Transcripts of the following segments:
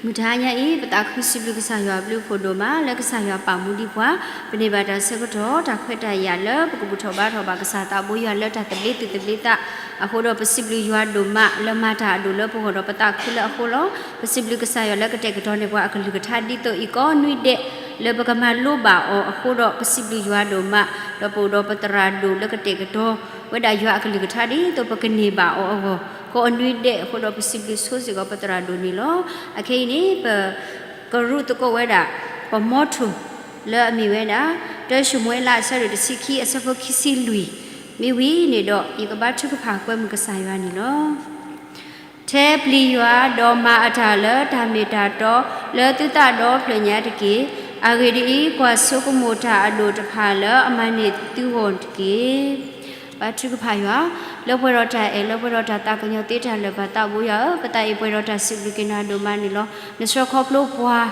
မုၢ်တဟါညါအံၤ ပသးခုစံးဘျုးကစၢ်ယွၤအဘျုးအဖှိၣ်ဒိၣ်မး လၢကစၢ်ယွၤပာ်မူဒံးပှၤ, ပန့ၢ်ဘၣ်တၢ်ဆၢကတီၢ် တၢ်ခွဲးတၢ်ယာ်လၢပကဘူၣ်ထီၣ်ဘါထီၣ်ဘၣ် ကစၢ်သးဘိယွၤလၢတၢ်သဘျ့သုးသဘျ့သးအဃိဒီး ပစံးဘျုးယွၤဒိၣ်မး လၢမၤတၢ်အဒိၣ်လၢပဂီၢ်ဒီးပသးခုလၢအဃိလီၤ. ပစံးဘျုးကစၢ်ယွၤလၢကတဲာ်ကတီၤန့ၢ်ပှၤအကလုၢ်ကထါဒ်သိးအံၤကိးနွံဒဲး လၢပကမၤလိဘၣ်အီၤအဃိဒီး ပစံးဘျုးယွၤဒိၣ်မး, ဒီးပအိၣ်ဒီးပသရၣ်ဒိၣ်လၢကတဲာ်ကတီၤ ဝဲဒၣ်ယွၤအကလုၢ်ကထါဒ်သိးပကန့ၢ်ဘၣ်အီၤအဂီၢ် ကိးနွံဒဲးအဃိဒီး ပစံးဘျုးဆိစ့ၢ်ကီးပသရၣ်ဒိၣ်န့ၣ်လီၤ. အခဲအံၤန့ၣ် ပကရူးသကိးဝဲဒၣ် ပမီထိၣ် လၢအမ့ၢ်ဝဲဒၣ် တၢၡမူၤအ့လး အဆၢဒိၣ်တဆံခံ အဆၢဖိခံဆံလွံၢ် မ့ၢ်ဝံၤန့ၣ်ဒီး ယကဘါထုကဖၣ်ကွဲမုာ်ကစၢ်ယွၤန့ၣ်လီၤ. ထဲပျံၤယွၤ ဒီးမၤအတၢ်လၢတၢ်မ့ၢ်တၢ်တီ လၢသုသးဒီဖျၢၣ်ညါတက့ၢ်. အဂ့ၢ်ဒ်အံၤ, ကွၢ်ဆိကမိၣ်တၢ်အဒိၣ်တဖၣ်လၢအမၤန့ၢ်သုဂီၢ်တက့ၢ်. ဘါထုကဖၣ်ယွၤ, လၢပှဲၤဒီးတၢ်အဲၣ် လၢပှဲၤဒီးတၢ်သးကညီၤသ့တၢ်လၢာ် ပသးဘိယွၤဧၢ, ပသးအံၤပှဲၤဒီးတၢ်စံးဘျုးက့ၤနၤဒိၣ်မးန့ၣ်လီၤ. နဆှၢခီဖျိပှၤ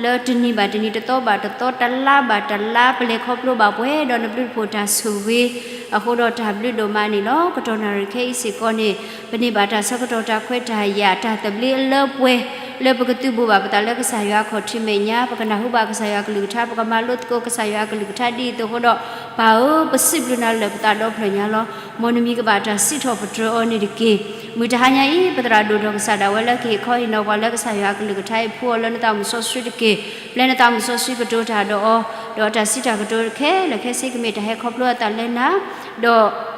လၢတနံၤဘၣ်တနံၤ တသီဘၣ်တသီ တလါဘၣ်တလါ ပလဲၤခီဖျိဘၣ်ပှဲၤဒီးနဘျုးတဖှိၣ်တၢ်ဆိၣ်ဂ့ၤ အဃိဒီးတၢ်ဘျုးဒိၣ်မးန့ၣ်လီၤ. ကတီၢ်နၣ်ရံၣ်ခဲအံၤစ့ၢ်ကီးန့ၣ် ပန့ၢ်ဘၣ်တၢ်ဆၢကတီၢ် တၢ်ခွဲးတၢ်ယာ် တၢ်သဘျ့အလၢပှဲၤ လၢပကသုးဘူးဘၣ်ပသးလၢကစၢ်ယွၤအခီၣ်ထံးမဲာ်ညါ, ပကနၢ်ဟူဘၣ်ကစၢ်ယွၤအကလုၢ်ကထါ, ပကမၤလိသကိးကစၢ်ယွၤအကလုၢ်ကထါဒ်သိးအဃိဒီး ပၢ်ဧၢ, ပစံးဘျုးနၤလၢာ်ပသးဒီဖျၢၣ်ညါလီၤ. မ်နမံၤကဘၣ်တၢ်စံးထီၣ်ပတြၢၤအီၤန့ၣ်တက့ၢ်. မုၢ်တဟါညါအံၤ ပသရၣ်ဒိၣ်ဒီးကစၢ်ဒၣ်ဝဲလၢကဟ့ၣ်ခီဟ့ၣ်နီၤပှၤလၢကစၢ်ယွၤအကလုၢ်ကထါအံၤ ဖှူအီၤလၢနသးမုၢ်စီဆှံတက့ၢ်. ပျဲနသးမုၢ်စီဆှံကတိၤတၢ်ဒီးအီၤ, ဒီးအတၢ်စံးတၢ်ကတိၤခဲလၢာ်ခဲဆ့ကမ့ၢ်တၢ်ဟဲခီဖျိအသးလၢနၤ, ဒီး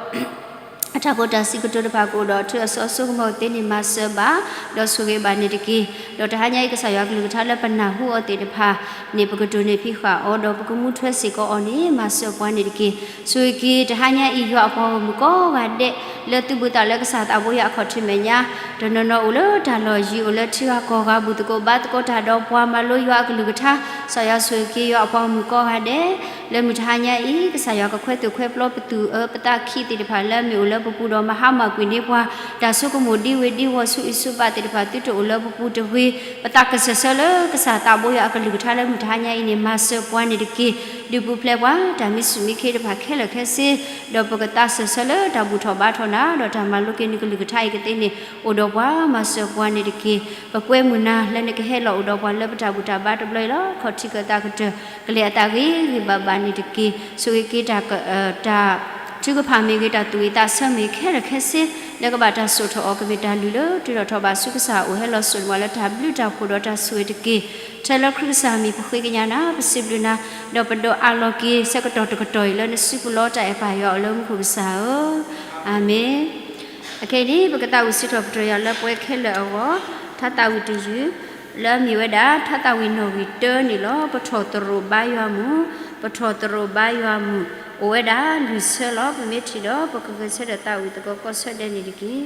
အတၢ်ဖိတၢ်စံးကတိၤတဖၣ်ကအိၣ်ဒီးအထူအစီအစိကမီၤသ့န့ၣ် မၤစၢၤဘၣ် ဒီးဆိၣ်ဂ့ၤဘၣ်န့ၣ်တက့ၢ်. ဒီးတဟါညါအံၤ ကစၢ်ယွၤကလုၢ်ကထါလၢပနၢ်ဟူအီၤသ့ၣ်တဖၣ်န့ၣ် ပကတိၢ်န့ၢ်ဖံးဃာ်အီၤ ဒီးပကမူထွဲစ့ၢ်ကီးအီၤန့ၣ် မၤစၢၤပှၤန့ၣ်တက့ၢ်. ဆိၣ်ဂ့ၤက့ၤတဟါညါအံၤ ယွၤအပှၤဂီၢ်မုၢ်ကိးဂၤဒဲး လၢသုဘူးသးလၢကစၢ်သးဘိယွၤအခီၣ်ထံးမဲာ်ညါ, တနီၤနီၤအိၣ်လၢတၢ်လီၢ်ယံၤ အိၣ်လၢထံဂၤကီၢ်ဂၤ ဘူၣ်သကိးဘါသကိးတၢ်ဒီးပှၤ မၤလိယွၤအကလုၢ်ကထါ, ကစၢ်ယွၤဆိၣ်ဂ့ၤက့ၤယွၤအပှၤဂီၢ်မုၢ်ကိးဂၤဒဲး လၢမုၢ်တဟါညါအံၤ ကစၢ်ယွၤကခွဲးသူၣ်ခွဲးပျီပသူၣ်အၢ ပသးခံသ့ၣ်တဖၣ်လၢအမ့ၢ်အိၣ်လၢပပူၤဒီး မၤဟါမၢ်ကွံာ်န့ၢ်ပှၤ တၢ်ဆိကမိၣ်ဒ်ဝ့ၤဒ်ဝီၤဆူအံၤဆူဘၣ်သ့ၣ်တဖၣ် သုတအိၣ်လၢပပူၤတဂ့ၤ, ပသးကစၢၢ်ဆၢလၢကစၢ်သးဘိယွၤအကလုၢ်ကထါလၢမုၢ်တဟါညါအံၤန့ၣ် မၤစၢၤပှၤန့ၣ်တက့ၢ်. ဒုးပူၤဖျဲးပှၤ တၢ်မံဆူၣ်မံခ့တဖၣ်ခဲလၢာ်ခဲဆ့, ဒီးပကသးစၢၢ်ဆၢလၢတၢ်ဘူၣ်ထီၣ်ဘါထီၣ်နၤ ဒီးတၢ်မၤလိက့ၤနကလုၢ်ကထါအံၤကသ့န့ၣ် အိၣ်ဒီးပှၤမၤစၢၤပှၤန့ၣ်တက့ၢ်. ပကွဲမုာ်နၤလၢနကဟဲလီၤအိၣ်ဒီးပှၤလၢပတၢ်ဘူၣ်တၢ်ဘါတဘျီအံၤလီၤ. ခီၣ်ထံးကသးကတၢၢ် ကလဲၤအသးဂ့ၤဂ့ၤဘၣ်ဘၣ်န့ၣ်တက့ၢ်. ဆိၣ်ဂ့ၤက့ၤတၢ် တၢ်ထုကဖၣ်မ့ၢ်ဂ့ၤ တၢ်သူၣ်ဝံၣ်သးဆၢမ့ၢ်ခဲလၢာ်ခဲဆ့ လၢကဘၣ်တၢ်စိာ်ထီၣ်အီၤ ကမ့ၢ်တၢ်လုၢ်လၢတုၤထီၣ်ထီၣ်ဘၣ်ဆူကစၢ်အအိၣ် ဟဲလီၤစိာ်န့ၢ်ပှၤလၢတၢ်ဘျုးတၢ်ဖှိၣ်ဒီးတၢ်ဆိၣ်ဂ့ၤတက့ၢ်. ထဲလၢခရံာ်ကစၢ်မံၤ ပဃ့ကညးနၤ ပစံးဘျုးနၤ ဒီးပဒိးအးလီၤက့ၤဆၢကတီၢ်တကတီၢ်အံၤလၢနစုပူၤလီၤ. တၢ်အဲၣ်ပၢ်ယွၤအိၣ်လၢမူခိၣ်ကစၢ်ဧၢ, အၤမ့ၣ်. အခဲအံၤန့ၣ် ပကသးဝံၣ်စံးထီၣ်ပတြၢၤယွၤလၢပှဲၤခဲလၢာ်အဂီၢ်, ထါသးဝံၣ်တယုၢ် လၢအမ့ၢ်ဝဲဒၣ် ထါသးဝံၣ်နီၣ်ဂံၢ်တၢန့ၣ်လီၤ. ပထီၣ်သရိာ်ဘါယွၤမုၢ်, ပထီၣ်သရိာ်ဘါယွၤမုၢ်, အိၣ်ဝဲဒၣ်လွံၢ်ဆၢလီၤ. ပမ့ၢ်ထံၣ်ဒီး ပကဂဲၤဆၢထၢၣ်သးဝံၣ်သကိးကိးဆၢဒဲးန့ၣ်တက့ၢ်.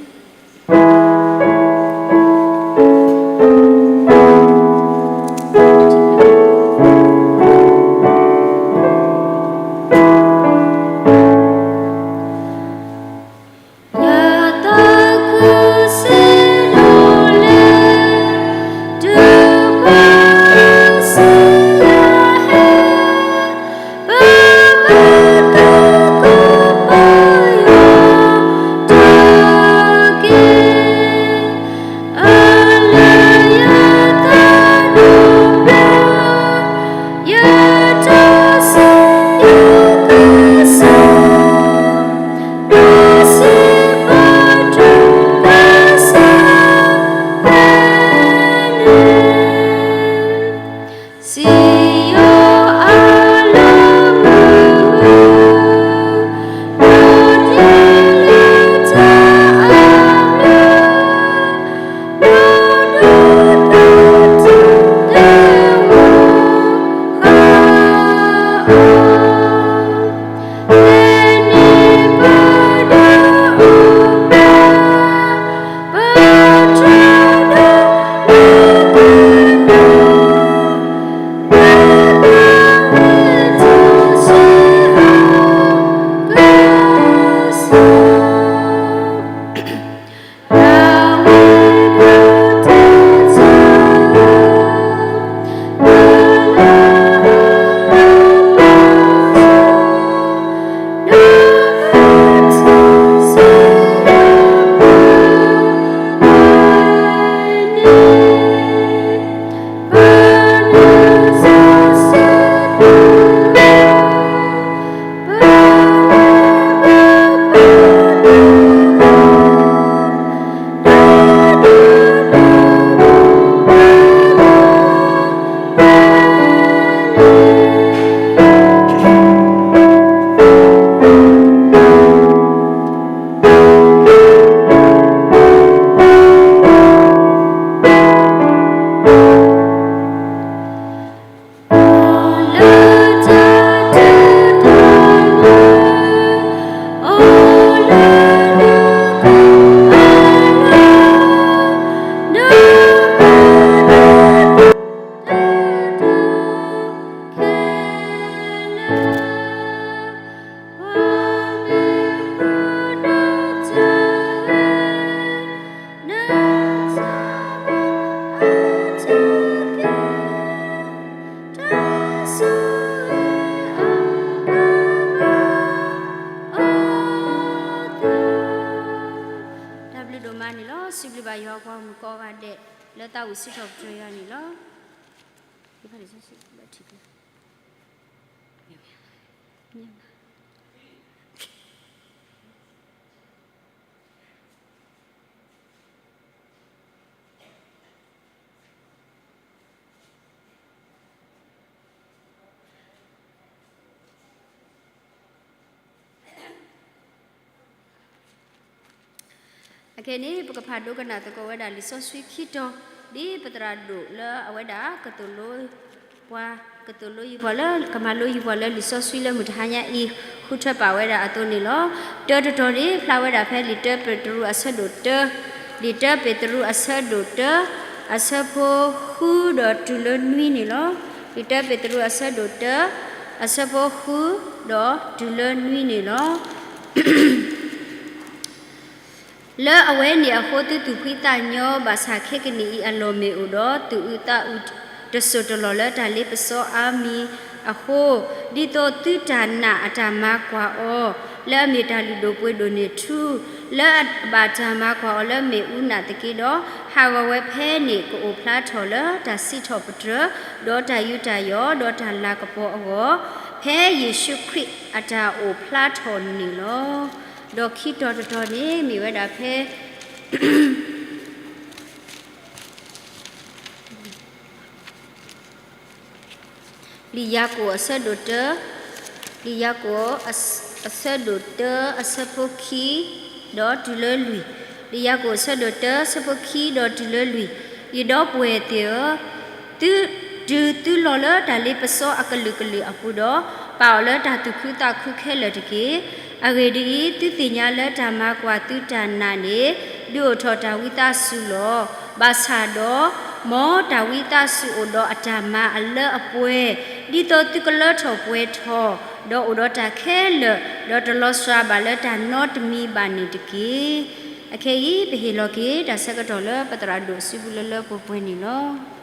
န့ၣ်လီၤ. စံးဘျုးဘၣ်ယွၤအပှၤဂီၢ်မုၢ်ကိးဂၤဒဲး လၢသးဝံၣ်စံးထီၣ်ပတြၢၤယွၤန့ၣ်လီၤ. အခဲအံၤန့ၣ် ပကဖးဒိကနၣ်သကိးဝဲဒၣ်လံာ်စီဆှံခံတီၤ, ဒ်ပသရၣ်ဒိၣ်လၢအဝဲဒၣ်ကသိၣ်လိ ပှၤ, ကသိၣ်လိယုၢ်ပှၤလၢ ကမၤလိယုၢ်ပှၤလၢလံာ်စီဆှံလၢမုၢ်တဟါညါအံၤ ဃုထၢပာ်ဝဲဒၣ်အသိးန့ၣ်လီၤ. တၢတတီၤန့ၣ် ဖျါဝဲဒၣ်ဖဲလံာ်တၢပ့းတရူးအဆၢဒိၣ်တၢ, လံာ်တၢပ့းတရူးအဆၢဒိၣ်တၢ, အဆၢဖိဃုဒီးတုၤလၢနွံန့ၣ်လီၤ. လံာ်တၢပ့းတရူးအဆၢဒိၣ်တၢ, အဆၢဖိဃုဒီးတုၤလၢနွံန့ၣ်လီၤ. လၢအဝဲန့ၣ်အဃိ သုသူၣ်ဖှံသးညီဘၣ်ဆၣ် ခဲကနံၣ်အံၤအလီၢ်မ့ၢ်အိၣ်ဒီး သူၣ်အုးသးအုးတစိၢ်တလီၢ်လၢတၢ်လ့ပစီအါမံၤအဃိ, ဒ်သိးသုတၢ်နာ်အတၢ်မၤကွၢ်အီၤ လၢအမ့ၢ်တၢ်လုၢ်ဒိၣ်ပှ့ၤဒိၣ်န့ၣ်ထူ, လၢအဘၣ်တၢ်မၤကွၢ်အီၤလၢမ့ၣ်အူနၣ်သက့ဒီး, ဟးဂီၤဝဲဖဲန့ၣ် ကအိၣ်ဖျါထီၣ်လၢတၢ်စံးထီၣ်ပတြၢၤ, ဒီးတၢ်ယူးတၢ်ယီၣ်, ဒီးတၢ်လၤကပီၤအဂီၢ်, ဖဲယ့ၣ်ၡူးခရံာ်အတၢ်အိၣ်ဖျါထီၣ်န့ၣ်လီၤ. ဒီးခံတီၤတတီၤန့ၣ် မ့ၢ်ဝဲဒၣ်ဖဲ လံာ်ယၤကိာ်အဆၢဒိၣ်တၢ, လံာ်ယၤကိာ်အဆၢဒိၣ်တၢ အဆၢဖိခံ ဒီးတုၤလၢလွံၢ်, လံာ်ယၤကိာ်အဆၢဒိၣ်တၢ အဆၢဖိခံ ဒီးတုၤလၢလွံၢ်, ယဒီပုၢ်ဝဲၢ်သ့ၣ်ဧၢ, သု, တုၤသုလီၤလၢတၢ်လ့ပစီအကလုာ်ကလုာ်အပူၤဒီး, ပာ်အီၤလၢတၢ်သူၣ်ခုသးခုခဲလၢာ်တက့ၢ်. အဂ့ၢ်ဒ်အံၤ, သုသ့ၣ်ညါလၢတၢ်မၤကွၢ်သုတၢ်နာ်န့ၣ် ဒုးအိၣ်ထီၣ်တၢ်ဝံသးစူၤလီၤ. ဘၣ်ဆၣ်ဒီး, မ်တၢ်ဝံသးစူၤအိၣ်ဒီးအတၢ်မၤအလၢအပှဲၤ, ဒ်သိးသုကလၢထီၣ်ပှဲၤထီၣ်, ဒီးအိၣ်ဒီးတၢ်ခဲလၢာ်, ဒီးတလီၤစှၤဘၣ်လၢတၢ်နီတမံၤဘၣ်န့ၣ်တက့ၢ်. အခဲအံၤ ပဟ့ၣ်လီၤက့ၤတၢ်ဆၢကတီၢ်လၢပသရၣ်ဒိၣ်စုပူၤလၢလၢပှဲၤပှဲၤန့ၣ်လီၤ.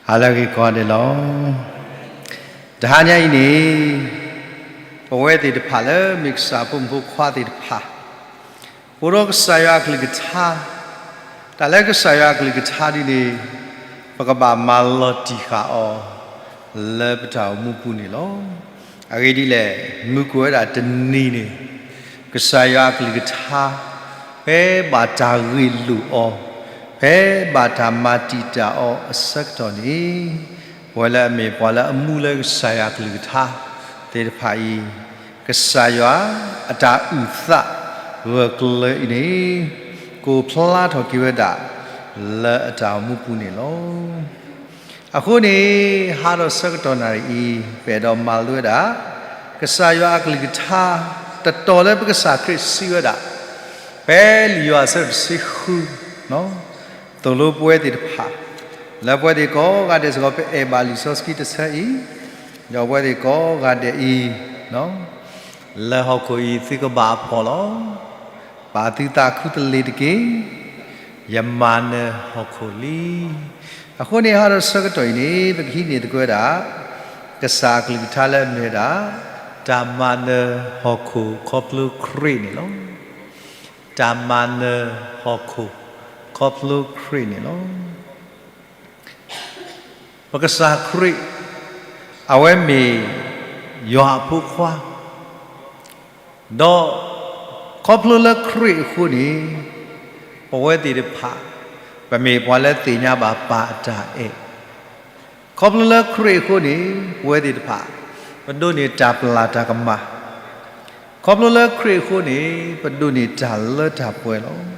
ဟါလၢအဂ့ၤကိးဂၤဒဲးလီၤ. တဟါညါအံၤန့ၣ်, ပဝဲသ့ၣ်တဖၣ်လၢမ့ၢ်ကစၢ်ဖိမုၣ်ဖိခွါသ့ၣ်တဖၣ်, အိၣ်ဒီးကစၢ်ယွၤအကလုၢ်ကထါ, တၢ်လၢကစၢ်ယွၤအကလုၢ်ကထါဒ်န့ၣ်, ပကဘၣ်မၤလီၤတံၢ်ဃာ်အီၤ လၢပတၢ်အိၣ်မူပူၤန့ၣ်လီၤ. အဂ့ၢ်ဒ်လဲၣ်, မုၢ်ကအိၣ်ဝဲဒၣ်တနံၤန့ၣ်, ကစၢ်ယွၤအကလုၢ်ကထါ, ဖဲဘၣ်တၢ်ဂ့ၢ်လိာ်အီၤ, ဖဲဘၣ်တၢ်မၤတံာ်တာ်အီၤအဆၢကတီၢ်န့ၣ်, ပဝဲလၢအမ့ၢ်ပှၤလၢအမူလၢကစၢ်ယွၤအကလုၢ်ကထါသ့ၣ်တဖၣ်အံၤ, ကစၢ်ယွၤအတၢ်အုၣ်သးဂၢၢ်ကျၢၤအံၤန့ၣ်, ကအိၣ်ဖျါထီၣ်က့ၤဝဲဒၣ် လၢအတၢ်အိၣ်မူပူၤန့ၣ်လီၤ. အဃိန့ၣ်, ဟါဒီးဆၢကတီၢ်နၣ်ရံၣ်အံၤ ပအဲၣ်ဒိးမၤလိဝဲဒၣ် ကစၢ်ယွၤအကလုၢ်ကထါ တတီၤလၢပကစၢ်ခရံာ်စံးဝဲဒၣ်, ဖဲလံာ်ယိၤဟၣ်အဆၢဒိၣ်တဆံဃု, သိၣ်လိပဝဲသ့ၣ်တဖၣ်, လၢပဝဲသ့ၣ်ကိးဂၤဒဲးစ့ၢ်ကီး ပအဲၣ်ဘၣ်လံာ်စီဆှံတဆၢအံၤ, ဒီးပဝဲသ့ၣ်ကိးဂၤဒဲးအံၤ, လၢဟီၣ်ခိၣ်အံၤသုကဘၣ်အဖှီၣ်လီၤ. ပာ်သုသးခူတလ့ၢ်တက့ၢ်. ယမၤနၢၤဟီၣ်ခိၣ်လံ. အဃိန့ၣ် ဟါဒီးဆၢကတီၢ်အံၤန့ၣ် ပကဟံးန့ၢ်သကိးဝဲဒၣ် ကစၢ်အကလုၢ်ကထါလၢအမ့ၢ်ဝဲဒၣ် တၢ်မၤနၢၤဟီၣ်ခိၣ်ခီဖျိခရံာ်န့ၣ်လီၤ. တၢ်မၤနၢၤဟီၣ်ခိၣ်ခီဖျိခရံာ်န့ၣ်လီၤ. ပကစၢ်ခရံာ် အဝဲမ့ၢ်ယွၤအဖိခွါ, ဒီးခီဖျိလၢခရံာ်အဃိန့ၣ် ပဝဲသ့ၣ်တဖၣ် ပမ့ၢ်ပှၤလၢသ့ၣ်ညါဘၣ်ပၢ်အတၢ်အဲၣ်, ခီဖျိလၢခရံာ်အဃိန့ၣ် ပဝဲသ့ၣ်တဖၣ် ပဒိးန့ၢ်တၢ်ပျၢ်တၢ်ကမၣ်, ခီဖျိလၢခရံာ်အဃိန့ၣ် ပဒိးန့ၢ်တၢ်လၢတၢ်ပှဲၤလီၤ.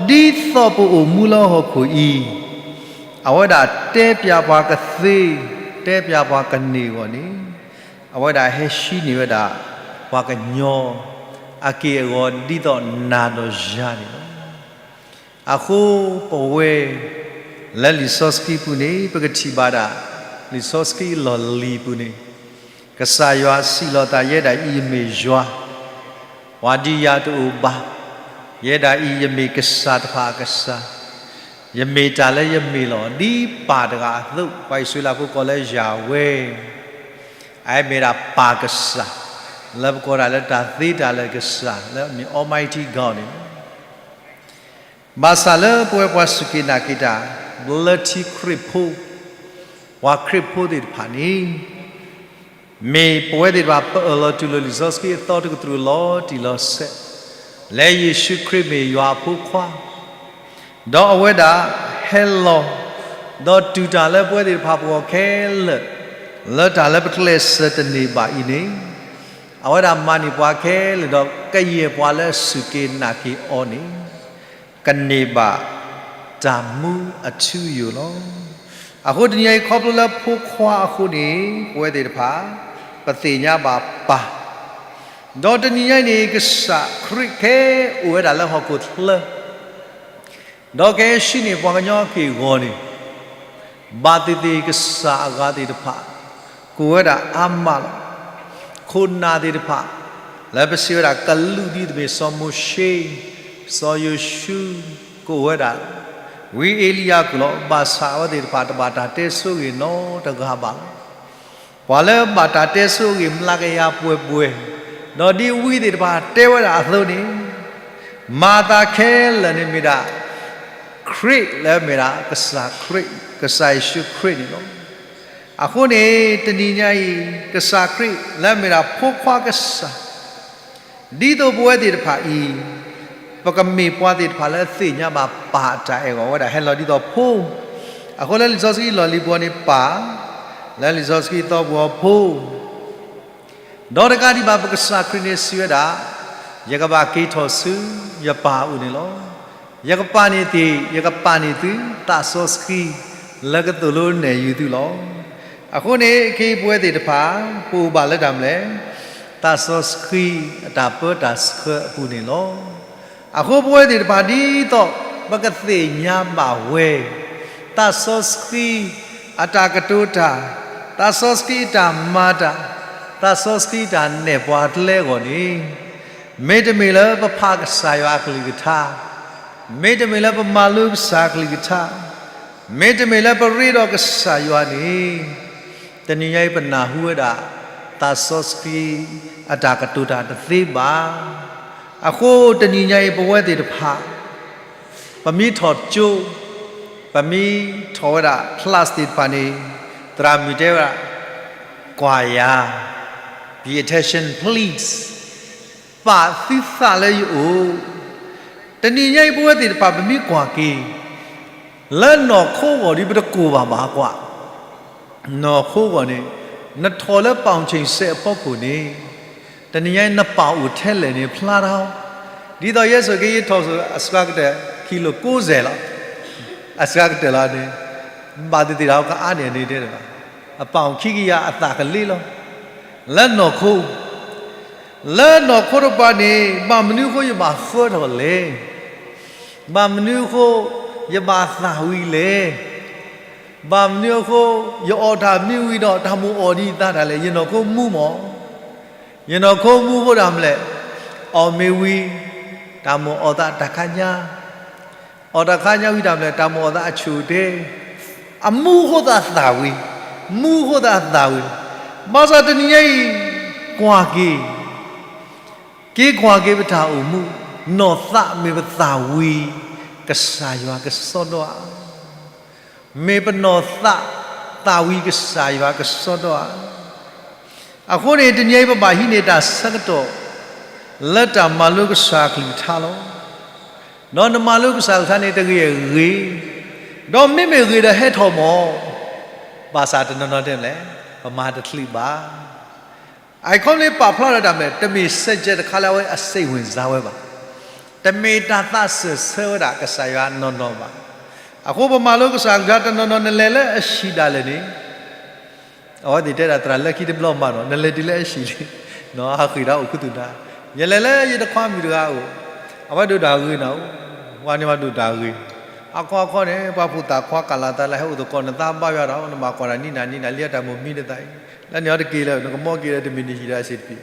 ဒီးဒ်သိးပအိၣ်မူလၢဟီၣ်ခိၣ်အံၤ, အဝဲဒၣ်တဲပျးပှၤကသ့, တဲပျးပှၤကန့ၢ်အဂီၢ်န့ၣ်, အဝဲဒၣ်ဟဲဟံးန့ၢ်ဝဲဒၣ် ပှၤကညီအက့ၢ်အဂီၤဒ်သိးနၤဒီးယၤန့ၣ်လီၤ. အဃိပဝဲ လၢလံာ်စီဆှံပူၤန့ၣ် ပကထံၣ်ဘၣ်ဒၣ် လံာ်စီဆှံအလီၢ်လံၤပူၤန့ၣ် ကစၢ်ယွၤစံးလီၤသး ယဲဒၣ်အံၤယမ့ၢ်ယွၤ, ပှၤဒ်ယၤတအိၣ်ဘၣ်. ယဲဒၣ်အံၤယမ့ၢ်ကစၢ်တဖၣ်အကစၢ်, ယမ့ၢ်တၢ်လၢယမ့ၢ်လီၤ. ဒ်ပၢ်တဂၤအသိး ပှၤအံၣ်စရ့လးဖိကိးလၢယၤဝဲ အမ့ၢ်ဒၣ်ပၢ်ကစၢ်, လၢပကိးဒၣ်လၢတၢ်သ့တၢ်လၢာ်ကစၢ် လၢအမ့ၢ် Almighty God န့ၣ်လီၤ. ဘၣ်ဆၣ်လၢပဝဲပှၤစူၢ်က့ၤနာ်က့ၤတၢ် ဘျၢထံခရံာ်ဖိ, ပှၤခရံာ်ဖိသ့ၣ်တဖၣ်န့ၣ် မ့ၢ်ပဝဲသ့ၣ်တဖၣ်ပအၢၣ်လီၤတူၢ်လိာ်လံာ်စီဆှံအသီတကတြူၢ်လီၤတံၢ်လီၤဆဲး, လၢယ့ၣ်ၡူးခရံာ်မ့ၢ်ယွၤအဖိခွါ, ဒီးအဝဲဒၣ်ဟဲလီၤ ဒီးတူၢ်တၢ်လၢပဝဲသ့ၣ်တဖၣ်ပဂီၢ်ခဲလၢာ်, လၢတၢ်လၢပကျဲးစၢးတန့ၢ်ဘၣ်အံၤန့ၣ်, အဝဲဒၣ်မၤန့ၢ်ပှၤခဲလၢာ်ဒီးကယဲၢ်ပှၤလၢအစူၢ်က့ၤနာ်က့ၤအီၤန့ၣ် ကန့ၢ်ဘၣ်တၢ်မူအထူအယိာ်လီၤ. အဃိတနံၤအံၤခီဖျိလၢဖိခွါအဃိန့ၣ် ပဝဲသ့ၣ်တဖၣ် ပသ့ၣ်ညါဘၣ်ပၢ်, ဒီးတနံၤညါအံၤန့ၣ် ကစၢ်ခရံာ်ခဲအိၣ်ဝဲဒၣ်လၢဟီၣ်ခိၣ်ချၢ ဒီးကဟဲဆှၢန့ၢ်ပှၤကညီအက့ၢ်အဂီၤန့ၣ် ဘၣ်သ့ၣ်သ့ၣ်ကစၢ်အဂၤသ့ၣ်တဖၣ် ကအိၣ်ဝဲဒၣ်အါမးလီၤ. ခိၣ်နၢ်သ့ၣ်တဖၣ် လၢပစံးဝဲဒၣ်ကလူးဒ်သိးမ့ၢ်စီၤမိၤၡ့, စီၤယိၤၡူ, ကအိၣ်ဝဲဒၣ်, ဝံအ့လံယၤကအိၣ်လီၤ. ဘၣ်ဆၣ်အဝဲသ့ၣ်တဖၣ်တဘၣ်တၢ်တဲဆိၣ်ဂ့ၤနီတဂၤဘၣ်လီၤ. ပှၤလၢဘၣ်တၢ်တဲဆိၣ်ဂ့ၤမျးကယၤပှဲၤပှဲၤ, ဒီးဒ်ဝံသ့ၣ်တဖၣ်တဲဝဲဒၣ်အသိးန့ၣ်, မၤအသးခဲလၢာ်န့ၣ်မ့ၢ်ဒၣ် ခရံာ်လၢအမ့ၢ်ဒၣ်ကစၢ်ခရံာ်, ကစၢ်ယ့ၣ်ၡူးခရံာ်န့ၣ်လီၤ. အဃိန့ၣ် တနံၤညါအံၤ ကစၢ်ခရံာ်လၢအမ့ၢ်ဒၣ်ဖိခွါကစၢ် ဒ်သိးပဝဲသ့ၣ်တဖၣ်အံၤ ပကမ့ၢ်ပှၤသ့ၣ်တဖၣ်လၢသ့ၣ်ညါဘၣ်ပၢ်အတၢ်အဲၣ်အီၤ အဝဲဒၣ်ဟဲလီၤဒ်သိးဖိ, အဃိလၢလံာ်စီဆှံအလီၢ်လံၤပူၤန့ၣ်ပၢ်, လၢလံာ်စီဆှံအသီပူၤအီၤဖိ ဒီးတကးဒံးဘၣ်ပကစၢ်ခရံာ်န့ၣ်စံးဝဲဒၣ်, ယကဘၣ်က့ၤထီၣ်ဆူယပၢ်အအိၣ်န့ၣ်လီၤ. ယကပာ်န့ၢ်သ့ၣ်, ယကပာ်န့ၢ်သုသးစီဆှံ လၢကသိၣ်လိနဲၣ်ယုာ်သုလီၤ. အဃိန့ၣ် ခဲအံၤပဝဲသ့ၣ်တဖၣ် ပအိၣ်ဘၣ်လၢတၢ်မနုၤလဲၣ်, သးစီဆှံအတၢ်ပၢတၢ်ဆှၢအပူၤန့ၣ်လီၤ. အဃိပဝဲသ့ၣ်တဖၣ်ဒ်သိး ပကသ့ၣ်ညါဘၣ်ဝဲ သးစီဆှံအတၢ်ကတိၤတၢ်, သးစီဆှံအတၢ်မၤတၢ်, သးစီဆှံအတၢ်နဲၣ်ပှၤကျဲအဂီၢ်န့ၣ်, မ့တမ့ၢ်လၢပဖးကစၢ်ယွၤအကလုၢ်ကထါ, မ့တမ့ၢ်လၢပမၤလိကစၢ်အကလုၢ်ကထါ, မ့တမ့ၢ်လၢပရ့ဒီးကစၢ်ယွၤန့ၣ်, တနံၤညါအံၤပနၢ်ဟူဝဲဒၣ် သးစီဆှံအတၢ်ကတိၤတၢ်တသ့ဘၣ်. အဃိတနံၤညါအံၤပဝဲသ့ၣ်တဖၣ် ပမ့ၢ်ထီၣ်ကၠိ, ပမ့ၢ်ထီၣ်ဝဲဒၣ် class သ့ၣ်တဖၣ်န့ၣ်, သရၣ်မုၣ်တဲဝဲဒၣ်, ကွၢ်ယၤ, pay attention please, ပာ်သုသးလၢယအိၣ်, တနံၤညါအံၤပဝဲသ့ၣ်တဖၣ်ပမ့ၢ်ကွၢ်က့ၤ လၢနီၢ်ခိအဂီၢ်ဒီး ပတကိၢ်ဘၣ်ဘၣ်ကွၢ်, နီၢ်ခိအဂီၢ်န့ၣ်, နထီၣ်လၢပီၣ်ဆ့ၣ်စဲးအဖီခိၣ်န့ၣ်, တနံၤညါအံၤနပာ်အိၣ်ထဲလဲၣ်န့ၣ်ဖျါထီၣ်, ဒ်သိးယဲစိာ်က့ၤယထီၣ်စိၤအစှၤကတၢၢ် ခံလိာ်ကိးစဲးလီၤ, အစှၤကတၢၢ်လီၤန့ၣ်, ဘၣ်သ့ၣ်သ့ၣ်ဒီးကအါန့ၢ်န့ၣ်တဲတဘၣ်, အပာ်အိၣ်ခံကယၤအသးကလ့လီၤ, လၢနီၢ်ခိ လၢနီၢ်ခိတပၤန့ၣ် ဘၣ်မနုၤအဃိယဘၣ်ဃၢထီၣ်လဲၣ်, ဘၣ်မနုၤအဃိ ယဘၣ်သၣ်ဝံၤလဲၣ်, ဘၣ်မနုၤအဃိ ယအီၣ်တၢ်မ့ၢ်ဝံၤဒီး တၢ်မိၣ်အီၣ်ဒံးသါတၢ်လဲၣ်, ယနီၢ်ခိမူမး, ယနီၢ်ခိမူအဃိတၢ်မနုၤလဲၣ်, အီၣ်မ့ၢ်ဝံၤ တၢ်မိၣ်အီၣ်သးတၢ်ခါညါ, အီၣ်တၢ်ခါညါဝံၤတၢ်မနုၤလဲၣ်, တၢ်မိၣ်အီၣ်သးအဆူၣ်တဲ, အမူအဃိသးသၣ်ဝံၤ, မူအဃိသးသၣ်ဝံၤ, ဘၣ်ဆၣ်တနံၤညါအံၤ ကွၢ်က့ၤ က့ၤကွၢ်က့ၤပတၢ်အိၣ်မူ, နီၢ်သးမ့ၢ်ပသၣ်ဝံၤ ကစၢ်ယွၤကစီဒီဧါ, မ့ၢ်ပနီၢ်သးသၣ်ဝံၤ ကစၢ်ယွၤကစီဒီဧါ. အဃိန့ၣ် တနံၤအံၤပဘၣ်ဟံးန့ၢ်တၢ်ဆၢကတီၢ် လၢတၢ်မၤလိကစၢ်အကလုၢ်ကထါလီၤ. ဒီးနမၤလိကစၢ်အကလုၢ်ကထါန့ၣ်တဂ့ၤအဂ့ၤ, ဒီးမ့မ့ၢ်ဂ့ၤဒီးဟဲထီၣ်မး, ဘၣ်ဆၣ်တနီၤနီၤတဲလဲၣ်, ပမၤတချုးဘၣ်. အခီပညီပာ်ဖျါထီၣ်တၢ်မနုၤလဲၣ်, တမ့ၢ် subject တခါလၢအဝဲအစိတ်ဝင်စားဝဲဘၣ်, တမ့ၢ်တၢ်သးစၢၢ်ဆၢဝဲဒၣ်ကစၢ်ယွၤနီၢ်နီၢ်ဘၣ်. အဃိပမၤလိကစၢ်အကလုၢ်ကထါတနီၤနီၤ နလဲၤလၢအဟံၣ်ဒၣ်လဲာ်န့ၣ်, အဝဲသ့ၣ်တဲဒၣ်သရၣ်လၢခံတဘျီမးနီၤ, နလဲၤတုၤလၢအဟံၣ်န့ၣ် ဟးဃ့ၢ်တၢ်အိၣ်ခူသူၣ်နၤ, ယလဲၤလၢယတခွါမုၣ်တဂၤအအိၣ်, အဝဲဒိၣ်တၢ်ဂ့ၤနၤအိၣ်, ပှၤန့ၣ်ဘၣ်ဒိၣ်တၢ်ဂ့ၤ, အခီအခီန့ၣ် ပှၤဖိသၣ်ခွါကးလီၤသးလၢ ဟဲအိၣ်သကိးနသးဘါယွၤဒီး နဘၣ်ကွၢ်တၢ်နံၤနၤနံၤနၤ လံအတၢ်မိၢ်မံနသးအံၤ, လၢန့ၣ်အီၤတက့ၢ်လၢ နကမီက့ၤလၢတမ့ၢ်နဟံၣ်ဒီးအစ့ၣ်တပံၤ,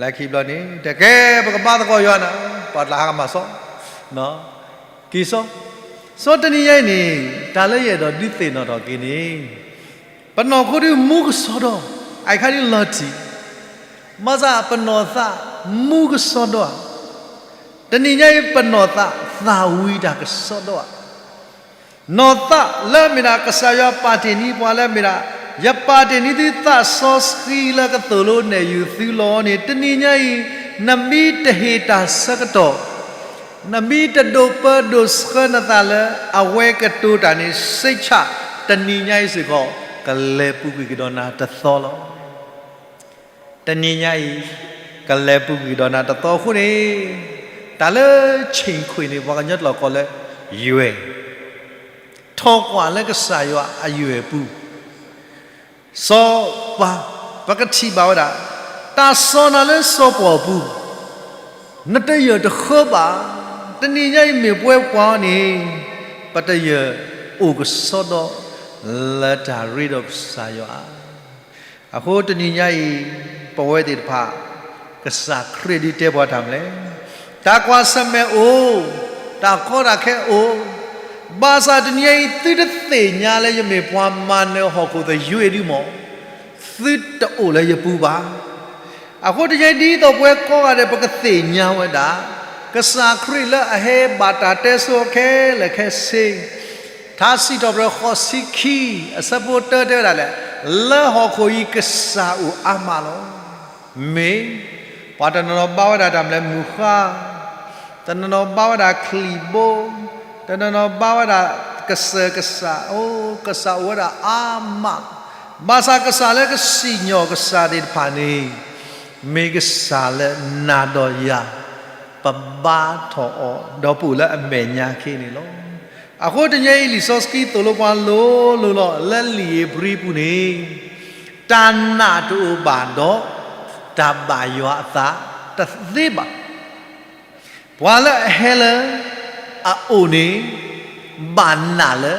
လၢခံဘျီန့ၣ် တကဲ ပကဘါသကိးယွၤနၤ, ပှၤတၢ်ဟးကမၣ်စီ က့ၤစီ, စီတနံၤညါအံၤန့ၣ် တၢ်လၢယအဲၣ်ဒိးဒုးသ့ၣ်နီၣ်ထီၣ်က့ၤန့ၣ် ပနီၢ်ခိဒုးမူကစီဒီ, အအံၤခါဒုးလီၤတံၢ်, ဘၣ်ဆၣ်ပနီၢ်သးမူကစီဒီဧါ, တနံၤညါအံၤပနီၢ်သးသၣ်ဝံၤတၢ်ကစီဒီဧါ, နီၢ်သးလၢအမ့ၢ်ဒၣ်ကစၢ်ယွၤပာ်တ့ၢ်န့ၢ်ပှၤလၢအမ့ၢ်ဒၣ် ယပာ်တ့ၢ်န့ၢ်သုသးစီဆှံလၢကသိၣ်လိနဲၣ်ယုာ်သုလီၤန့ၣ် တနံၤညါအံၤ နမ့ၢ်တဟ့ၣ်တၢ်ဆၢကတီၢ် နမ့ၢ်တဒိးပၢဒိးဆှၢနသးလၢအဝဲကတိၤတၢ်န့ၣ် စ့ၣ်ဆၣ် တနံၤညါအံၤစ့ၢ်ကီး ကလဲၤပူၤကွံာ်ကဒီးနၤတသီလီၤ. တနံၤညါအံၤ ကလဲၤပူၤကွံာ်ကဒီးနၤတသီအဃိန့ၣ် တၢ်လၢဆ့ၣ်ခွ့ၣ်န့ၣ် ပှၤကညီတလီၢ်ကီၢ်လၢ ယွဲၢ် ထိၣ်ကွၢ်လၢကစၢ်ယွၤအယွဲၢ်ပူၤ စီၤပၤ ပကထံၣ်ဘၣ်ဝဲဒၣ် တၢ်စိာ်နၤလၢစီၤပီၤအပူၤ နတယၢၢ်တဃၢဘၣ်. တနံၤညါအံၤမ့ၢ်ပဝဲပှၤအီၤန့ၣ် ပတယၢၢ်အိၣ်ကစီဒီလၢတၢ်ရ့ဒီးကစၢ်ယွၤဧါ. အဃိတနံၤညါအံၤ ပဝဲသ့ၣ်တဖၣ် ကစၢ်ခရံာ်ဒုးတဲပှၤတၢ်မနုၤလဲၣ်. တၢ်ကွၢ်ဆၢၣ်မဲာ်အိၣ်, တၢ်ကီတၢ်ခဲအိၣ်, ဘၣ်ဆၣ်တနံၤညါအံၤ သုတသ့ၣ်ညါလၢယမ့ၢ်ပှၤမၤနၢၤဟီၣ်ခိၣ်သယွ့ဒုမီၢ်, သုတအိၣ်လၢယပူၤဘၣ်. အဃိတနံၤညါအံၤ ဒ်သိးပဝဲကိးဂၤဒဲး ပကသ့ၣ်ညါဝဲဒၣ် ကစၢ်ခရံာ်လၢအဟဲဘၣ်တၢ်တဲဆိခဲလၢာ်ခဲဆ့ ထါစံးထီၣ်ပတြၢၤဃိးဆံခံ အဆၢဖိတၢတဲဝဲဒၣ်လဲၣ်, လၢဟီၣ်ခိၣ်အံၤကစၢ်အိၣ်အါမးလီၤ. မ့ၢ် ပှၤတနီၤနီၤဘါဝဲဒၣ်တၢ်မနုၤလဲၣ် မုၢ်ဃါ, တနီၤနီၤဘါဝဲဒၣ်ချံၣ်ဘိ, တနီၤနီၤဘါဝဲဒၣ်ကစၢၢ်ကစၢ်, အိ ကစၢ်အိၣ်ဝဲဒၣ်အါမး, ဘၣ်ဆၣ်ကစၢ်လၢကစံၣ်ညီၣ်ကစၢ်သ့ၣ်တဖၣ်န့ၣ် မ့ၢ်ကစၢ်လၢနၤဒီးယၤ ပဘါထီၣ်အီၤ ဒီးပအိၣ်လၢအမဲာ်ညါခဲအံၤန့ၣ်လီၤ. အဃိတနံၤညါအံၤ လံာ်စီဆှံသိၣ်လိပှၤလိၤလိၤလီၤ လၢလံာ်ဧ့ၤဘြံၤပူၤန့ၣ် တၢ်နာ်တအိၣ်ဘၣ်ဒီး တၢ်ဘၣ်ယွၤအသးတသ့ဘၣ်. ပှၤလၢအဟဲလၢအအိၣ်န့ၣ် ဘၣ်နာ်လၢ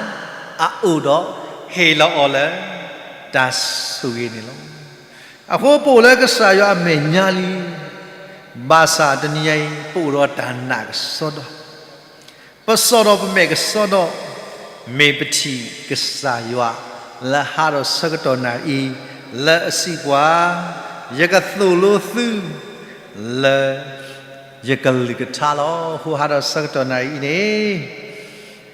အအိၣ်ဒီး ဟ့ၣ်လီၤအီၤလၢတၢ်ဆိၣ်ဂ့ၤန့ၣ်လီၤ. အဃိပအိၣ်လၢကစၢ်ယွၤအမဲာ်ညါလံ, ဘၣ်ဆၣ်တနံၤညါအံၤ ပအိၣ်ဒီးတၢ်နာ်ကစီဒီ ပစိာ်ထီၣ်ပမဲာ်ကစီဒီ, မ့ၢ်ပထံၣ်ကစၢ်ယွၤ လၢဟးထီၣ်ဆၢကတီၢ်နၤအံၤ လၢအစံးပှၤ, ယကသိၣ်လိသု လၢယကလုၢ်ကထါလီၤ. အဃိဟးထီၣ်ဆၢကတီၢ်နၤအံၤန့ၣ်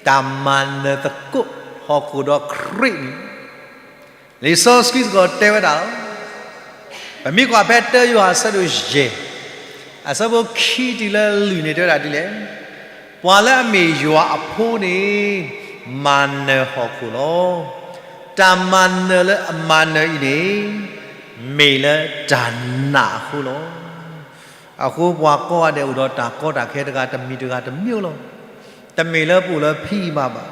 တၢ်မၤနၢၤသကိးဟီၣ်ခိၣ်ဒီးခရံာ်န့ၣ် လံာ်စီဆှံစ့ၢ်ကီးတဲဝဲဒၣ်လီၤ. ပမ့ၢ်ကွၢ်ဖဲတၢယိၤဟၣ်အဆၢဒိၣ်ယဲၢ် အဆၢဖိခံတုၤလၢလွံၢ်န့ၣ် တဲဝဲဒၣ်ဒ်လဲၣ်, ပှၤလၢအမ့ၢ်ယွၤအဖိန့ၣ် မၤနၢၤဟီၣ်ခိၣ်လီၤ. တၢ်မၤနၢၤလၢအမၤနၢၤအံၤန့ၣ် မ့ၢ်လၢတၢ်နာ်အဃိလီၤ. အဃိပှၤကိးဂၤဒဲးအိၣ်ဒီးတၢ်ကီတၢ်ခဲတဂၤတမံၤတဂၤတမံၤလီၤ. တမ့ၢ်လၢပအိၣ်လၢဖံးအံၤမးဘၣ်.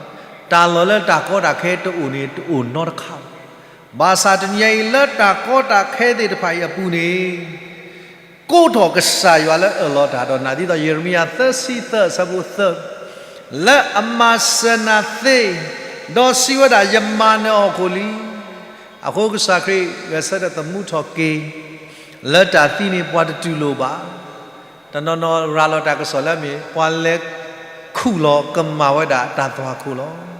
တၢ်လီၢ်လၢတၢ်ကီတၢ်ခဲတအိၣ်န့ၣ် တအိၣ်နီတခါဘၣ်. ဘၣ်ဆၣ်တနံၤညါအံၤ လၢတၢ်ကီတၢ်ခဲသ့ၣ်တဖၣ်အံၤအပူၤန့ၣ် ကိးထီၣ်ကစၢ်ယွၤလၢအၢၣ်လီၤတၢ်ဒီးနၤ ဒ်သိးယံးရမံယၤသၢဆံသၢအဆၢဖိသၢ လၢအမၤစၢၤနၤသ့, ဒီးစံးဝဲဒၣ် ယမၤနၢၤဟီၣ်ခိၣ်လံ. အဃိကစၢ်ခရံာ်ဂဲၤဆၢထၢၣ်သမူထီၣ်က့ၤ လၢတၢ်သံန့ၣ်ပှၤတတူၢ်လိာ်ဘၣ်. တနီၤနီၤရၤလီၤတၢ်ကစီၣ်လၢအမ့ၢ် ပှၤလဲၤခူၣ်လီၤကမၣ်ဝဲဒၣ်တၢ်သွၣ်ခိၣ်လီၤ.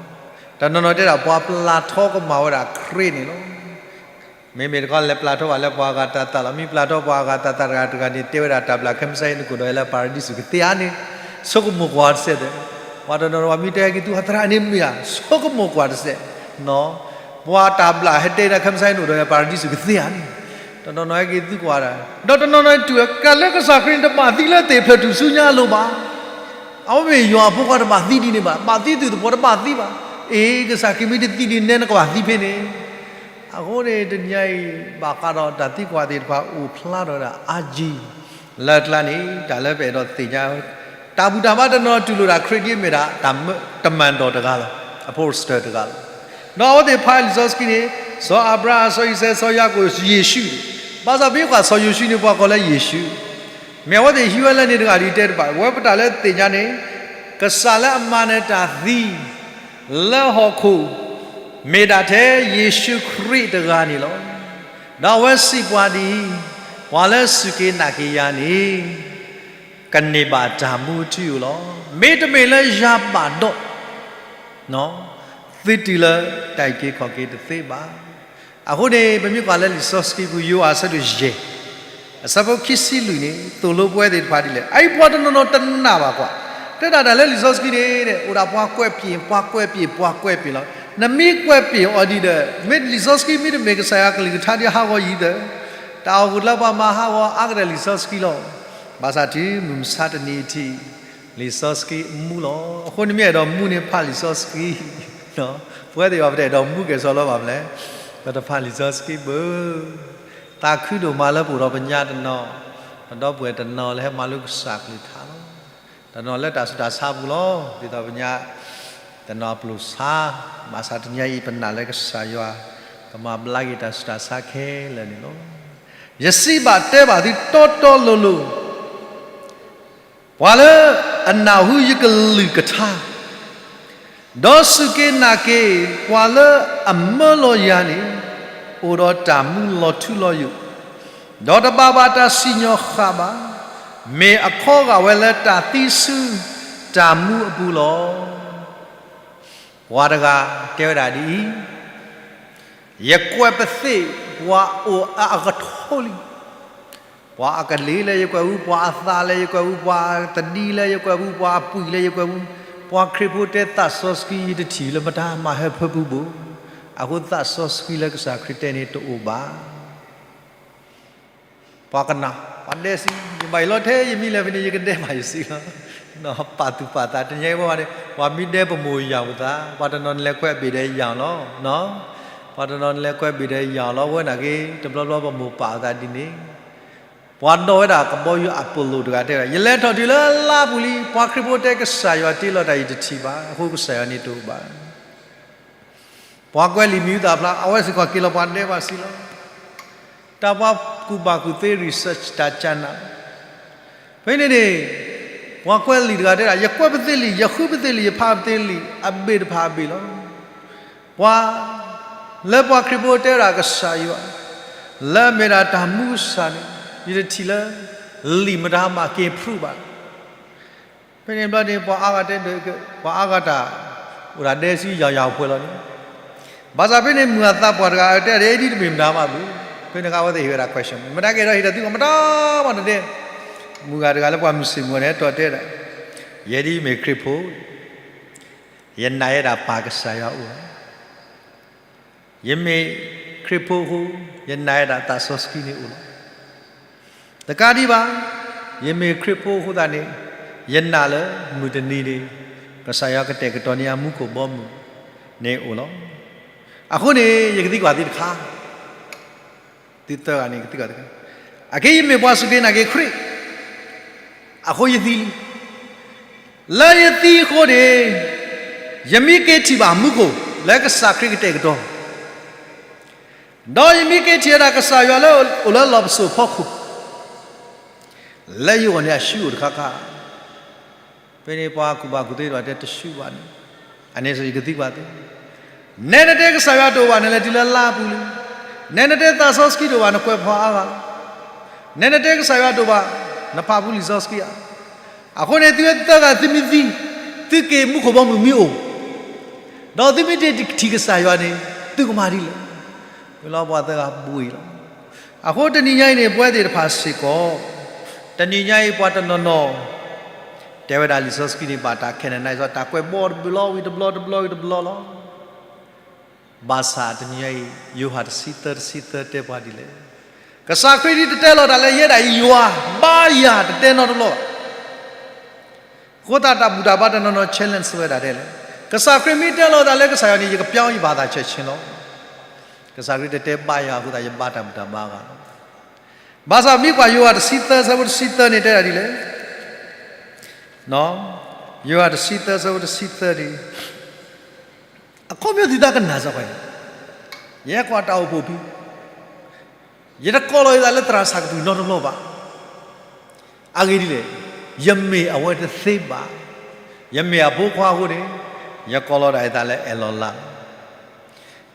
တနီၤနီၤတဲဒၣ် ပှၤပျၢ်ထီကမၣ်ဝဲဒၣ်ခရံာ်န့ၣ်လီၤ. မ့မ့ၢ်တခီလဲၤပျၢ်ထီဘၣ်လၢပှၤအဂၤတၢ်သးလီၤ. မ့ၢ်ပျၢ်ထီပှၤအဂၤတၢ်သးတဂၤတဂၤန့ၣ် တဲဝဲဒၣ်တၢ်ဘျၣ်ခဲမုၢ်ဆါဟံၣ်နကိာ်ဒီးယၤလၢပၤရဒံစူၤကသ့ဧါန့ၣ် ဆိကမိၣ်ကွၢ်တစဲးဒီး ပှၤတနီၤနီၤမ့ၢ်တဲဟဲက့ၤသု အသရၣ်န့ၣ်မ့ၢ်ဧါ ဆိကမိၣ်ကွၢ်တစဲး ပှၤတၢ်ဘျၣ်ဟဲတဲဒၣ်ခဲမုၢ်ဆါဟံၣ်နကိာ်ဒီးယၤပၤရဒံစူၤကသ့ဧါန့ၣ် တနီၤနီၤဟဲက့ၤသုကွၢ်ဒၣ် ဒီးတနီၤနီၤတူၢ်ကလၢကစၢ်ခရံာ်န့ၣ် တဘၣ်သံလၢသ့ၣ်ဖျၢၣ်ထူၣ်စုညါအလိၤဘၣ်. အဝဲမ့ၢ်ယွၤအဖိခွါတဘၣ်သံဒ်န့ၣ်ဘၣ်, ဘၣ်သံသုးသပှီၤတဘၣ်သံဘၣ်. အ့ ကစၢ်ခရံာ်မ့ၢ်တသံဒ်န့ၣ် နကဘၣ်သံဖဲန့ၣ်. အဃိန့ၣ် တနံၤညါအံၤ ဘၣ်ဃးဒီးတၢ်သံကွၢ်သ့ၣ်တဖၣ်အိၣ်ဖျါထီၣ်ဝဲဒၣ်အါကံ လၢအကျါန့ၣ် တၢ်လၢပအဲၣ်ဒိးသ့ၣ်ညါ တၢ်ဘူၣ်တၢ်ဘါတနီၤနီၤတူၢ်လိာ်ဒၣ်ခရံာ်ဒ်အမ့ၢ်ဒၣ် တမၢၣ် တမၢၣ်တီၢ်တဂၤလီၤ, အဖိစတၢၢ်တဂၤလီၤ. ဒီးအဝဲသ့ၣ်ဖးလံာ်စီဆှံန့ၣ် စီၤအၤဘြၤဟၣ် စီၤအံၤစဲး စီၤယၤကိာ် ယ့ၣ်ၡူး ဘၣ်ဆၣ်မ့ၢ်ကွၢ်စီၤယိၤၡူန့ၣ် ပှၤကိးလၢယ့ၣ်ၡူး, မ့ၢ်အဝဲသ့ၣ်ဟံးဝဲလၢန့ၣ်တဂၤဒ်တဲတဘၣ်, ဝဲပတၢ်လၢသ့ၣ်ညါန့ၣ်, ကစၢ်လၢအမၤနၢၤတၢ်သံ လၢဟီၣ်ခိၣ် မ့ၢ်ဒၣ်ထဲယ့ၣ်ၡူးခရံာ်တဂၤန့ၣ်လီၤ. ဒီးအဝဲစံးပှၤဒ်အံၤ, ပှၤလၢစူၢ်က့ၤနာ်က့ၤယၤန့ၣ် ကန့ၢ်ဘၣ်တၢ်မူအထူအယိာ်လီၤ. မ့တမ့ၢ်လၢယၤဘၣ်ဒီး သုတုၤလၢတၢ်အုၣ်က့ၤခီၣ်က့ၤတသ့ဘၣ်. အဃိန့ၣ် ပမ့ၢ်ကွၢ်လၢလံာ်စီဆှံပူၤ ယိၤဟၣ်အဆၢဒိၣ်ယဲၢ် အဆၢဖိခံဆံလွံၢ်န့ၣ် သိၣ်လိပဝဲသ့ၣ်တဖၣ်ဒ်လဲၣ်. အအံၤပှၤတနီၤနီၤတနာ်ဘၣ်ကွၢ်, တဲဒၣ်တၢ်လၢလံာ်စီဆှံန့ၣ် အိၣ်ဒၣ်ပှၤကွဲးပျဉ်း, ပှၤကွဲးပျဉ်း, ပှၤကွဲးပျဉ်းလီၤ. နမ့ၢ်ကွဲးပျဉ်းအီၤဒ်ဒီး မ့ၢ်လံာ်စီဆှံမ့တမ့ၢ်ကစၢ်ယွၤအကလုၢ်ကထါဒ်ဟးဂီၤယံၤသၢ, တၢ်အိၣ်ဃုာ်လၢပှၤမၤဟးဂီၤအါကတၢၢ်လံာ်စီဆှံလီၤ. ဘၣ်ဆၣ်တုၤမုၢ်မဆါတနံၤအထံး လံာ်စီဆှံမူလီၤ. အဃိန့ၣ်မ့ၢ်အဲၣ်ဒိးမူန့ၣ်ဖးလံာ်စီဆှံ, ပဝဲသ့ၣ်တဖၣ်ပတအဲၣ်ဒိးမူကဲၣ်ဆိးလၢဘၣ်မနုၤလဲၣ်, ပတဖးလံာ်စီဆှံဘၣ်. သးခုဒိၣ်မးလၢပအိၣ်ဒီးပညါတနီၤ, ပဒီပုၢ်ဝဲၢ်တနီၤလၢဟဲမၤလိကစၢ်ကလုၢ်ကထါလီၤ. တနီၤလၢတၢ်ဆူးတၢ်ဆါပူၤလီၤ. ဒ်သိးပညါ တနီၤအပျိာ်ဆါ, ဘၣ်ဆၣ်တနံၤအံၤပနာ်လၢကစၢ်ယွၤ ကမၤဘျါက့ၤတၢ်ဆူးတၢ်ဆါခဲလၢာ်န့ၣ်လီၤ. ယစံးဘၣ်တဲဘၣ်သုတီတီလိၤလိၤ ပှၤလၢအနၢ်ဟူယကလုၢ်ကထါ, ဒီးစူၢ်က့ၤနာ်က့ၤပှၤလၢအမၢလီၤယၤန့ၣ်, အိၣ်ဒီးတၢ်မူလီၤထူလီၤယိာ်, ဒီးတဘၣ်ဘၣ်တၢ်စံၣ်ညီၣ်ဃၣ်ဘၣ်, မ့ၢ်အခီဂာ်ဝဲလၢတၢ်သံဆူတၢ်မူအပူၤလီၤ. ပှၤတဂၤတဲဝဲဒၣ်ဒ်အံၤ, ယကွဲးပသ့ၣ်ပှၤအိၣ်အအကထိလံ. ပှၤအကလ့ၤလၢယကွဲးဝူ, ပှၤအသးလၢယကွဲးဝူ, ပှၤသဒံလၢယကွဲးဝူ, ပှၤအပှံာ်လၢယကွဲးဝူ, ပှၤခရံာ်ဖိတဲသးစီဆှံယတထံၣ်လၢမတၤမၤဟၢဖၢပူၤဘၣ်. အဃိသးစီဆှံလၢကစၢ်ခရံာ်တဲန့ၣ်တအိၣ်ဘၣ်. ပှၤကနၣ်, ပှၤဒဲစံး, ယဘၣ်ယလီၤထဲယမံၤလၢဖဲန့ၣ် ယကဒဲဘၣ်ယစံးလီၤ. ပာ်သူၣ်ပာ်သးတနံၤအံၤဘၣ်န့ၣ် ပှၤမ့ၢ်ဒဲပမိၢ်ယၢ်အိၣ်သး, ပှၤတနီၤနလဲၤကွဲးဘ့ၣ်ဒီးယၢ်လီၤ. ပှၤတနီၤနလဲၤကွဲးဘ့ၣ်ဒီးယၢ်လီၤ ဝဲနာ်က့ တဘျီဘျီပမိၢ်ပာ်အသးဒ်န့ၣ်. ပှၤဒီးဝဲဒၣ်ကဘီယူၤအပိာ်လိၣ်တဂၤတဲဝဲဒၣ်, ယလဲၤထီၣ်တုၤလၢလါပူၤလံ, ပှၤခရံာ်ဖိတဲကစၢ်ယွၤတ့လီၤတၢ်ယတထံၣ်ဘၣ်, အဃိကစၢ်ယွၤန့ၣ်တအိၣ်ဘၣ်. ပှၤကွဲးလံာ်မံၤဟူသၣ်ဖျါ, အဝဲစ့ၢ်ကီးက့ၤလီၤပှၤဒဲဘၣ်စံးလီၤ. တၢ်ပှၤကူၣ်ဘၣ်ကူၣ်သ့ research တၢ်ကနၣ်, ဖဲန့ၣ်န့ၣ် ပှၤကွဲးလံာ်တဂၤတဲဒၣ်, ယကွဲးပသ့ၣ်လံာ်, ယဃုပသ့ၣ်လံာ်, ယဖးပသ့ၣ်လံာ်, အဘ့ၣ်တဖၣ်အဘ့ၣ်လီၤ. ပှၤလၢပှၤခရံာ်ဖိတဲဝဲဒၣ်ကစၢ်ယွၤ, လၢအမ့ၢ်ဒၣ်တၢ်မူကစၢ်န့ၣ်, ယတထံၣ်လၢ လံာ်မတၤမၤက့ၤ prove ဘၣ်. ဖဲန့ၣ်ဘျီန့ၣ် ပှၤအါဂၤတဲဒၣ်, ပှၤအါဂၤတၢ် အိၣ်ဒၣ်ဒဲစုယၢ်ယၢ်ပှဲၤလီၤန့ၣ်, ဘၣ်ဆၣ်ဖဲန့ၣ်မုၢ်အသးပှၢ်တဂၤတဲဒၣ် ဒ်တမ့ၢ်မတၤမးဘၣ်, ဖဲန့ၣ်ကဝဲသ့ၣ်ဟ့ၣ်ဝဲဒၣ် question မတၤကဲဒီးဟ့ၣ်ဒီးသုကီးမတၤမးတဒဲ, မုၢ်ဂၤတဂၤလၢပှၤမုၢ်ဆ့ၣ်မုၢ်ဂီၤန့ၣ် တီၢ်တဲဒၣ်, ယဲဒ်ယမ့ၢ်ခရံာ်ဖိ ယနာ်ဝဲဒၣ်ပၢ်ကစၢ်ယွၤအိၣ်လီၤ. ယမ့ၢ်ခရံာ်ဖိအဃိ, ယနာ်ဝဲဒၣ်သးစီဆှံန့ၣ်အိၣ်လီၤ. တကးဒံးဘၣ်, ယမ့ၢ်ခရံာ်ဖိအဃိသတးန့ၣ်, ယနာ်လၢမုၢ်တနံၤန့ၣ်, ကစၢ်ယွၤကတဲာ်ကတီၤန့ၢ်အမူခိၣ်ဘီမုၢ်န့ၣ်အိၣ်လီၤ. အဃိန့ၣ် ယကသံကွၢ်သုတခါ, သုသၢဂၤန့ၣ်ကသံကွၢ်သုတခါ, အခဲအံၤယမ့ၢ်ပှၤစူၢ်က့ၤနာ်က့ၤခရံာ် အဃိယသံလံ. လၢယသံအဃိန့ၣ်, ယမ့ၢ်က့ၤထံၣ်ဘၣ်မူခိၣ် လၢကစၢ်ခရံာ်ကတဲာ်ကတီၤ, ဒီးယမ့ၢ်က့ၤထံၣ်ဝဲဒၣ်ကစၢ်ယွၤလၢအိၣ်လၢလီၢ်ပစိာ်ဖီခိၣ်, လၢယဂီၢ်န့ၣ်အဆူၣ်အိၣ်တခါခါ, ဖဲန့ၣ်ပှၤကူၣ်ဘၣ်ကူၣ်သ့တဂၤတဲတဆူၣ်ဘၣ်န့ၣ်, အန့ၣ်စ့ၢ်ယကသံကွၢ်သု, နဲနတဲကစၢ်ယွၤတအိၣ်ဘၣ် နလဲၤတုၤလၢလါပူၤလံ, နဲနတဲသးစီဆှံတအိၣ်ဘၣ် နကွဲးဖီအါဂၤလီၤ, နဲနတဲကစၢ်ယွၤတအိၣ်ဘၣ် နဖးဖူလံာ်စီဆှံဧါ. အဃိန့ၣ် သုသၢဂၤသုမ့ၢ်သံ, သုက့ၤမူခိၣ်ဘီမုၢ်မ့ၢ်အိၣ်, ဒီးသုမ့ၢ်တထံၣ်ကစၢ်ယွၤန့ၣ် သုကမၤဒ်လဲၣ်. ဝံၤလီၤပှၤသၢဂၤဘှံးလီၤ. အဃိတနံၤညါအံၤန့ၣ် ပဝဲသ့ၣ်တဖၣ်စ့ၢ်ကီး, တနံၤညါအံၤပှၤတနီၤနီၤ တဲဝဲဒၣ်လံာ်စီဆှံန့ၣ် ဘၣ်တၢ် canonize တၢ်ကွဲးဘီတဘျီဝံၤတဘျီတဘျီဝံၤတဘျီလီၤ. ဘၣ်ဆၣ်တနံၤညါအံၤ ယိၤဟၣ်တဆံသၢတဆံသၢတဲပှၤဒ်လဲၣ်. ကစၢ်ခရံာ်ဒ်တတဲလီၤတၢ်လၢယဲဒၣ်ယွၤ, ဘါယွၤတတဲနီတဘျီဘၣ်. အဃိသတးတၢ်ဘူၣ်တၢ်ဘါတနီၤနီၤ challenge ဝဲဒၣ်ဒ်လဲၣ်. ကစၢ်ခရံာ်မ့ၢ်တဲလီၤတၢ်လၢကစၢ်ယွၤန့ၣ် ယကပျီယဘၣ်သးဆဲးဆ့လီၤ. ကစၢ်ခရံာ်တတဲဘါယွၤအဃိသတး ယဘါတၢ်ဘူၣ်တၢ်ဘါအဂၤလီၤ. ဘၣ်ဆၣ်မ့ၢ်ကွၢ်ယိၤဟၣ်တဆံသၢဆၢဖိတဆံသၢန့ၣ်တဲဒၣ်ဒ်လဲၣ်. ယိၤဟၣ်တဆံသၢဆၢဖိတဆံသၢန့ၣ်, အခီပညီသုသးကနၣ်စ့ၢ်ကီး, ယဟဲကွၢ်တၢ်အိၣ်ဖှိၣ်ဖဲ ယတကိးလီၤယသးလၢသရၣ်စၢ်ကပုၢ်နီတဘျီဘၣ်. အဂ့ၢ်ဒ်လဲၣ်, ယမ့ၢ်အဝဲတသ့ဘၣ်. ယမ့ၢ်အဖိခွါအဃိန့ၣ်, ယကိးလီၤဒၣ်ယသးလၢအဲၣ်လီၤလး.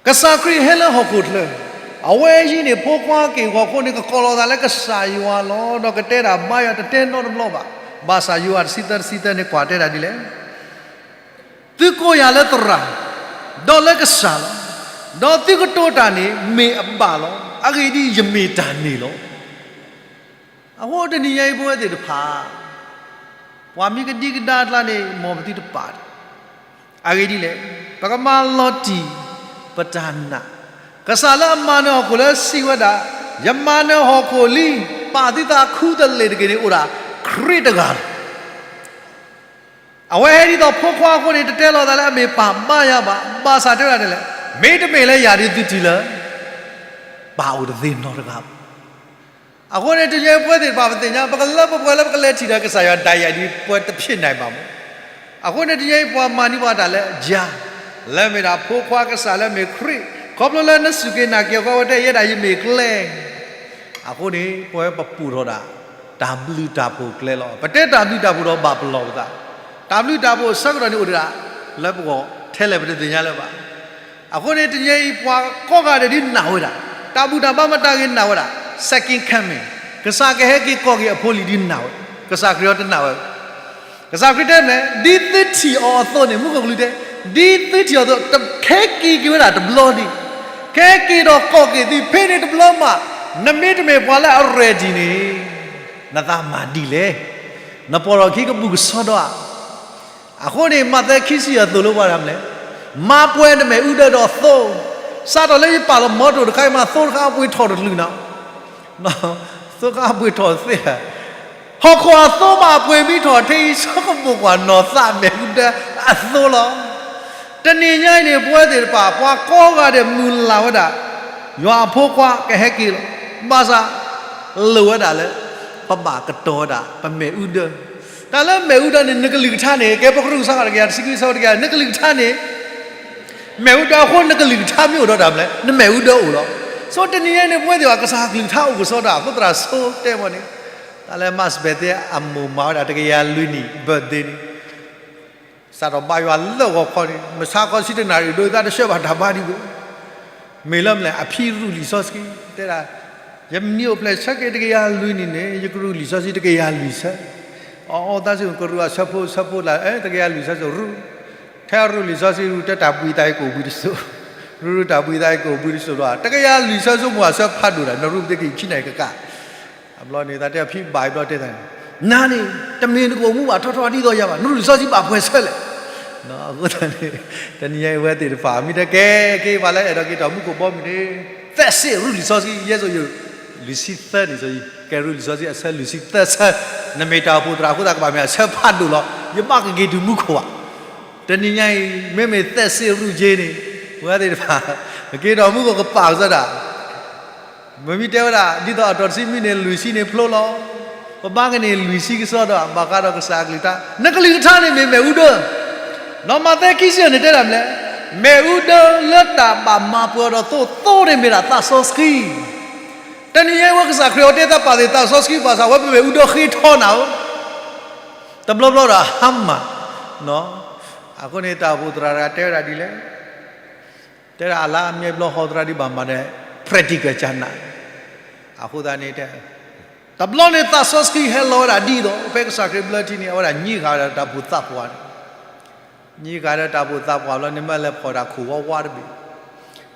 ကစၢ်ခရံာ်ဟဲလၢဟီၣ်ခိၣ်ချၢ, အဝဲအံၤန့ၣ် ဖိခွါက့ၢ်ဂီၤအဃိန့ၣ် ကကိးလီၤသးလၢကစၢ်ယွၤလီၤ. ဒီးကတဲဒၣ်ဘါယွၤတတဲနီတဘျီဘၣ်. ဘၣ်ဆၣ်ယိၤဟၣ်တဆံသၢ တဆံသၢန့ၣ် ကွၢ်တဲဒၣ်ဒ်လဲၣ်, သုကိးယၤလၢသရၣ်, ဒီးလၢကစၢ်လီၤ. ဒီးသုကတိၤတၢ်န့ၣ်မ့ၢ်အဘၣ်လီၤ. အဂ့ၢ်ဒ်အံၤ, ယမ့ၢ်တၢ်န့ၣ်လီၤ. အဃိတနံၤညါအံၤ ပဝဲသ့ၣ်တဖၣ် ပှၤမ့ၢ်ကဒံကဒါအကျါန့ၣ် မ်ပသုတပာ်တၢ်. အဂ့ၢ်ဒ်လဲၣ်, ပကမၤလီၤတံၢ်ပတၢ်နာ်. ကစၢ်လၢအမၤနၢၤဟီၣ်ခိၣ်လၢစံးဝဲဒၣ်, ယမၤနၢၤဟီၣ်ခိၣ်လံ, ပာ်သုသးခူတလ့ၢ်တက့ၢ်န့ၣ် အိၣ်ဒၣ်ခရံာ်တဂၤလီၤ. အဝဲဟဲဒ်သိးဖိခွါအဃိန့ၣ် တတဲလီၤသးလၢအမ့ၢ်ပၢ်ဘါယွၤဘၣ်. ဘၣ်ဆၣ်တဲဝဲဒၣ်ဒ်လဲၣ်, မ့တမ့ၢ်လၢယၤဒီးသုထံၣ်လၢ ပၢ်အိၣ်တသ့နီတဂၤဘၣ်. အဃိန့ၣ် တနံၤညါအံၤ ပဝဲသ့ၣ်တဖၣ်ပသ့ၣ်ညါ ပကလၢပှဲၤလၢပကလဲၤထံၣ်ဒီးကစၢ်ယွၤဒၣ်ယၤဒ် ပှဲၤတဖျ့နၤဘၣ်မး. အဃိန့ၣ် တနံၤညါအံၤ ပှၤမၤန့ၢ်ပှၤတၢ်လၢယၤ, လၢမ့ၢ်ဒၣ်ဖိခွါကစၢ်လၢမ့ၢ်ခရံာ်, ခီဖျိလၢနစူၢ်က့ၤနာ်က့ၤအဃိ အဝဲတဲယဲဒၣ်ယမ့ၢ်ကျဲ အဃိန့ၣ် ပဝဲပပူးထီၣ်ဒၣ် တၢ်ဘျုးတၢ်ဖှိၣ်ကျဲလီၤ. ပတဲတၢ်ဘျုးတၢ်ဖှိၣ်ဒီးဘၣ်ပလီၢ်ပသး, တၢ်ဘျုးတၢ်ဖှိၣ်ဆၢကတီၢ်န့ၣ်အိၣ်ဒၣ် လၢပဂီၢ်ထဲလဲၣ်ပတသ့ၣ်ညါလၢၤဘၣ်. အဃိန့ၣ် တနံၤညါအံၤ ပှၤကိးဂၤဒဲးဒ်နာ်ဝဲဒၣ်, တၢ်ဘူၣ်တၢ်ဘါမတၤဂ့ၤနာ်ဝဲဒၣ်, second coming, ကစၢ်ကဟဲက့ၤကိးက့ၤအဖိလံၤဒ်နာ်ဝဲ, ကစၢ်ခရံာ်အီၤတနာ်ဝဲ ကစၢ်ခရံာ်တဲမ့ၢ် ဒ်သုထံၣ်အီၤအသိးန့ၣ် မူခိၣ်ကလူးတဲ, ဒ်သုထံၣ်အီၤအသိး ကဟဲက့ၤက့ၤဝဲဒၣ်တဘျီဒံး, ကဟဲက့ၤဒီးကိးက့ၤသု ဖဲန့ၣ်တဘျီမး, နမ့တမ့ၢ်ပှၤလၢအ ready န့ၣ် နသးမၤဒ်လဲၣ်. နပိာ်ထီၣ်ခံကဘူၣ်ကဆှီဒီးဧါ. အဃိန့ၣ် မးသဲခံဆံယဲၢ်သိၣ်လိပှၤဒၣ်မနုၤလဲၣ်, မၤပှဲၤနမဲာ်အူဒၢဒီးသိ, စးထီၣ်လၢယပာ်လီၤမီထိၣ်တခါအံၤမး သိတခါအပှ့ၤထီၣ်တချုးနီၤ သိခါအပှ့ၤထီၣ်သ့ဧါ. ဟီၣ်ခိၣ်အသိမးအပှ့ၤမံထီၣ်ထဲအံၤ ဆိကမိၣ်ကွၢ်နီၢ်သးမဲာ်အူဒၢအသိလီၤ. တနံၤညါအံၤန့ၣ် ပဝဲသ့ၣ်တဖၣ် ပှၤကိးဂၤဒဲးမုၢ်လၢ်ဝဲဒၣ် ယွၤအဖိခွါကဟဲက့ၤလီၤ. ဘၣ်ဆၣ် လိၣ်ဝဲဒၣ်လၢ ပဘၣ်ကတီၤဝဲဒၣ် ပမဲာ်အူဒၢ တၢ်လၢမဲာ်အူဒၢန့ၣ် နကလုၢ်ကထါန့ၣ် ကဲပကရူၢ်ကစၢ်တကယၤတဆံခွံ ဆၢဖိတကယၤ နကလုၢ်ကထါန့ၣ် မဲာ်အူဒၢအဃိ နကလုၢ်ကထါမ့ၢ်အိၣ်ဒီးတၢ်မနုၤလဲၣ်, နမဲာ်အူဒၢအိၣ်လီၤ. ဆိတနံၤညါအံၤန့ၣ် ပဝဲသ့ၣ်တဖၣ် ကစၢ်ကလုၢ်ကထါအိၣ်ကစီဒီး အဃိသရၣ်ဆိတဲမ့ၢ်န့ၣ်, တၢ်လၢ Max Birthday အမိၢ်မၤဝဲဒၣ်တကယၤလွံၢ်နံၣ် birthday န့ၣ် စးထီၣ်ဘါယွၤလၢဂီၤခီန့ၣ် မဆါခီဆံတနၣ်ရံၣ် ဒိးသးတဆှၢဘၣ်တၢ်ဘါဒံးဘၣ်. မ့ၢ်လၢမနုၤလဲၣ်, အဖံရူၢ်လံာ်စီဆှံ တဲဒၣ်, ယမံၤအိၣ်ဖျဲၣ်ဆၢက့ၤတကယၤလွံၢ်နံၣ်န့ၣ် ယကရူၢ်လံာ်စီဆှံတကယၤလွံၢ်ဆၢ. အီအီ သးစူၤကရူၢ်အဆၢဖိဆၢဖိလၢ အဲ တကယၤလွံၢ်ဆၢစိၤရူၢ်, ထဲအရူၢ်လံာ်စီဆှံရူၢ် တဲတၢ်ဘှံးသးအံၤကအိၣ်ဘှံးတစိၤ, ရူၢ်ရူၢ်တၢ်ဘှံးသးအံၤကအိၣ်ဘှံးတစိၤလီၤ. တကယၤလွံၢ်ဆၢစိၤမိၢ်အဆၢဖးဒိၣ်ဒၣ် နရူၢ်ပသ့က့ၤခံနၣ်ရံၣ်ကကး အဘျီန့ၣ် သးတဲအဖံဘၣ်အဘျီတဲသးန့ၣ်, နၤန့ၣ် တမ့ၢ်နကအိၣ်မူဘၣ်ထီထီဒ်သိးယၤဘၣ်, နရူၢ်လံာ်စီဆှံဘၣ်ပှဲၤဆၢလဲၣ်. အဃိသတးန့ၣ် တနံၤညါအံၤဝဲသ့ၣ်တဖၣ် မ့ၢ်တကဲက့ၤပှၤလၢအဲၣ်ဒိးက့ၤထီၣ်မူခိၣ်ဘီမုၢ်န့ၣ် သးစဲရူၢ်လံာ်စီဆှံ ယဲစိၤယိၤ လွံၢ်ဆံသၢန့ၣ် ကဲရူၢ်လံာ်စီဆှံအဆၢလွံၢ်ဆံသၢဆၢ, နမ့ၢ်တၢ်အိၣ်ဖှိၣ်သရၣ်အဃိသတး ကဘၣ်မ့ၢ်အဆၢဖးဒိၣ်လီၤ, ယဘၣ်ကက့ၤတုၤမူခိၣ်ဘၣ်. တနံၤညါအံၤ မ့မ့ၢ်သးစဲရူၢ်က့ၤန့ၣ် ပဝဲသ့ၣ်တဖၣ် ကက့ၤထီၣ်မူခိၣ်ကပာ်ကစီဒၣ် မ့မ့ၢ်တဲဝဲဒၣ် ဒ်သိးအတီၢ်တဆံမံးနံးန့ၣ် လွံၢ်ဆံန့ၣ်ဖျိလီၤ. ပဘါကန့ၣ်လွံၢ်ဆံကစီဒီး ဘၣ်ဃးဒီးကစၢ်အကလုၢ်ကထါ, နကလုၢ်ကထါန့ၣ်မ့ၢ်မဲာ်အူဒၢ. နီၢ်မးသဲခံဆံန့ၣ်တဲဒၣ်မနုၤလဲၣ်, မဲာ်အူဒၢလၢတၢ်ဘၣ်မၤပှဲၤအီၤဒီးသိ, သိန့ၣ်မ့ၢ်ဒၣ်သးစီဆှံ. တနံၤညါအံၤဝဲကစၢ်ခရံာ်အီၤတဲသးပာ်သ့ၣ်သးစီဆှံဘၣ်ဆၣ် ဝဲပမဲာ်အူဒၢဃ့ထီနၤဧၢ, တဘျီဘျီဒီးဟါမၢ်. အဃိန့ၣ် တၢ်အိၣ်ဖှိၣ်သရၣ်တဂၤတဲဝဲဒၣ်ဒ်လဲၣ် တဲဒၣ်အလါအမ့ၢ်ဘျီဟီသရၣ်ဒ်ဘၣ်မၤဒီး practical ကနၣ်, အဃိသတးန့ၣ်တဲ, တဘျီန့ၣ်သးစီဆှံဟဲလီၤဝဲဒၣ်ဒ်သိး ဖဲကစၢ်ခရံာ်ဘျၢထံန့ၣ် အဝဲဒၣ်ညံဃာ်ဝဲဒၣ်တၢ်ဘူၣ်သးပှၢ်န့ၣ်, ညံဃာ်ဒီးတၢ်ဘူၣ်သးပှၢ်ဘျီန့ၣ် မ့ၢ်လဲၤဖီၣ်ဒၣ်ခိၣ်ဝါဝါတဘ့ၣ်,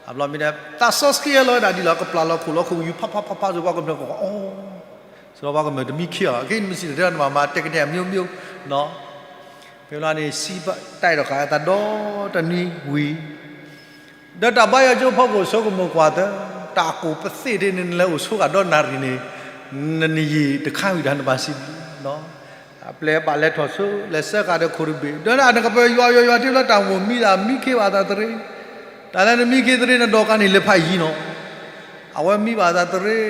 အဘျီမ့ၢ်ဒၣ် သးစီဆှံဟဲလီၤဝဲဒၣ်ဒ်လီၤ ကပျၢ်လီၤခိၣ်လီၤခိၣ်ယူၤဖးဖးဖးဖး စ့ၢ်ပှၤကမျၢၢ်ကီးအီၤ စ့ၢ်ပှၤကမျၢၢ်တမံခ့အီၤ က့နမ့ၢ်စံးတၢ်တဲနမၤမၤတဲကန့ၢ် အမျိုးမျိုး, ဖဲလီၤန့ၣ် စံးဘၣ်တၢ်အဲၣ်ဒိးဃာ်အသးဒီတနွံဝံၤ ဒီးတၢ်ဘါယွၤကၠိဖီခိၣ်ဆိကမိၣ်ကွၢ်သၢ, တၢ်ကိၢ်ပသ့ၣ်ဒ်န့ၣ် နလဲၤအိၣ်ဆိဃာ်ဒီနၣ်ရံၣ်န့ၣ်, နနယံာ်တခါဝံၤဒီးနဘၣ်စံးဘျုး, အပျဲၢ်ဘၣ်လဲၤထီၣ်ဆိ လဲၤစၢဃာ်ဒီးခိၣ်တဘ့ၣ်, ဒီးနကပၢၢ်ယွၤယွၤယွၤထံလၢတၢ်မိၣ်မံဒၣ် မံခ့ဘၣ်သးတရ့, တၢ်လၢနမံခ့တရ့ နဒီကါန့ၣ်လဲၤဖးယံၤနီၤ, အဝဲမံဘၣ်သးတရ့,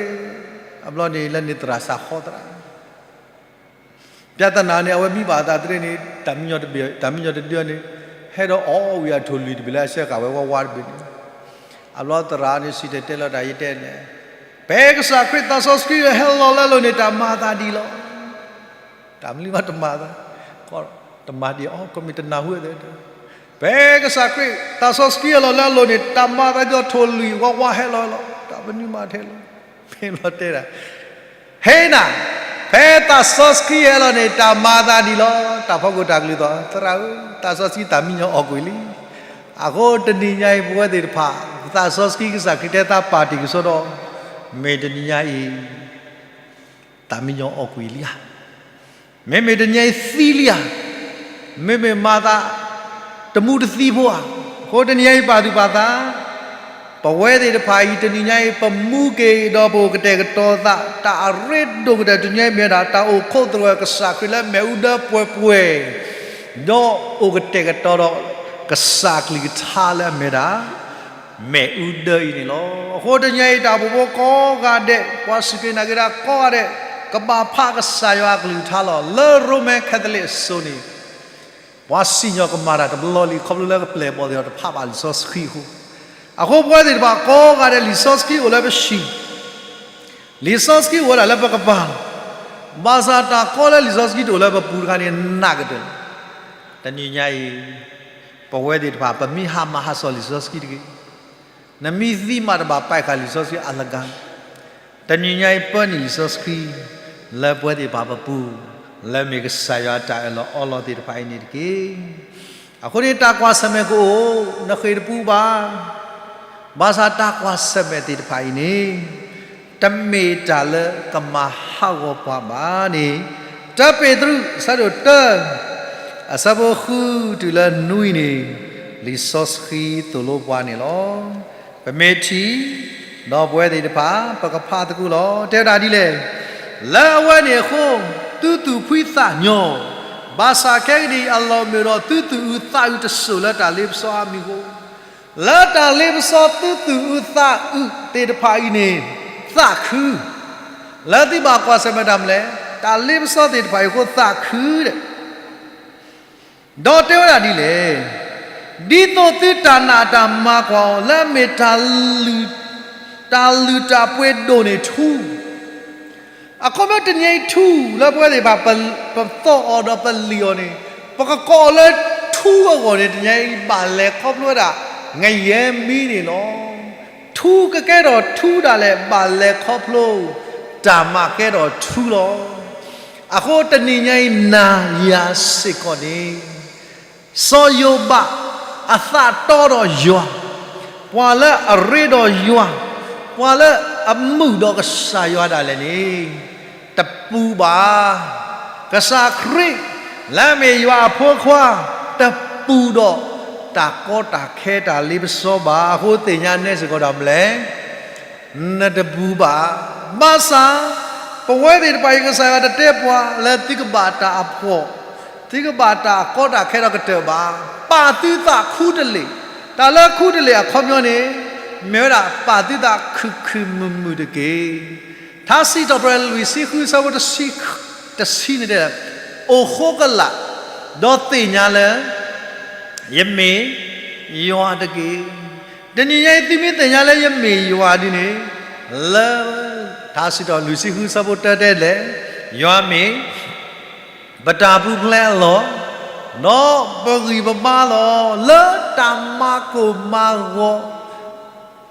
အဘျီန့ၣ် လၢန့ၣ်သရၣ်စးဃီသရၣ် ပြဿနာန့ၣ် အဝဲမံဘၣ်အသးတရ့န့ၣ် တၢ်မံညီတဘ့ၣ် တၢ်မံညီတဒၢန့ၣ် ဟဲဒီးအီၣ်ဝံၤအထိၣ်လွံၢ်တဘ့ၣ်လၢအစၢဃာ်ဝဲဝါဝါတဘ့ၣ်န့ၣ်, အဘျီသရၣ်န့ၣ်စံၣ်တဲၤတဲလီၤတၢ်ယတဲန့ၣ်, ဖဲကစၢ်ခရံာ်သးစီဆှံဟဲလီၤလၢအလိၤန့ၣ် တၢ်မၤအသးဒ်လဲၣ်. တၢ်မနုၤမးတမၤအသး, တမၤဒ်အီၤ ကမ့ၢ်တနၢ်ဟူဝဲသ့ၣ်, ဖဲကစၢ်ခရံာ်သးစီဆှံဟဲလီၤလၢအလိၤန့ၣ် တၢ်မၤအသးဒ်သိးထိၣ်လွံၢ်ဝါဝါဟဲလီၤလီၤ. တၢ်မနုၤမးထဲလဲၣ်. မ့ၢ်လီၤတဲဒၣ် ဟ့ၣ်နၤ, ဖဲသးစီဆှံဟဲလီၤန့ၣ် တၢ်မၤအသးဒ်လဲၣ်. တၢ်ဖီခိၣ်တၢ်ကလုၢ်သီၣ် သရၣ်ဧၢ, သးစီဆှံတၢ်မံညီၤအီၣ်ကွံာ်လံ. အဃိတနံၤညါအံၤ ပဝဲသ့ၣ်တဖၣ် သးစီဆှံကစၢ်ခရံာ်တဲသးပာ်တ့ၢ်ကစီဒီး မ့ၢ်တနံၤညါအံၤ တၢ်မံညီၤအီၣ်ကွံာ်လံဧါ. မ့မ့ၢ်တနံၤညါအံၤသံလံဧါ. မ့မ့ၢ်မၤသး တမူတသံဖိဧါ. အဃိတနံၤညါအံၤပာ်သူၣ်ပာ်သး ပဝဲသ့ၣ်တဖၣ်အံၤ တနံၤညါအံၤ ပမူက့ၤဒီးပအိၣ်ကတဲာ်ကတီၤသး တၢ်အရ့ဒိၣ်ကတၢၢ်တနံၤညါအံၤမ့ၢ်ဝဲဒၣ် တၢ်အိၣ်ခိးသရိာ်ကစၢ်ခရံာ်လၢမ့ၣ်အူဒၢပှဲၤပှဲၤ, ဒီးအိၣ်ကတဲာ်ကတီၤဒီးကစၢ်ကလုၢ်ကထါလၢအမ့ၢ်ဒၣ် မ့ၣ်အူဒၢအံၤန့ၣ်လီၤ. အဃိတနံၤညါအံၤ တၢ်အိၣ်ဖှိၣ်ဖိကိးဂၤဒဲး ပှၤစူၢ်က့ၤနာ်က့ၤတၢ်ကိးဂၤဒဲး ကဘၣ်ဖးကစၢ်ယွၤအကလုၢ်ကထါလီၤ. လၢရိမ့ၤ Catholic အစိၤန့ၣ် ပှၤစံၣ်ညီၣ်ကမၣ်တၢ်တဘျီလံ ခီဖျိလၢကပျဲၢ်အဘီၣ်သ့ၣ်ဒီးတဖးဘၣ်လံာ်စီဆှံအဃိ, အဃိပဝဲသ့ၣ်တဖၣ်ကိးဂၤဒဲး လံာ်စီဆှံအိၣ်လၢပဆံၣ်, လံာ်စီဆှံအိၣ်ဝဲဒၣ်လၢပကပၤလီၤ. ဘၣ်ဆၣ်တၢ်ကီလၢလံာ်စီဆှံတအိၣ်လၢပပူၤတခါန့ၣ် နးကတၢၢ်လီၤ. တနံၤညါအံၤ ပဝဲသ့ၣ်တဖၣ် ပမ့ၢ်ဟးမၤဟးစီၣ်လံာ်စီဆှံတဂ့ၤ, နမ့ၢ်သံမးတဘၣ်ပာ်ဃာ်လံာ်စီဆှံအလကၤ, တနံၤညါအံၤ ပၢနုာ်လံာ်စီဆှံ လၢပဝဲသ့ၣ်တဖၣ်ပပူၤ, လၢမ့ၢ်ကစၢ်ယွၤအတၢ်အၢၣ်လီၤအီလီၤသ့ၣ်တဖၣ်အံၤန့ၣ်တက့ၢ်. အဃိန့ၣ် တၢ်ကွၢ်ဆၢၣ်မဲာ်ကအိၣ် နဃ့ၢ်တပူၤဘၣ်. ဘၣ်ဆၣ်တၢ်ကွၢ်ဆၢၣ်မဲာ်သ့ၣ်တဖၣ်အံၤန့ၣ် တမ့ၢ်တၢ်လၢကမၤဟးဂီၤပှၤဘၣ်န့ၣ်, တၢ်ပ့းတရူး အဆၢဒိၣ်တၢ အဆၢဖိဃုတုၤလၢနွံန့ၣ် လံာ်စီဆှံသိၣ်လိပှၤန့ၣ်လီၤ. ပမ့ၢ်ထံၣ် ဒီးပဝဲသ့ၣ်တဖၣ် ပကဖးသကိးလီၤ. တဲဝဲဒၣ်ဒ်လဲၣ်, လၢအဝဲန့ၣ်အဃိ သုသူၣ်ဖှံသးညီ, ဘၣ်ဆၣ်ခဲကနံၣ်အံၤ အလီၢ်မုာ်ဒီးသုသူၣ်အုးသးအုးတစိၢ်လၢတၢ်လ့ပစီအါမံၤအဃိ, လၢတၢ်လ့ပစီသုသူၣ်အုးသးအုးသ့ၣ်တဖၣ်အံၤန့ၣ် သးခု လၢသုဘၣ်ကွၢ်ဆၢၣ်မဲာ်တၢ်မနုၤလဲၣ်, တၢ်လ့ပစီသ့ၣ်တဖၣ်အံၤအဃိသးခုဒီး ဒီးတဲဝဲဒၣ်ဒ်လဲၣ်, ဒ်သိးသုတၢ်နာ်တၢ်မၤကွၢ်အီၤ လၢအမ့ၢ်တၢ်လုၢ် တၢ်လုၢ်တၢ်ပှ့ၤဒိၣ်န့ၢ်ထူ, အခီပညီတနံၤအံၤထူလၢပဝဲသ့ၣ်တဖၣ် ပသီၣ်အီၤဒီးပလံာ်အီၤန့ၣ် ပကကိးအီၤလၢထူအဂီၢ်န့ၣ် တနံၤအံၤ ဘၣ်လဲၤခီဖျိဝဲဒၣ် ငရဲမီးန့ၣ်လီၤ. ထူကကဲထီၣ်ထူဒၣ်လဲာ် ဘၣ်လဲၤခီဖျိ တၢ်မၤကဲထီၣ်ထူလီၤ. အဃိတနံၤညါအံၤ နၤယၤစ့ၢ်ကီးန့ၣ် စီၤယိၤဘး အသးတီဒီးယွၤ, ပှၤလၢအရ့ဒီးယွၤ, ပှၤလၢအမုာ်ဒီးကစၢ်ယွၤဒၣ်လဲာ်န့ၣ် တပူၤဘၣ်. ကစၢ်ခရံာ် လၢအမ့ၢ်ယွၤအဖိခွါ တပူၤဒီး တၢ်ကီတၢ်ခဲတၢ်လ့ပစီဘၣ်. အဃိသ့ၣ်ညါနဲစ့ၢ်ကီးဒီးမနုၤလဲၣ် နတပူၤဘၣ်. ဘၣ်ဆၣ် ပဝဲသ့ၣ်တဖၣ်အံၤ ကစၢ်ယွၤတတဲပှၤလၢသုကဘၣ်တၢ်အဖှီၣ်, သုကဘၣ်တၢ်အကီတၢ်ခဲဒီးကတၢၢ်ဘၣ်. ပာ်သုသးခူတလ့ၢ်, တၢ်လၢခူတလ့ၢ်အခီပညီန့ၣ် မ့ၢ်ဝဲဒၣ် ပာ်သုသးခုၣ်ခုၣ်မုာ်မုာ်တက့ၢ်. ထါစံးထီၣ်ပတြၢၤလွံၢ်ဆံဃု အဆၢဖိတဆံန့ၣ်တဲ, အိၣ်ဃိကလာ်, ဒီးသ့ၣ်ညါလၢ ယမ့ၢ်ယွၤတက့ၢ်. တနံၤညါအံၤ သုမ့ၢ်သ့ၣ်ညါလၢယမ့ၢ်ယွၤဒ်န့ၣ်, လၢ ထါစံးထီၣ်လွံၢ်ဆံဃု အဆၢဖိတၢတဲလဲၣ်, ယွၤမ့ၢ် ပတၢ်ပူၤဖျဲးအလီၢ်, ဒီးပဂံၢ်ပဘါလီၤ. လၢတၢ်မၤကိၢ်မၤဂီၤ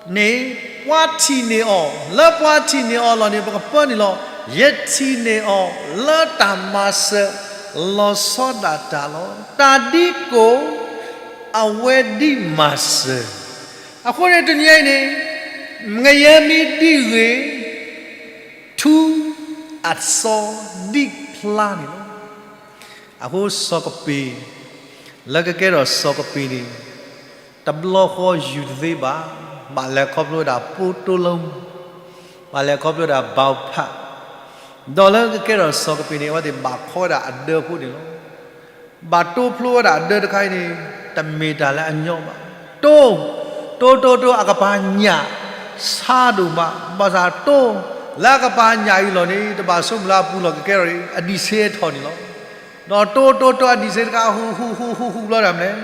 န့ၣ် ပှၤထံၣ်န့ၢ်အီၤ, လၢပှၤထံၣ်န့ၢ်အီၤအလီၢ်န့ၣ် ပကပၢနုာ်လီၤ. ယထံၣ်န့ၢ်အီၤ လၢတၢ်မၤစၢၤလီၤဆီဒၣ်တၢ်လီၤ. တၢ်ဒ်ကိၣ် အဝဲဒ်မၤစၢၤ. အဃိန့ၣ် တနံၤအံၤန့ၣ် ငရဲမီးဒ်ဂ့ၢ် ထူအစီဒ်ဖျါန့ၣ်လီၤ. အဃိစီၤကပ့ၤ လၢကကဲထီၣ်စီၤကပ့ၤန့ၣ် တဘျီဃီယူၤတသ့ဘၣ်. ဘၣ်လဲၤခီဖျိဝဲဒၣ်ပိတိလိ, ဘၣ်လဲၤခီဖျိဝဲဒၣ်ဘီဖး, ဒီးလၢကကဲထီၣ်စီၤကပ့ၤန့ၣ် အဝဲသ့ၣ်ဘၣ်ခီဝဲဒၣ်အဒၢဖိန့ၣ်လီၤ. ဘၣ်တိဖျိဝဲဒၣ်အဒၢတခါအံၤန့ၣ် တမ့ၢ်တၢ်လၢအညီဘၣ်. တိ, တိတိတိ အကပၤညၣ်ဆါဒိၣ်မး, ဘၣ်ဆၣ်တိ လၢအကပၤညၣ်အံၤလီၤန့ၣ် တဘၣ်ဆိကမိၣ်လၢအပူၤလီၢ်ကကဲထီၣ်န့ၣ် အဒံးဆ့ထီၣ်န့ၣ်လီၤ. ဒီးတိတိတိ အဒံးဆ့တခါ ဟူးဟူးဟူးဟူးဟူးဘျီဒၣ်မလဲၣ်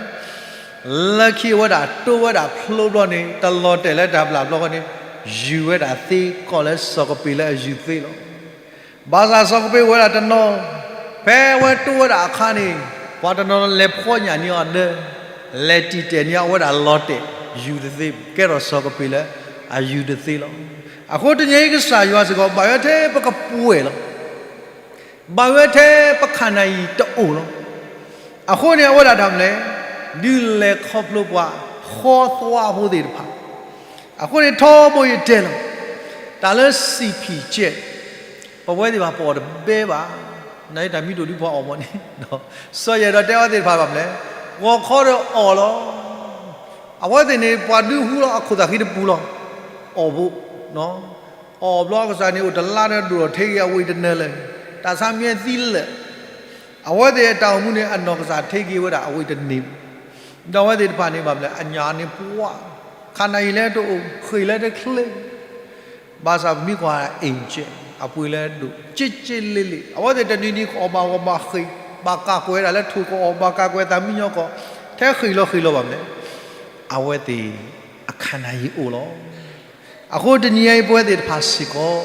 လၢခံအဝဲဒၣ်တိဝဲဒၣ်ဖျိဘျီန့ၣ် တလီၤတဲာ်လၢတၢ်ဘျၣ်ဘျီဃီန့ၣ် ယူၤဝဲဒၣ်သ့ကိးလၢစီၤကပ့းလၢအယူၤသ့လီၤ. ဘၣ်ဆၣ်စီၤကပ့းအိၣ်ဝဲဒၣ်တနီၤ, ဖဲအဝဲတိဝဲဒၣ်အခါန့ၣ်, ပှၤတနီၤလဲၤဖှီၣ်ညၣ်န့ၢ်အီၤဒၢ, လဲၤတံာ်တဲာ်န့ၢ်အီၤဝဲဒၣ်လီၤတဲာ်, ယူၤတသ့, ကဲထီၣ်စီၤကပ့းလၢအယူၤတသ့လီၤ. အဃိတနံၤအံၤကစၢ်ယွၤစ့ၢ်ကီး ဘၣ်ဝဲထဲပကပှဲၤလီၤ. ဘၣ်ဝဲထဲပခါနၤအံၤတအိၣ်လီၤ. အဃိန့ၣ်အဝဲဒၣ်တၢ်မနုၤလဲၣ်, ဒုးလဲၤခီဖျိပှၤဃီသွါဖိသ့ၣ်တဖၣ်, အဃိန့ၣ်ထီဘိယတဲလီၤ, တၢ်လၢစံးဖံးကဲး, ပဝဲသ့ၣ်တဖၣ်ပအီၣ်တဘဲဘၣ်, နတၢ်မံဒိၣ်ဒုးပှၤအီၣ်မီၢ်န့ၣ်, စီၤယဲၢ်ဒီးတဲအဝဲသ့ၣ်တဖၣ်ဘၣ်မနုၤလဲၣ်, ဂီၤခီဒီးအီၣ်လီၤ. အဝဲသ့ၣ်န့ၣ် ပှၤဒုးဟူလီၤအခိၣ်သးဃံတပူၤလီၤ. အီၣ်ဘိ, အီၣ်ဘျီကစၢ်န့ၣ်အိၣ်တလါဒီးဒိၣ်ထီၣ်ထံဂ့ၤအဝံၣ်တနၢၤလၢာ်, တၢ်ဆါမံသံလၢာ်, အဝဲသ့ၣ်အတၢ်အိၣ်မူန့ၣ် အနီၢ်ကစၢ်ထံဂ့ၤဝဲဒၣ်အဝံၣ်တန့ၢ်, ဒီးအဝဲသ့ၣ်တဖၣ်န့ၣ်ဘၣ်မနုၤလဲၣ် အညၣ်န့ၣ်ပှၢ်, ခါနၤအံၤလဲၤတအိၣ်, ဃ့ၢ်လၢတချ့ ဘၣ်ဆၣ်ပမ့ၢ်ကွၢ် angel အပှ့ၤလၢအဒိၣ် ကၠ့ကၠ့လ့လ့, အဝဲသ့ၣ်တနံၤနံၤကအီၣ်ဘၣ်ဂီၢ်ဘၣ်ဃ့ၢ်, ဘၣ်ကးကွဲးဒၣ်လၢထိၣ်ကအီၣ်, ဘၣ်ကးကွဲးသးမံညီကီၢ်, ထဲဃ့ၢ်လီၤဃ့ၢ်လီၤဘၣ်မနုၤလဲၣ်, အဝဲသ့ၣ်အခါနၤအံၤအိၣ်လီၤ. အဃိတနံၤညါအံၤပဝဲသ့ၣ်တဖၣ်စ့ၢ်ကီး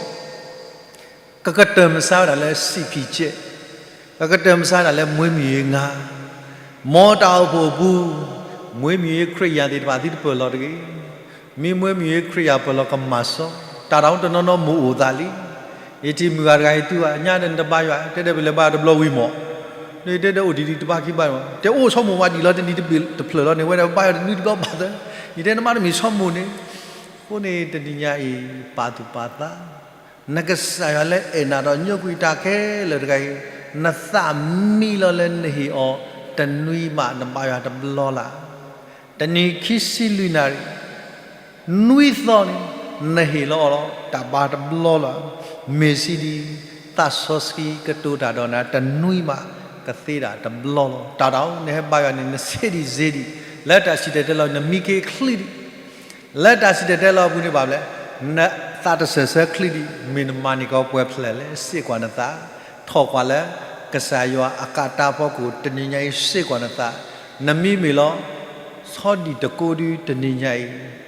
ကကတၢၢ်မုၢ်ဆါဝဲဒၣ်လၢစံးဖံးကဲး, ကကတၢၢ်မုၢ်ဆါဝဲဒၣ်လၢမွေးမြူရေးငါး, မ်တၢ်အိၣ်ဖှိၣ်အပူၤ, မွေးမြူရေးခရံာ်ယာ်သ့ၣ်တဖၣ်သုတပၢၢ်လီၤတဂ့ၤ. မ့ၢ်မွေးမြူရေးခရံာ်ယာ်ပၢၢ်လီၤကမၤစီ, တၢ်တၢ်အိၣ်တနီၤနီၤမိၣ်အိၣ်သးလံ. ယထံၣ်မုၢ်ဂၤတဂၤအံၤတုၤဘၣ်ညါဒီးနတဘါယွၤ, တဲဒီးပလဲၤဘါတဘျီဝံၤမီၢ်, နတဲဒီးအိၣ်ဒံးဒံးတဘါခံဘါ, တဲအိၣ်ဆိကမိၣ်ဘၣ်ဒံးလီၤတနံၤတဖျၢၣ်လီၤန့ၣ် ဝဲဒၣ်ဘါယွၤတနွံတဘျီဘၣ်သၢ, ယတဲနမါတမ့ၢ်ဆိကမိၣ်န့ၣ်, အဃိန့ၣ်တနံၤညါအံၤ ပာ်သူၣ်ပာ်သး နကစၢ်ယွၤလၢအဲၣ်နၤဒီးညိကွံာ်တၢ်ခဲလၢာ်တဂၤအံၤ, နသးမံလီၤလၢနဟ့ၣ်အီၤတနွံမး နဘါယွၤတဘျီလၢ်. တနံၤခံဆံလွံၢ်နၣ်ရံၣ်, နွံသီန့ၣ်, နဟ့ၣ်လီၤအီၤလီၤ တၢ်ဘါတဘျီလၢ်. မ့ၢ်စံးဒ်, သးစီဆှံကတိၤတၢ်ဒီးနၤတနွံမး, ကသ့ဒၣ်တဘျီလီၤ. တၢ်တၢ်အိၣ် နဟဲဘါယွၤန့ၣ် နဆံးဒံးစ့ဒံး, လၢတၢ်စံၣ်တဲၤတဲလီၤ နမံခ့ချံဒံး လၢတၢ်စံၣ်တဲၤတဲလီၤအပူၤန့ၣ်ဘၣ်မနုၤလဲၣ်, နသးတစၢၢ်ဆၢချံဒံး, မ့ၢ်နမၤန့ၢ်ကီးပှဲၤဖျဲးလဲၣ်, စ့ၢ်ကွၢ်နသး, ထီၣ်ကွၢ်လၢကစၢ်ယွၤအကါတၢ်ဖီခိၣ် တနံၤညါအံၤ စ့ၢ်ကွၢ်နသး, နမံမ့ၢ်လီၤ, ဆီဒံၣ်တကိးဒုတနံၤညါအံၤ,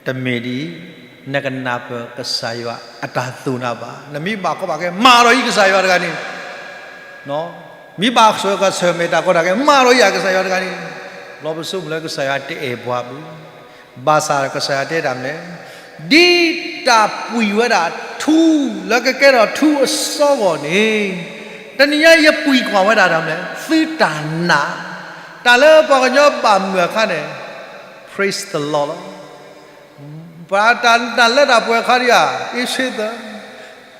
တမ့ၢ်ဒ်အံၤ, နကနၢ်ပၢၢ်ကစၢ်ယွၤအတၢ်သိၣ်နၤဘၣ်. နမ့ၢ်ဘၣ်ကီဘၣ်ခဲ မၤဒီးအံၤကစၢ်ယွၤတဂၤန့ၣ် မ့ၢ်ဘၣ်ဆၢကဆၢမဲာ်တၢ်ကီတၢ်ခဲ မၤဒီးအံၤကစၢ်ယွၤတဂၤန့ၣ်, ဘျီပဆိကမိၣ်လၢကစၢ်ယွၤတအဲၣ်ပှၤဘၣ်, ဘၣ်ဆၣ်ကစၢ်ယွၤတဲတၢ်မနုၤလဲၣ်, ဒ်တၢ်ပှံၤဝဲဒၣ်ထူလၢကကဲထီၣ်ထူအစီအဂီၢ်န့ၣ်, တနံၤညါယပှံၤကွၢ်ဝဲဒၣ်တၢ်မနုၤလဲၣ်, သုတၢ်နာ်, တၢ်လၢပှၤကညီဘၣ်မုာ်အခါန့ၣ်, praise the Lord လီၤ. ပှၤတၢ်လၢတၢ်ပှဲၤအခါဒံးဧါ, အ့ဆ့သၢ,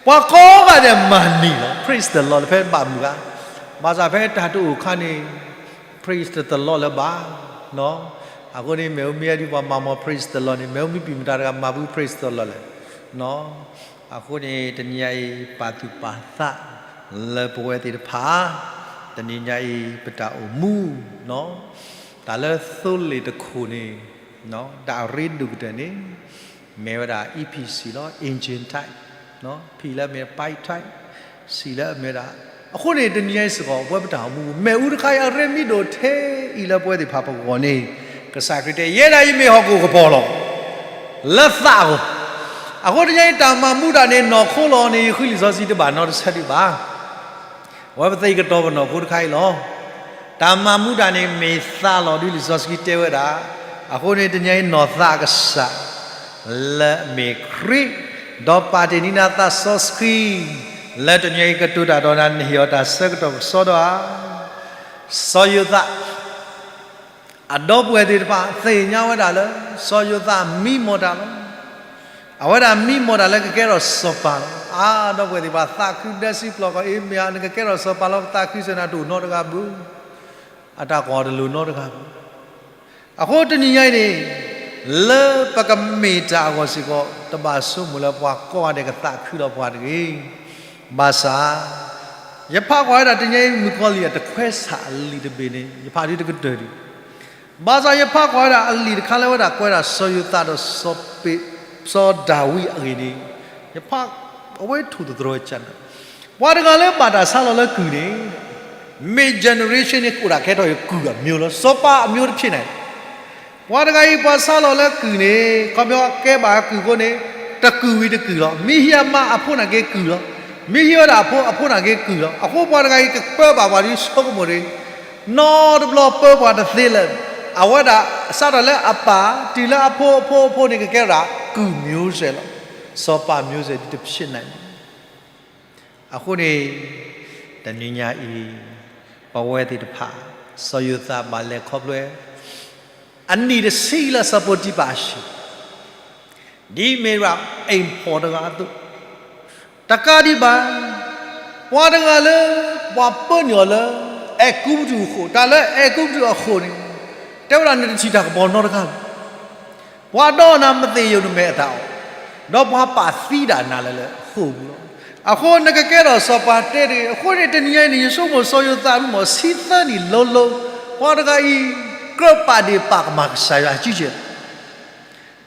ပှၤကိးဂၤဒဲးမၤန့ၢ်လီၤ praise the Lord လၢဖဲဘၣ်မုာ်ဂၤ, ဘၣ်ဆၣ်ဖဲတၢ်တအိၣ်အခါန့ၣ်, praise the Lord လၢၤဘၣ်. အဃိန့ၣ် မ့ၣ်အူမ့ၢ်အဲၣ်ဒ်ပှၤမၤမီၤ praise the Lord န့ၣ် မ့ၣ်အူမ့ၢ်ပံာ်မတၤတဂၤမၤဖု praise the Lord လဲၣ်. အဃိန့ၣ် တနံၤညါအံၤ ပာ်သူၣ်ပာ်သး လၢပဝဲသ့ၣ်တဖၣ်, တနံၤညါအံၤ ပတၢ်အိၣ်မူ တၢ်လၢသိလ့ၣ်တခိၣ်န့ၣ်, တၢ်အရ့ဒိၣ်ကတၢၢ်န့ၣ်, မ့ၢ်ဝဲဒၣ် E P C လီၤ engine type, P လၢအမ့ၢ် pipe type, C လၢအမ့ၢ်ဝဲဒၣ်, အဃိန့ၣ် တနံၤညါအံၤစ့ၢ်ကီး ပဝဲပတၢ်အိၣ်မူ မ့ၣ်အူတခါအံၤ အရ့မံဒိၣ်ထဲအံၤလၢပဝဲသ့ၣ်တဖၣ်ပဂီၢ်န့ၣ်, ကစၢ်ခရံာ်တဲ ယဲဒၣ်အံၤမ့ၢ်ဟီၣ်ခိၣ်ကပီၤလီၤ. လၢသးအဂီၢ်, အဃိတနံၤညါအံၤ တၢ်မၤမူတၢ်န့ၣ် နီၢ်ခိလီၤန့ၣ် ယဃုလံာ်စီဆှံတဘၣ်နီတဆၢဒံးဘၣ်. အဝဲပသံကတီၤပနီၢ်ခိတခါအံၤလီၤ. တၢ်မၤမူတၢ်န့ၣ်မ့ၢ်သးလီၤဒ်လံာ်စီဆှံတဲဝဲဒၣ်, အဃိန့ၣ် တနံၤညါအံၤနီၢ်သးအကစၢ်, လၢအမ့ၢ်ခရံာ်, ဒီးပာ်တ့ၢ်န့ၢ်နၤသးစီဆှံ, လၢတနံၤညါအံၤကတိၤတၢ်ဒီးနၤ နဟ့ၣ်အီၤတၢ်ဆၢကတီၢ်ကစီဒီဧါ. စီၤယိၤသး အဒီပုၢ်ဝဲၢ်သ့ၣ်တဖၣ် သ့ၣ်ညါဝဲဒၣ်လၢ စီၤယိၤသးမံမီၢ်တၢ်လီၤ. အဝဲဒၣ်မံမီၢ်တၢ်လၢကကဲထီၣ်စီၤပၤလီၤ. အါ ဒီပုၢ်ဝဲၢ်သ့ၣ်တဖၣ် သးခုဒၢစံပျီၢ်ကီး အ့မ့ၢ်ဧါ နကကဲထီၣ်စီၤပၤလီၤ ပသးခုစၢၤနၤတအိၣ်နီတဂၤဘၣ်. အတၢ်ကွၢ်တလိၤနီတဂၤဘၣ်. အဃိတနံၤညါအံၤန့ၣ် လၢပကမ့ၢ်တၢ်အဂီၢ်စ့ၢ်ကီး တဘၣ်ဆိကမိၣ်လၢပှၤကိးဂၤဒဲးကသးခုလီၤပှၤတဂ့ၤ. ဘၣ်ဆၣ် ယဖးကွၢ်ဝဲဒၣ်တနံၤညါအံၤ မုၣ်ကီၤလံၢ်အတခွဲးဆးအလံာ်တဘ့ၣ်န့ၣ် ယဖးဒ်တကတၢၢ်ဒံး ဘၣ်ဆၣ်ယဖးကွၢ်ဝဲဒၣ်အလံာ်တခါလၢဝဲဒၣ်ကွဲးဒၣ်စီၤယိၤသးဒီး စီၤဒၤဝံးအဂ့ၢ်န့ၣ် ယဖး အဝဲထိၣ်သတြီၤကနၣ် ပှၤတဂၤလၢဘၣ်တၢ်ဆါလီၤလၢကုၢ်န့ၣ် မ့ၢ် generation န့ၣ် အိၣ်ဒၣ်ကဲထီၣ်အကုၢ်အမျိုးလီၤ. စီၤပၤအမျိုးတဖၣ်န့ၣ် ပှၤတဂၤအံၤ ပှၤဆါလီၤလၢကုၢ်န့ၣ် ခီပညီကဲဘၣ်အကုၢ်အဃိန့ၣ် တကုၢ်ဝံၤတကုၢ်လီၤ. မ့ၢ်ဟံးအမါအဖိနာ်က့ကုၢ်လီၤ. မ့ၢ်ဟံးဝဲဒၣ်အဖိအဖိနာ်က့ကုၢ်လီၤ. အဃိပှၤတဂၤအံၤကပၢဘၣ်ပှၤဒ်ဆိကမိၣ်တဂ့ၤ, နီတဘျီပၢပှၤတသ့လၢၤ, အဝဲဒၣ်စးထီၣ်လၢအပၢ် တုၤလၢအဖိအဖိအဖိန့ၣ် ကကဲဝဲဒၣ်ကုၢ်မျိုးဆက်လီၤ. စီၤပၤမျိုးဆက်ဒ်တဖျၢၣ်န့ၣ် အဃိန့ၣ် တနံၤညါအံၤ ပဝဲသ့ၣ်တဖၣ် စီၤယိၤသးဘၣ်လဲၤခီဖျိ အနံၣ်တဆံလၢစီၤပီတံဖၢ်အဟံၣ် ဒ်မ့ၢ်ဝဲအိမ်ဖော်တဂၤအသိး, တကးဒံးဘၣ် ပှၤတဂၤလၢ ပှၤပၢနုာ်အီၤလၢ အဲၤကူပတူးအဃိ, တၢ်လၢအဲၤကူပတူးအဃိန့ၣ် တဲဝဲဒၣ်နတထံၣ်တၢ်ကပီၤနီတခါလၢၤ ပှၤဒီးနၤမသ့ၣ်ယိာ်နမဲာ်အတၢ်အီၣ်, ဒီးပှၤပာ်သံဒၣ်နၤလၢလၢဃိာ်ပူၤလီၤ. အဃိနကကဲထီၣ်စီၤပၤတဲတဂ့ၤ. အဃိန့ၣ်တနံၤညါအံၤန့ၣ် ယဆိကမိၣ်စီၤယိၤသးမ့ၢ်ဆံသၢနံၣ်လိၤလိၤ, ပှၤတဂၤအံၤ ကြၢးပာ်ဒ့ၣ်ပာ်ကမၣ်ကစၢ်ယွၤအစုကဲၤလီၤ.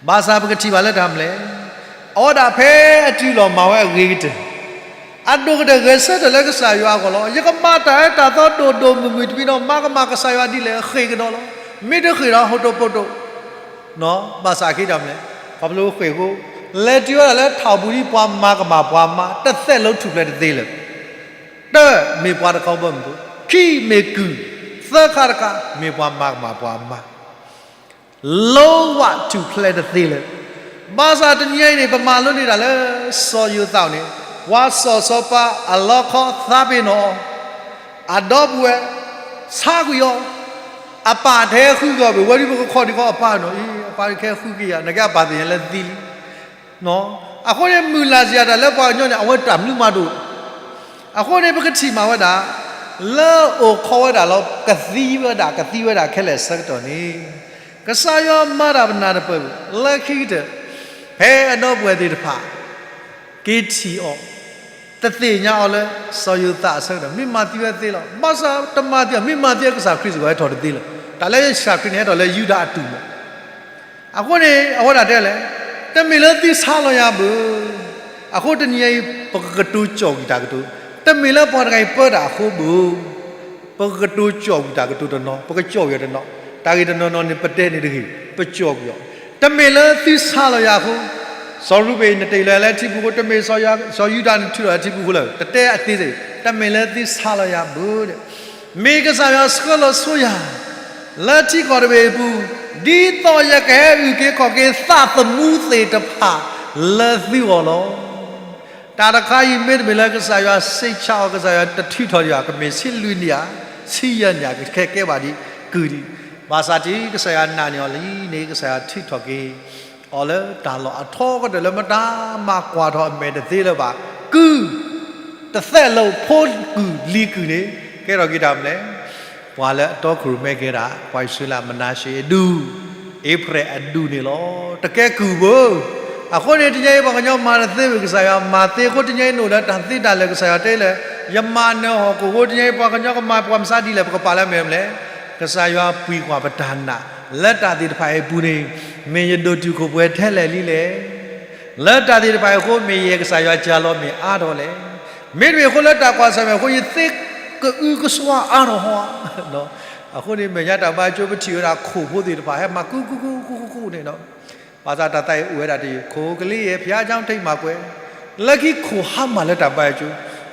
ဘၣ်ဆၣ်ပကထံၣ်ဘၣ်လၢတၢ်မနုၤလဲၣ်, အဝဲဒၣ်ဖဲအတုၤလီၤမၤဝဲအဂ့ၤကတၢၢ် အဒိၣ်ကတၢၢ်ဂဲၤဆၢထၢၣ်လၢကစၢ်ယွၤအဂီၢ်လီၤ. ယကမၤတၢ်အၢတၢ်သီဒိၣ်ဒိၣ်မုၢ်မုၢ်တမံၤဒီး မၤကမၣ်ကစၢ်ယွၤဒ်လဲၣ်အဃ့ၢ်ကဒီးလီၤ. မ့ၢ်တဃ့ၢ်ဒီးဟိၣ်တိၣ်ပိတိၣ်, ဘၣ်ဆၣ်အခံတၢ်မနုၤလဲၣ်, ခီဖျိဃ့ၢ်အဃိ လဲၤတုၤဝဲဒၣ်လၢထးပူၤဒ်ပှၤမၤကမၣ်ပှၤမါ တသဲးလိထူၣ်ဖျဲးတသ့လၢၤ. တၢ မ့ၢ်ပှၤတခီဘီမုၢ်ဖိ, ခံမ့ၢ်ကုၢ်, သၢခါတခါ မ့ၢ်ပှၤမၤကမၣ်ပှၤမါ လိဝးထူၣ်ဖျဲးတသ့လၢၤ. ဘၣ်ဆၣ်တနံၤညါအံၤန့ၣ် ပမၤလိန့ၢ်တၢ်လၢ စီၤယိၤသးန့ၣ် ပှၤစီၤစီၤပၤအလီခီသးပ့ၤနီၣ်အီၤ, အဒီပုၢ်ဝဲၢ်ဆါကွံာ်အီၤ, အပၢ်ထဲဃုက့ၤအီၤဘၣ်, ဝဲဒၣ်ပကခီၣ်ဒံးခီအပၢ်နီၤအံၤ အပၢ်ထဲဃုက့ၤယၤ နကဲအပၢ်သ့ၣ်ညါလၢသံလံ အဃိန့ၣ် မုၢ်လၢ်စ့ၢ်တၢ်လၢပှၤကညီန့ၣ် အဝဲတၢ်မနုၤမးဒိၣ်. အဃိန့ၣ် ပကထံၣ်မးဝဲဒၣ် လၢအိၣ်ခိးဝဲဒၣ်လီၤ ကသံဝဲဒၣ် ကသံဝဲဒၣ်ခဲလၢာ်အဆၢကတီၢ်န့ၣ် ကစၢ်ယွၤမၤတၢ်ပနၢ်တပၢၢ် လၢခံကတၢၢ် ဖဲအဒီပုၢ်ဝဲၢ်သ့ၣ်တဖၣ် က့ၤထံၣ်အီၤ တသ့ၣ်ညါအီၤလၢ စီၤယိၤသးအဆၢကတီၢ် မ့ၢ်မၤသံဝဲသ့လီၤ. ဘၣ်ဆၣ်တမၤသံအီၤ မ့ၢ်မၤသံဝဲကစၢ်ခရံာ်စ့ၢ်ကီးဟဲထီၣ်တသ့လၢၤ. တၢ်လၢကစၢ်ခရံာ်န့ၣ် ဟဲထီၣ်လၢယူဒၤအတူၢ်မး အဃိန့ၣ် အဝဲဒၣ်တဲလဲၣ်, တမ့ၢ်လၢသုဆါလီၤယၤဘၣ်. အဃိတနံၤညါအံၤ ပကကတိၤကၠီၣ်ကွံာ်တၢ်ကတိၤ, တမ့ၢ်လၢပှၤတဂၤအံၤပၢတၢ်အဃိဘၣ်. ပကကတိၤကၠီၣ်ကွံာ်တၢ်ကတိၤတနီၤ, ပကကၠီၣ်ကွံာ်အီၤတနီၤ, တၢ်ဂ့ၢ်တနီၤနီၤန့ၣ် ပတဲန့ၣ်တဂ့ၤ, ပကၠီၣ်ကွံာ်အီၤ. တမ့ၢ်လၢသုဆါလီၤယၤအဃိ, စီၤရူဘ့ၣ်နတ့ၢ်လီၤယၤလၢထံပူၤအဃိ, တမ့ၢ်စီၤယူဒၤနထုးလီၤယၤထံပူၤအဃိလၢၤ, တတဲအသ့စ့ၢ်, တမ့ၢ်လၢသုဆါလီၤယၤဘၣ် မ့ၢ်ကစၢ်ယွၤဆှၢလီၤဆိယၤ လၢထံကီၢ်တဘ့ၣ်အပူၤ, ဒ်သိးယကဟဲအုၣ်က့ၤခီၣ်က့ၤသးသမူသ့ၣ်တဖၣ်လၢသုဂီၢ်လီၤ. တၢ်တခါအံၤမ့တမ့ၢ်လၢကစၢ်ယွၤစံးဆၢအီၤ ကစၢ်ယွၤတထုးထီၣ်ယၤ ကမ့ၢ်ဆံလွံၢ်နံၣ်ဧါ, ဆံယဲၢ်နံၣ်ဧါ, ကဟဲကဲဘၣ်ဒ်ကုၢ်ဒံး, ဘၣ်ဆၣ်တံၤကစၢ်ယွၤနာ်န့ၢ်အီၤလံန့ၣ် ကစၢ်ယွၤထုးထီၣ်က့ၤ အီၤလၢတၢ်လီၢ်အထီကတၢၢ်လၢမတၤမၤကွၢ်ထီၣ်အမဲာ်တသ့လၢၤဘၣ်. ကုၢ်တသဲးလၢဖိကုၢ်လံၤကုၢ်န့ၣ် ကဲထီၣ်က့ၤတၢ်မနုၤလဲၣ်, ပှၤလၢအတီခိၣ်ရိၣ်မဲကဲဒၣ် ပှၤအံၣ်စရ့လးမနၤၡ့အဒူၣ်, အ့ဖရဲၣ်အဒူၣ်န့ၣ်လီၤ. တကဲကုၢ်ဘၣ်. အဃိန့ၣ် တနံၤအံၤပှၤကညီမၤတသ့ဘၣ် ကစၢ်ယွၤမၤသ့အဃိ တနံၤအံၤနအိၣ်ဒီးတၢ်သ့တၢ်လၢာ် ကစၢ်ယွၤတဲလၢ ယမၤနၢၤဟီၣ်ခိၣ်အဃိ တနံၤအံၤပှၤကညီကမၤပှၤမဆါဒ်လဲၣ် ပကပာ်လၢအမဲာ်မနုၤလဲၣ်. ကစၢ်ယွၤပှ့ၤကွၢ်ပတၢ်နာ် လၢတၢ်သ့ၣ်တဖၣ်အံၤအပူၤန့ၣ် မ့ၢ်ယဒိၣ်တုာ်ခိၣ်ပှဲၤထဲလဲၣ်လံလဲၣ်. လၢတၢ်သ့ၣ်တဖၣ်အံၤအဃိ မ့ၢ်ယဲကစၢ်ယွၤကၢ်လီၤမ့ၢ်အါထီၣ်လဲၣ်. မ့တမ့ၢ်အဃိလၢတၢ်ကွၢ်ဆၢၣ်မဲာ်အဃိ ယသ့ကအုကစွါအါထီၣ်ဟီဧါ. အဃိန့ၣ် မဲာ်ညါတၢ်ဘါကၠိ ပထံၣ်ဝဲဒၣ်ခိၣ်ဖိသ့ၣ်တဖၣ် ဟဲမၤကူကူကူကူကူန့ၣ်ဒီး ဘၣ်ဆၣ်တၢ်သးအံၤအိၣ်ဝဲဒၣ်တယုၢ် ခိၣ်ကလံၤယဲၢ် ဘုရားကျောင်းထိပ်မှာကွဲး လၢခံခိၣ်ဟါမၢ်လၢတၢ်ဘါကၠိ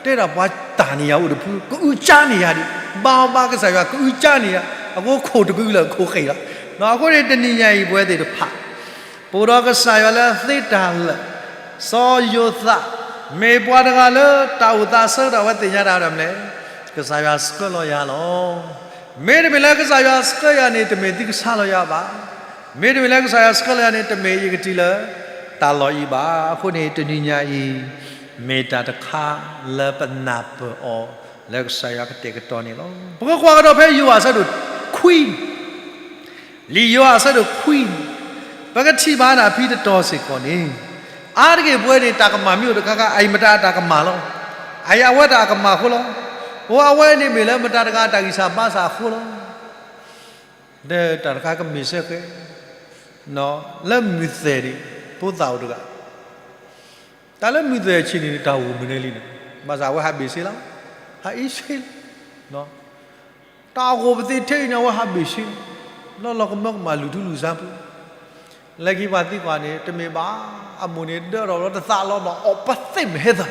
တဲဒၣ်ပှၤတၢ်န့ၢ်ယၤအိၣ်တဖု ကအုကၠါန့ၢ်ယၤဒံး ဘါဘါကစၢ်ယွၤကအုကၠါန့ၢ်ယၤ အဃိခိၣ်တကအုလၢၤ ခိၣ်ဃဲၣ်လီၤ. အဃိန့ၣ် တနံၤညါအံၤပဝဲသ့ၣ်တဖၣ် ပအိၣ်ဒီးကစၢ်ယွၤလၢအသ့တၢ်လၢာ်, စီၤယိၤသး မ့ၢ်ပှၤတဂၤလၢတၢ်အိၣ်သးဆၢကတီၢ်ဝဲသ့ၣ်ညါတၢ်ဒ်လဲၣ်, ကစၢ်ယွၤဆှၢလီၤယၤလီၤ. မ့တမ့ၢ်လၢကစၢ်ယွၤဆှၢယၤန့ၣ် တမ့ၢ်သုကဆါလီၤယၤဘၣ်. မ့တမ့ၢ်လၢကစၢ်ယွၤဆှၢလီၤယၤန့ၣ် တမ့ၢ်ယကတုၤလၢတၢ်လီၢ်အံၤဘၣ်. အဃိန့ၣ် တနံၤညါအံၤ မ့ၢ်တၢ်တခါလၢပနၢ်ပၢၢ်အီၤလၢကစၢ်ယွၤကတဲာ်ကတီၤန့ၣ်လီၤ. ပကကွၢ်ကဒီးဖဲယိၤဟၣ်အဆၢဒိၣ်ခွံ လံာ်ယိၤဟၣ်အဆၢဒိၣ်ခွံန့ၣ် ပကထံၣ်ဘၣ်ဒၣ်ဖဲတတီၤစ့ၢ်ကီးန့ၣ် အါတက့ၢ်ပဝဲန့ၣ် တၢ်ကမၣ်မ့ၢ်အိၣ်တခါခါ အအံၤမတၤအတၢ်ကမၣ်လီၤ. အအံၤအဝဲတၢ်အကမၣ်အဃိလီၤ. အိၣ်အဝဲန့ၣ်မ့ၢ်လၢမတၤတဂၤအတၢ်ဂံၢ်စၢ်ဘါစၢ်အဃိလီၤ. ဒီးတၢ်တခါကမ့ၢ်စ့ၢ်ကီး လၢမုၢ်သဲၣ်ဒံး ဖိသၣ်အိၣ်တဂၤ တၢ်လၢမုၢ်သဲၣ်ဆံးန့ၣ် တၢ်အိၣ်မနုၤလဲၣ်န့ၣ် ဘၣ်ဆၣ်အဝဲဟးဘ့ၣ်ဆ့လီၤ. ဟးအ့ၣ်ဆ့လီၤ. တၢ်အိၣ်ပသ့ၣ်ထဲအံၤန့ၣ် အဝဲဟးဘ့ၣ်ဆ့လီၤ. လီၤလီၤကမၢကမၣ်လုၢ်ထူလုၢ်ဆါပူၤ လၢခံပှၤသံကွၢ်န့ၣ် တမ့ၢ်ဘၣ်, အမိၢ်န့ၣ်ဒၢထီၣ်လီၤတသးလီၤနီၤ, အီၣ်ပသ့ၣ်မ့ၢ်ဟဲသၢ,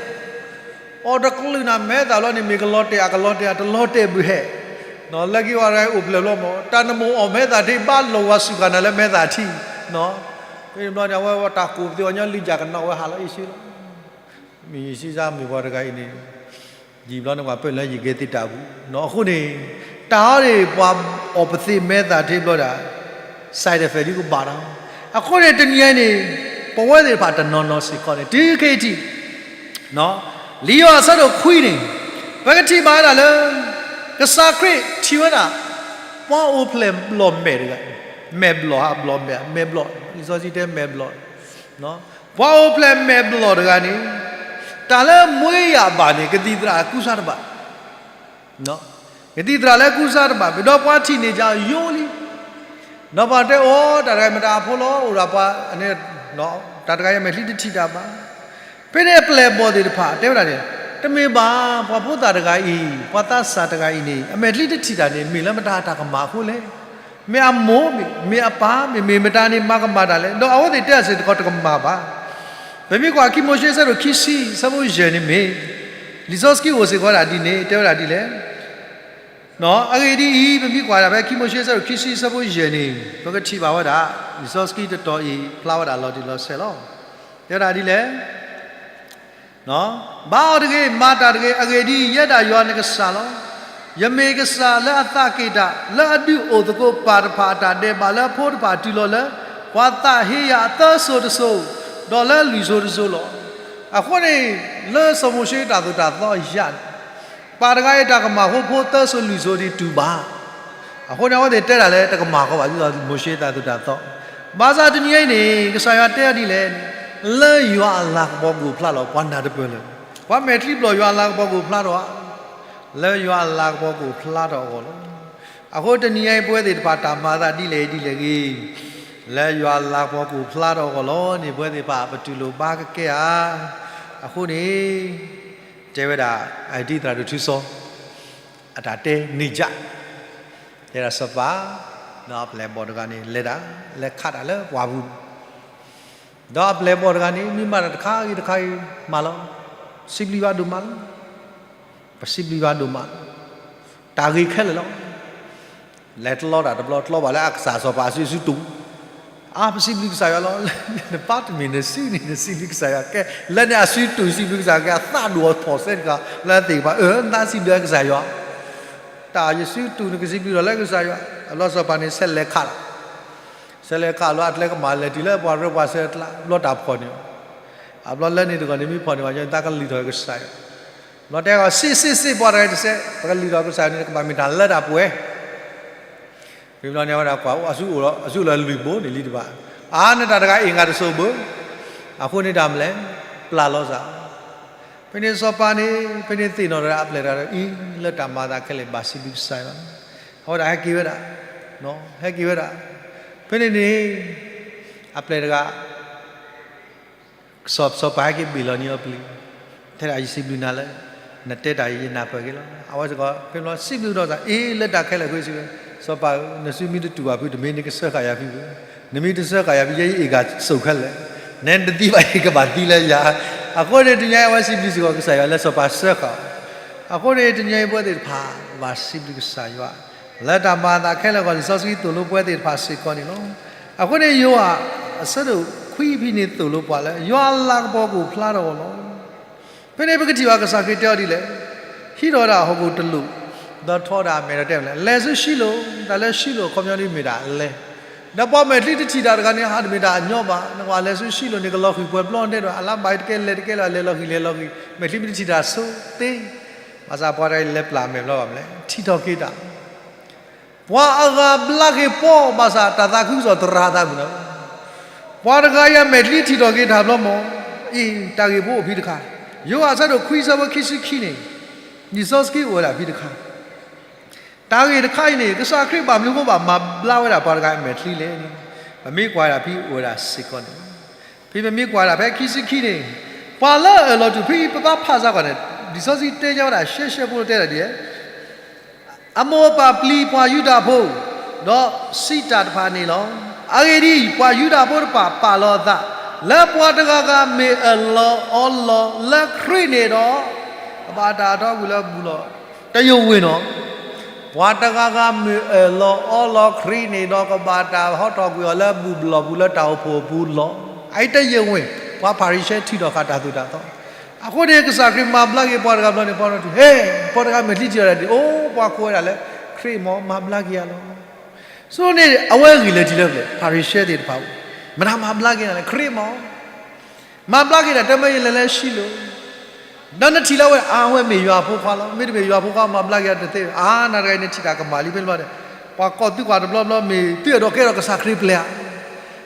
အီၣ်တကလုာ်နၤမ့ၢ်ဟဲသၢလီၤန့ၣ် မ့ၢ်ကလီၤတဲာ်အကလီၤတဲာ် အတလီၤတဲာ်ဘုးဟဲ, လၢခံဝဲတဂၤအိၣ်ဖျဲၣ်လီၤမး, တၢ်နမိၢ်အီၣ်မ့ၢ်ဟဲသၢထံ ဘၣ်လီၤဝဲစူၢ်ကၢ်နၤလၢမ့ၢ်ဟဲသၢထံ, ဖဲန့ၣ်ဘျီန့ၣ် အဝဲတၢ်ကိးပသူအီၤညီလံကၢ်ကနီၣ်ဝဲဟးလီၤအ့ၣ်စ့လီၤ, မ့ၢ်ယစံးစၢ်မ့ၢ်ပှၤတဂၤအံၤန့ၣ် ယံာ်ဘျီန့ၣ် ပှၤပၢၢ်လၢယကဲသ့ၣ်တၢ်ပူၤနီၤ, အဃိန့ၣ် တၢ်အီၤန့ၣ် ပှၤအီၣ်ပသ့ၣ်မ့ၢ်ဟဲသၢထံဘျီဒၣ် side effect ဒ်ကဘၣ်နီၤ, အဃိန့ၣ်တနံၤအံၤန့ၣ် ပဝဲသ့ၣ်တဖၣ်တနီၤနီၤစ့ၢ်ကီးန့ၣ် တုၤခဲအံၤထံး လံာ်ယိၤဟၣ်အဆၢဒိၣ်ခွံန့ၣ် ပကထံၣ်ဘၣ်ဝဲဒၣ်လၢ ကစၢ်ခရံာ်ထံၣ်ဝဲဒၣ် ပှၤအိၣ်ဖျဲၣ်ဘျီၣ်မဲာ်တဂၤ, မဲာ်ဘျီၣ်ဧါ ဘျီၣ်မဲာ်, မဲာ်ဘျီၣ်, လံာ်စီဆှံတဲမဲာ်ဘျီၣ်, ပှၤအိၣ်ဖျဲၣ်မဲာ်ဘျီၣ်တဂၤန့ၣ် တၢ်လၢမွေးရာပါန့ၣ် ကသံၣ်သရၣ်ကူစါတဘၣ်, ကသံၣ်သရၣ်လၢကူစါတဘၣ် ပဒီးပှၤထံၣ်န့ၢ်ကယိလံ, ဒီးပှၤတဲအီၤ တၢ်တဂၤအံၤမတၤအဖိလီၤ အိၣ်ဒၣ်ပှၤ, တၢ်တဂၤအံၤအမဲာ်ချံတထံၣ်တၢ်ဘၣ်, ဖဲန့ၣ်အပျဲၢ်အဘီၣ်သ့ၣ်တဖၣ်တဲဝဲဒၣ်န့ၣ်, တမ့ၢ်ဘၣ် ပှၤဖိသၣ်တဂၤအံၤ ပှၤသးစၢ်တဂၤအံၤန့ၣ် အမဲာ်ချံတထံၣ်တၢ်န့ၣ် မ့ၢ်လၢမတၤတၢ်ကမၣ်အဃိလဲၣ်, မ့ၢ်အမိၢ်မ့ၢ် မ့ၢ်အပၢ်မ့ၢ် မ့ၢ်မတၤန့ၣ် မၤကမၣ်တၢ်လဲၣ်, ဒီးအဝဲသ့ၣ်တဲအီၤစ့ၢ်ကီးတကမၣ်ဘၣ် ပမ့ၢ်ကွၢ်ခံမိၤၡ့အဆၢဒိၣ်ခံဆံ အဆၢဖိယဲၢ်န့ၣ်မ့ၢ်, လံာ်စီဆှံအိၣ်စ့ၢ်ကီးဝဲဒၣ်ဒ်န့ၣ် တဲဝဲဒၣ်ဒ်လဲၣ်, အဂ့ၢ်ဒ်အံၤ ပမ့ၢ်ကွၢ်ဒၣ်ဖဲခံမိၤၡ့အဆၢဒိၣ်ခံဆံအဆၢဖိယဲၢ်န့ၣ် ပကထံၣ်ဘၣ်ဝဲဒၣ် လံာ်စီဆှံတတီၤအံၤ ဖျါဝဲဒၣ်လီၤတံၢ်လီၤဆဲးလီၤ. တဲဝဲဒၣ်ဒ်လဲၣ် ဘါအီၤတဂ့ၤ, မၤတၢ်တဂ့ၤ, အဂ့ၢ်ဒ်အံၤ, ယဲဒၣ်ယွၤနကစၢ်လီၤ. ယမ့ၢ်ကစၢ်လၢအသးက့ၣ်တၢ်, လၢအဒုးအိၣ်သကိးပၢ်တဖၣ်အတၢ်ဒဲးဘးလၢအဖိတဖၣ်တုၤလီၤလၢ ပှၤသးဟ့ယၤအသၢစိၤတစိၤ, ဒီးလၢလွံၢ်စိၤတစိၤလီၤ. အဃိန့ၣ် လၢစီၤမိၤၡ့တၢ်သိၣ်တၢ်သီအယၤန့ၣ် ပၢ်တဂၤအံၤတၢ်ကမၣ်ဖိဖိသၢစိၤလွံၢ်စိၤဒံးတူၢ်ဘၣ် အဃိန့ၣ် အဝဲသ့ၣ်တဲတၢ်လၢတကမၣ်ဃီဘၣ် ဒ်သိးမိၤၡ့တၢ်သိၣ်တၢ်သီ, ဘၣ်ဆၣ်တနံၤအံၤန့ၣ် ကစၢ်ယွၤတဲအီၤဒ်လဲၣ်န့ၣ်, လၢယွၤအလၤကပီၤကအိၣ်ဖျါထီၣ် ပှၤနၢ်တပၢၢ်လၢၤ, ပှၤမဲာ်ချံဘျီၣ်ယွၤအလၤကပီၤကအိၣ်ဖျါထီၣ်ဧါ, လၢယွၤအလၤကပီၤကအိၣ်ဖျါထီၣ်အဂီၢ်လီၤ. အဃိတနံၤအံၤ ပဝဲသ့ၣ်တဖၣ်တၢ်မၤသးဒ်လဲၣ်ဒ်လဲၣ်ဂ့ၤ, လၢယွၤအလၤကပီၤကအိၣ်ဖျါထီၣ်အဂီၢ်လီၤန့ၣ် ပဝဲသ့ၣ်တဖၣ်ပတူၢ်လိာ်ဘၣ်ကကဲဧါ. အဃိန့ၣ် တဲဝဲဒၣ် အဒံသရၣ်ဒိၣ်ထူစီ အတၢ်တဲန့ၢ်ကၠၢ်, တဲဒၣ်စီၤပၤ, ဒီးအပျဲၢ်အဘီၣ်တဂၤန့ၣ် လဲၤတၢ်, လဲၤခးတၢ်လၢပှၢ်ပူၤ, ဒီးအပျဲၢ်အဘီၣ်တဂၤန့ၣ် မ့ၢ်မၤတၢ်တခါဂ့ၤတခါဂ့ၤမၤလီၤ, စံးဘျုးယွၤဒိၣ်မးလီၤ, ပစံးဘျုးယွၤဒိၣ်မးလီၤ, တၢ်ဂ့ၤခဲလၢာ်လီၤ. လဲၤတလီတၢ်တဘျီ တလီဘၣ်လၢအကစၢ်စီၤပၤအစုအစုတူၢ်, အါ ပစံးဘျုးကစၢ်ယွၤလီၤ, နပၢ်တမ့ၢ်နစုန့ၣ် နစံးဘျုးကစၢ်ယွၤကဲ, လၢန့ၣ်အစုတူၢ်စံးဘျုးကစၢ်ကဲ အသးဒိၣ်အီၤဖီၣ်စဲတကး လၢအသ့ၣ်ကပၤ အၢ နသးစံးဘျုးကစၢ်ယွၤ, တၢ်ယစုတူၢ်နကစံးဘျုးဒီးလၢကစၢ်ယွၤ, အဘျီစီၤပၤန့ၣ် ဆဲးလဲၤခးလီၤ, ဆဲးလဲၤခးလီၤအကျဲကမၣ်လဲၤတုၤလၢပှၤရၢပှၤစၢၤအကျါ ဘျီတၢ်ဖီၣ်န့ၢ်အီၤ, အဘျီလၢန့ၣ်တဂီၢ်န့ၣ် မ့ၢ်ဖီၣ်န့ၢ်ဘၣ် ယသးကလုၢ်ထီၣ်ကစၢ်ယွၤ, ဘျီတဲအီၤ စံး စံး စံး ပှၤတဂၤတစဲး ပကလုၢ်ထီၣ်ကစၢ်ယွၤန့ၣ် ကဘၣ်မ့ၢ်တၢ်လၢတၢ်ပှဲၤ ဖဲဘျီန့ၣ် အဝဲဒၣ်ကွၢ်အိၣ်အစုအိၣ်လၢ အစုအိၣ်လၢလွံၢ်ဘိန့ၣ်လံတဘၣ်, အါ နတၢ်တဂၤအ့ၣ် ငါတစိၤဘၣ်, အဃိန့ၣ်တၢ်မနုၤလဲၣ်, ပျၢ်လီၤစၢ်, ဖဲန့ၣ်စီၤပၤန့ၣ် ဖဲန့ၣ်သ့ၣ်နီၣ်တၢ်အပျဲၢ်တဂၤဒီး အံၤ လၢတၢ်မၤအသးခဲလၢာ်ဘၣ်စံးဘျုးကစၢ်ယွၤ, အဝဲဒၣ်ဟဲက့ၤဝဲဒၣ်, ဟဲက့ၤဝဲဒၣ်, ဖဲန့ၣ်န့ၣ် အပျဲၢ်တဂၤ စီၤ စီၤပၤဟဲက့ၤဘ့ၣ်လီၤန့ၢ်အီၤပျံၤ, ထဲဒၣ်ယစံးဘျုးနၤလၢ နတဲတၢ်အံၤယနၢ်ပၢၢ်က့ၤလီၤ. အဝဲစ့ၢ်ကီး ဖဲဘျီစံးဘျုးဒီးစၢ် အ့ လၢတၢ်ခဲလၢာ်အဃိစံးဝဲ, စီၤပၤဧၢ, နစုမ့ၢ်တတူၢ်ဘၣ်ဖု တမ့ၢ်နကစၢဃာ်ယၤဖုဘၣ်, နမ့ၢ်တစၢဃာ်ယၤဖု ယဲယအ့ၣ်ဂၤစိာ်ခဲလၢာ်, နတသံဘၣ်ယကဘၣ်သံလၢယၤ, အဃိန့ၣ် တနံၤအံၤအဝဲစံးဘျုးစ့ၢ်ကီးကစၢ်ယွၤလၢစီၤပၤစၢဃာ်အီၤ, အဃိန့ၣ် တနံၤအံၤပဝဲသ့ၣ်တဖၣ် ဘၣ်စံးဘျုးကစၢ်ယွၤ လၢတၢ်မၤအသးခဲလၢာ်အဂီၢ် လံာ်စီဆှံသိၣ်လိပဝဲသ့ၣ်တဖၣ်စ့ၢ်ကီးန့ၣ်လီၤ. အဃိန့ၣ် ယိၤဟၣ်အဆၢဒိၣ်ခွံဖဲန့ၣ်သိၣ်လိပှၤလၢ ယွၤအလၤကပီၤကအိၣ်ဖျါထီၣ်အဂီၢ်လီၤ. ဖဲန့ၣ်ပကထံၣ်ဘၣ်ကစၢ်ခရံာ်တဲအီၤဒ်လဲၣ်, ဟံးထီၣ်ဝဲဒၣ်ဟီၣ်ခိၣ်တလိာ်, ဒီးထီဒါမဲာ်ဒီးတဲလဲၣ်, လဲၤဆူၡံလိၣ်, တၢ်လၢၡံလိၣ်အခီပညီဒ်မ့ၢ်ဒၣ်လဲၤ, ဒီးပှၤမဲာ်ချံတထံၣ်တၢ်တဂၤန့ၣ် ဟးတမ့ၢ်တၢ်အညီဘၣ်, နကွၢ်လဲၤဆူၡံလိၣ်န့ၣ် ကလီၤဃံၤပှဲၤပျီတဲဒီး အလါဘၣ်တကဲလဲၤတကဲလၢၤ လဲၤလီၤဃံၤ, မဲာ်ချံမ့ၢ်တထံၣ်တၢ်ဆိသ့, ဘၣ်ဆၣ်ပှၤတဂၤအံၤလဲၤပျၢ်မဲာ်ဘျီဘၣ်မနုၤလဲၣ်, ထံၣ်ထီၣ်က့ၤတၢ် ပှၤအဂၤဘျါက့ၤပီၢ်ဘၣ်ဆၣ် တၢ်သးခုကစီၣ်သရၣ်သးမုၢ်လီၤ. ပှၤတဂၤအံၤအမဲာ်ချံထံၣ်ထီၣ်က့ၤတၢ်ဘျီမး, အ့ တၢ်ဂ့ၢ်ဖိအိၣ်ဖဲတခါ, ယိၤဟၣ်အဆၢဒိၣ်ခွံအဆၢဖိခံဆံခံန့ၣ်, လံာ်စီဆှံအိၣ်ဝဲဒၣ်ဖဲတခါ, တၢ်ဂ့ၢ်တခါအံၤန့ၣ် ကစၢ်ခရံာ်ဘၣ်မနုၤအဃိဘၣ်မၤဘျါဝဲဒၣ်ပှၤတဂၤအမဲာ်ချံလဲၣ်န့ၣ်, ပမ့ၢ်ကွၢ်ဝဲဒၣ်ဖဲအိၣ်ဝဲဒၣ်စ့ၢ်ကီးန့ၣ်, ဖဲပမ့ၢ်ကွၢ်ဝဲဒၣ်ဖဲခံဆံခံန့ၣ်, ပှၤလၢအအၢၣ်လီၤတူာ်ဖဲ ပဘၣ်ဖးစ့ၢ်ကီးန့ၣ်, လံာ်စီဆှံတဲညါဝဲဒၣ်ရှဲရှဲဖိတဲဒၣ်ဒ်လဲၣ် အမိၢ်အပၢ်ပျံၤပှၤယူဒၤဖိ, ဒီးစံးတၢ်တဖၣ်န့ၣ်လီၤ. အဂ့ၢ်ဒ်အံၤ, ပှၤယူဒၤဖိတဖၣ်ပာ်လီၤအသး, လၢပှၤတဂၤဂၤမ့ၢ်အၢၣ်လီၤအီလီၤလၢခရံာ်န့ၣ်ဒီး, ကဘၣ်တၢ်ဟးထီၣ်ကွံာ်လၢဘူၣ်လီၤ. တယဝ့ၢ်နီၤ, ပှၤတဂၤဂၤမ့ၢ်အၢၣ်လီၤအီလီၤခရံာ်န့ၣ်ဒီး ကဘၣ်တၢ်ဟးထီၣ်ကွံာ်အီၤလၢဘူၣ်ဘျီၣ်ပူၤလၢတၢ်အိၣ်ဖှိၣ်အပူၤလီၤ. အအံၤတယဝ့ၢ်, ပှၤဖၤရံၤၡဲထုးထီၣ်ဃာ်တၢ်သိၣ်တၢ်သီ, အဃိန့ၣ် ကစၢ်ခရံာ်မၤဘျါက့ၤပှၤတဂၤဘျီန့ၣ် ပှၤထီၣ်ထံၣ်, ဟဲ, ပှၤတဂၤမ့ၢ်ချံထံၣ်တၢ်ဒ်အံၤ, အိၣ်ပှၤကိးဝဲဒၣ်လၢ ခရံာ်မ့ၢ်မၤဘျါက့ၤယၤလီၤ. ဆိန့ၣ် အဝဲဂ့ၤလၢထံၣ်လၢပျဲၢ်, ဖၤရံၤၡဲသ့ၣ်တဖၣ်, မတၤမၤဘျါက့ၤနၤလဲၣ်, ခရံာ်မ့ၢ် မၤဘျါက့ၤတၢ်တမၢယလဲၤလၢၡံလိၤ, ဒီးနထံၣ်လၢဝဲ အဝဲမ့ၢ်ယွၤဖိခွါလီၤ. မ့တမ့ၢ်ယွၤဖိခွါမၤဘျါက့ၤတသ့, အါနၤတဂၤအံၤနထံၣ်တၢ်ကမၣ်လံဖဲန့ၣ်ဘျီဒီး, ပှၤကိးသုကွၢ်တဘျီဘျီမ့ၢ်သုအဲၣ်ဒိးကဲထီၣ်ကစၢ်ခရံာ်ပျဲၢ်ဧါ.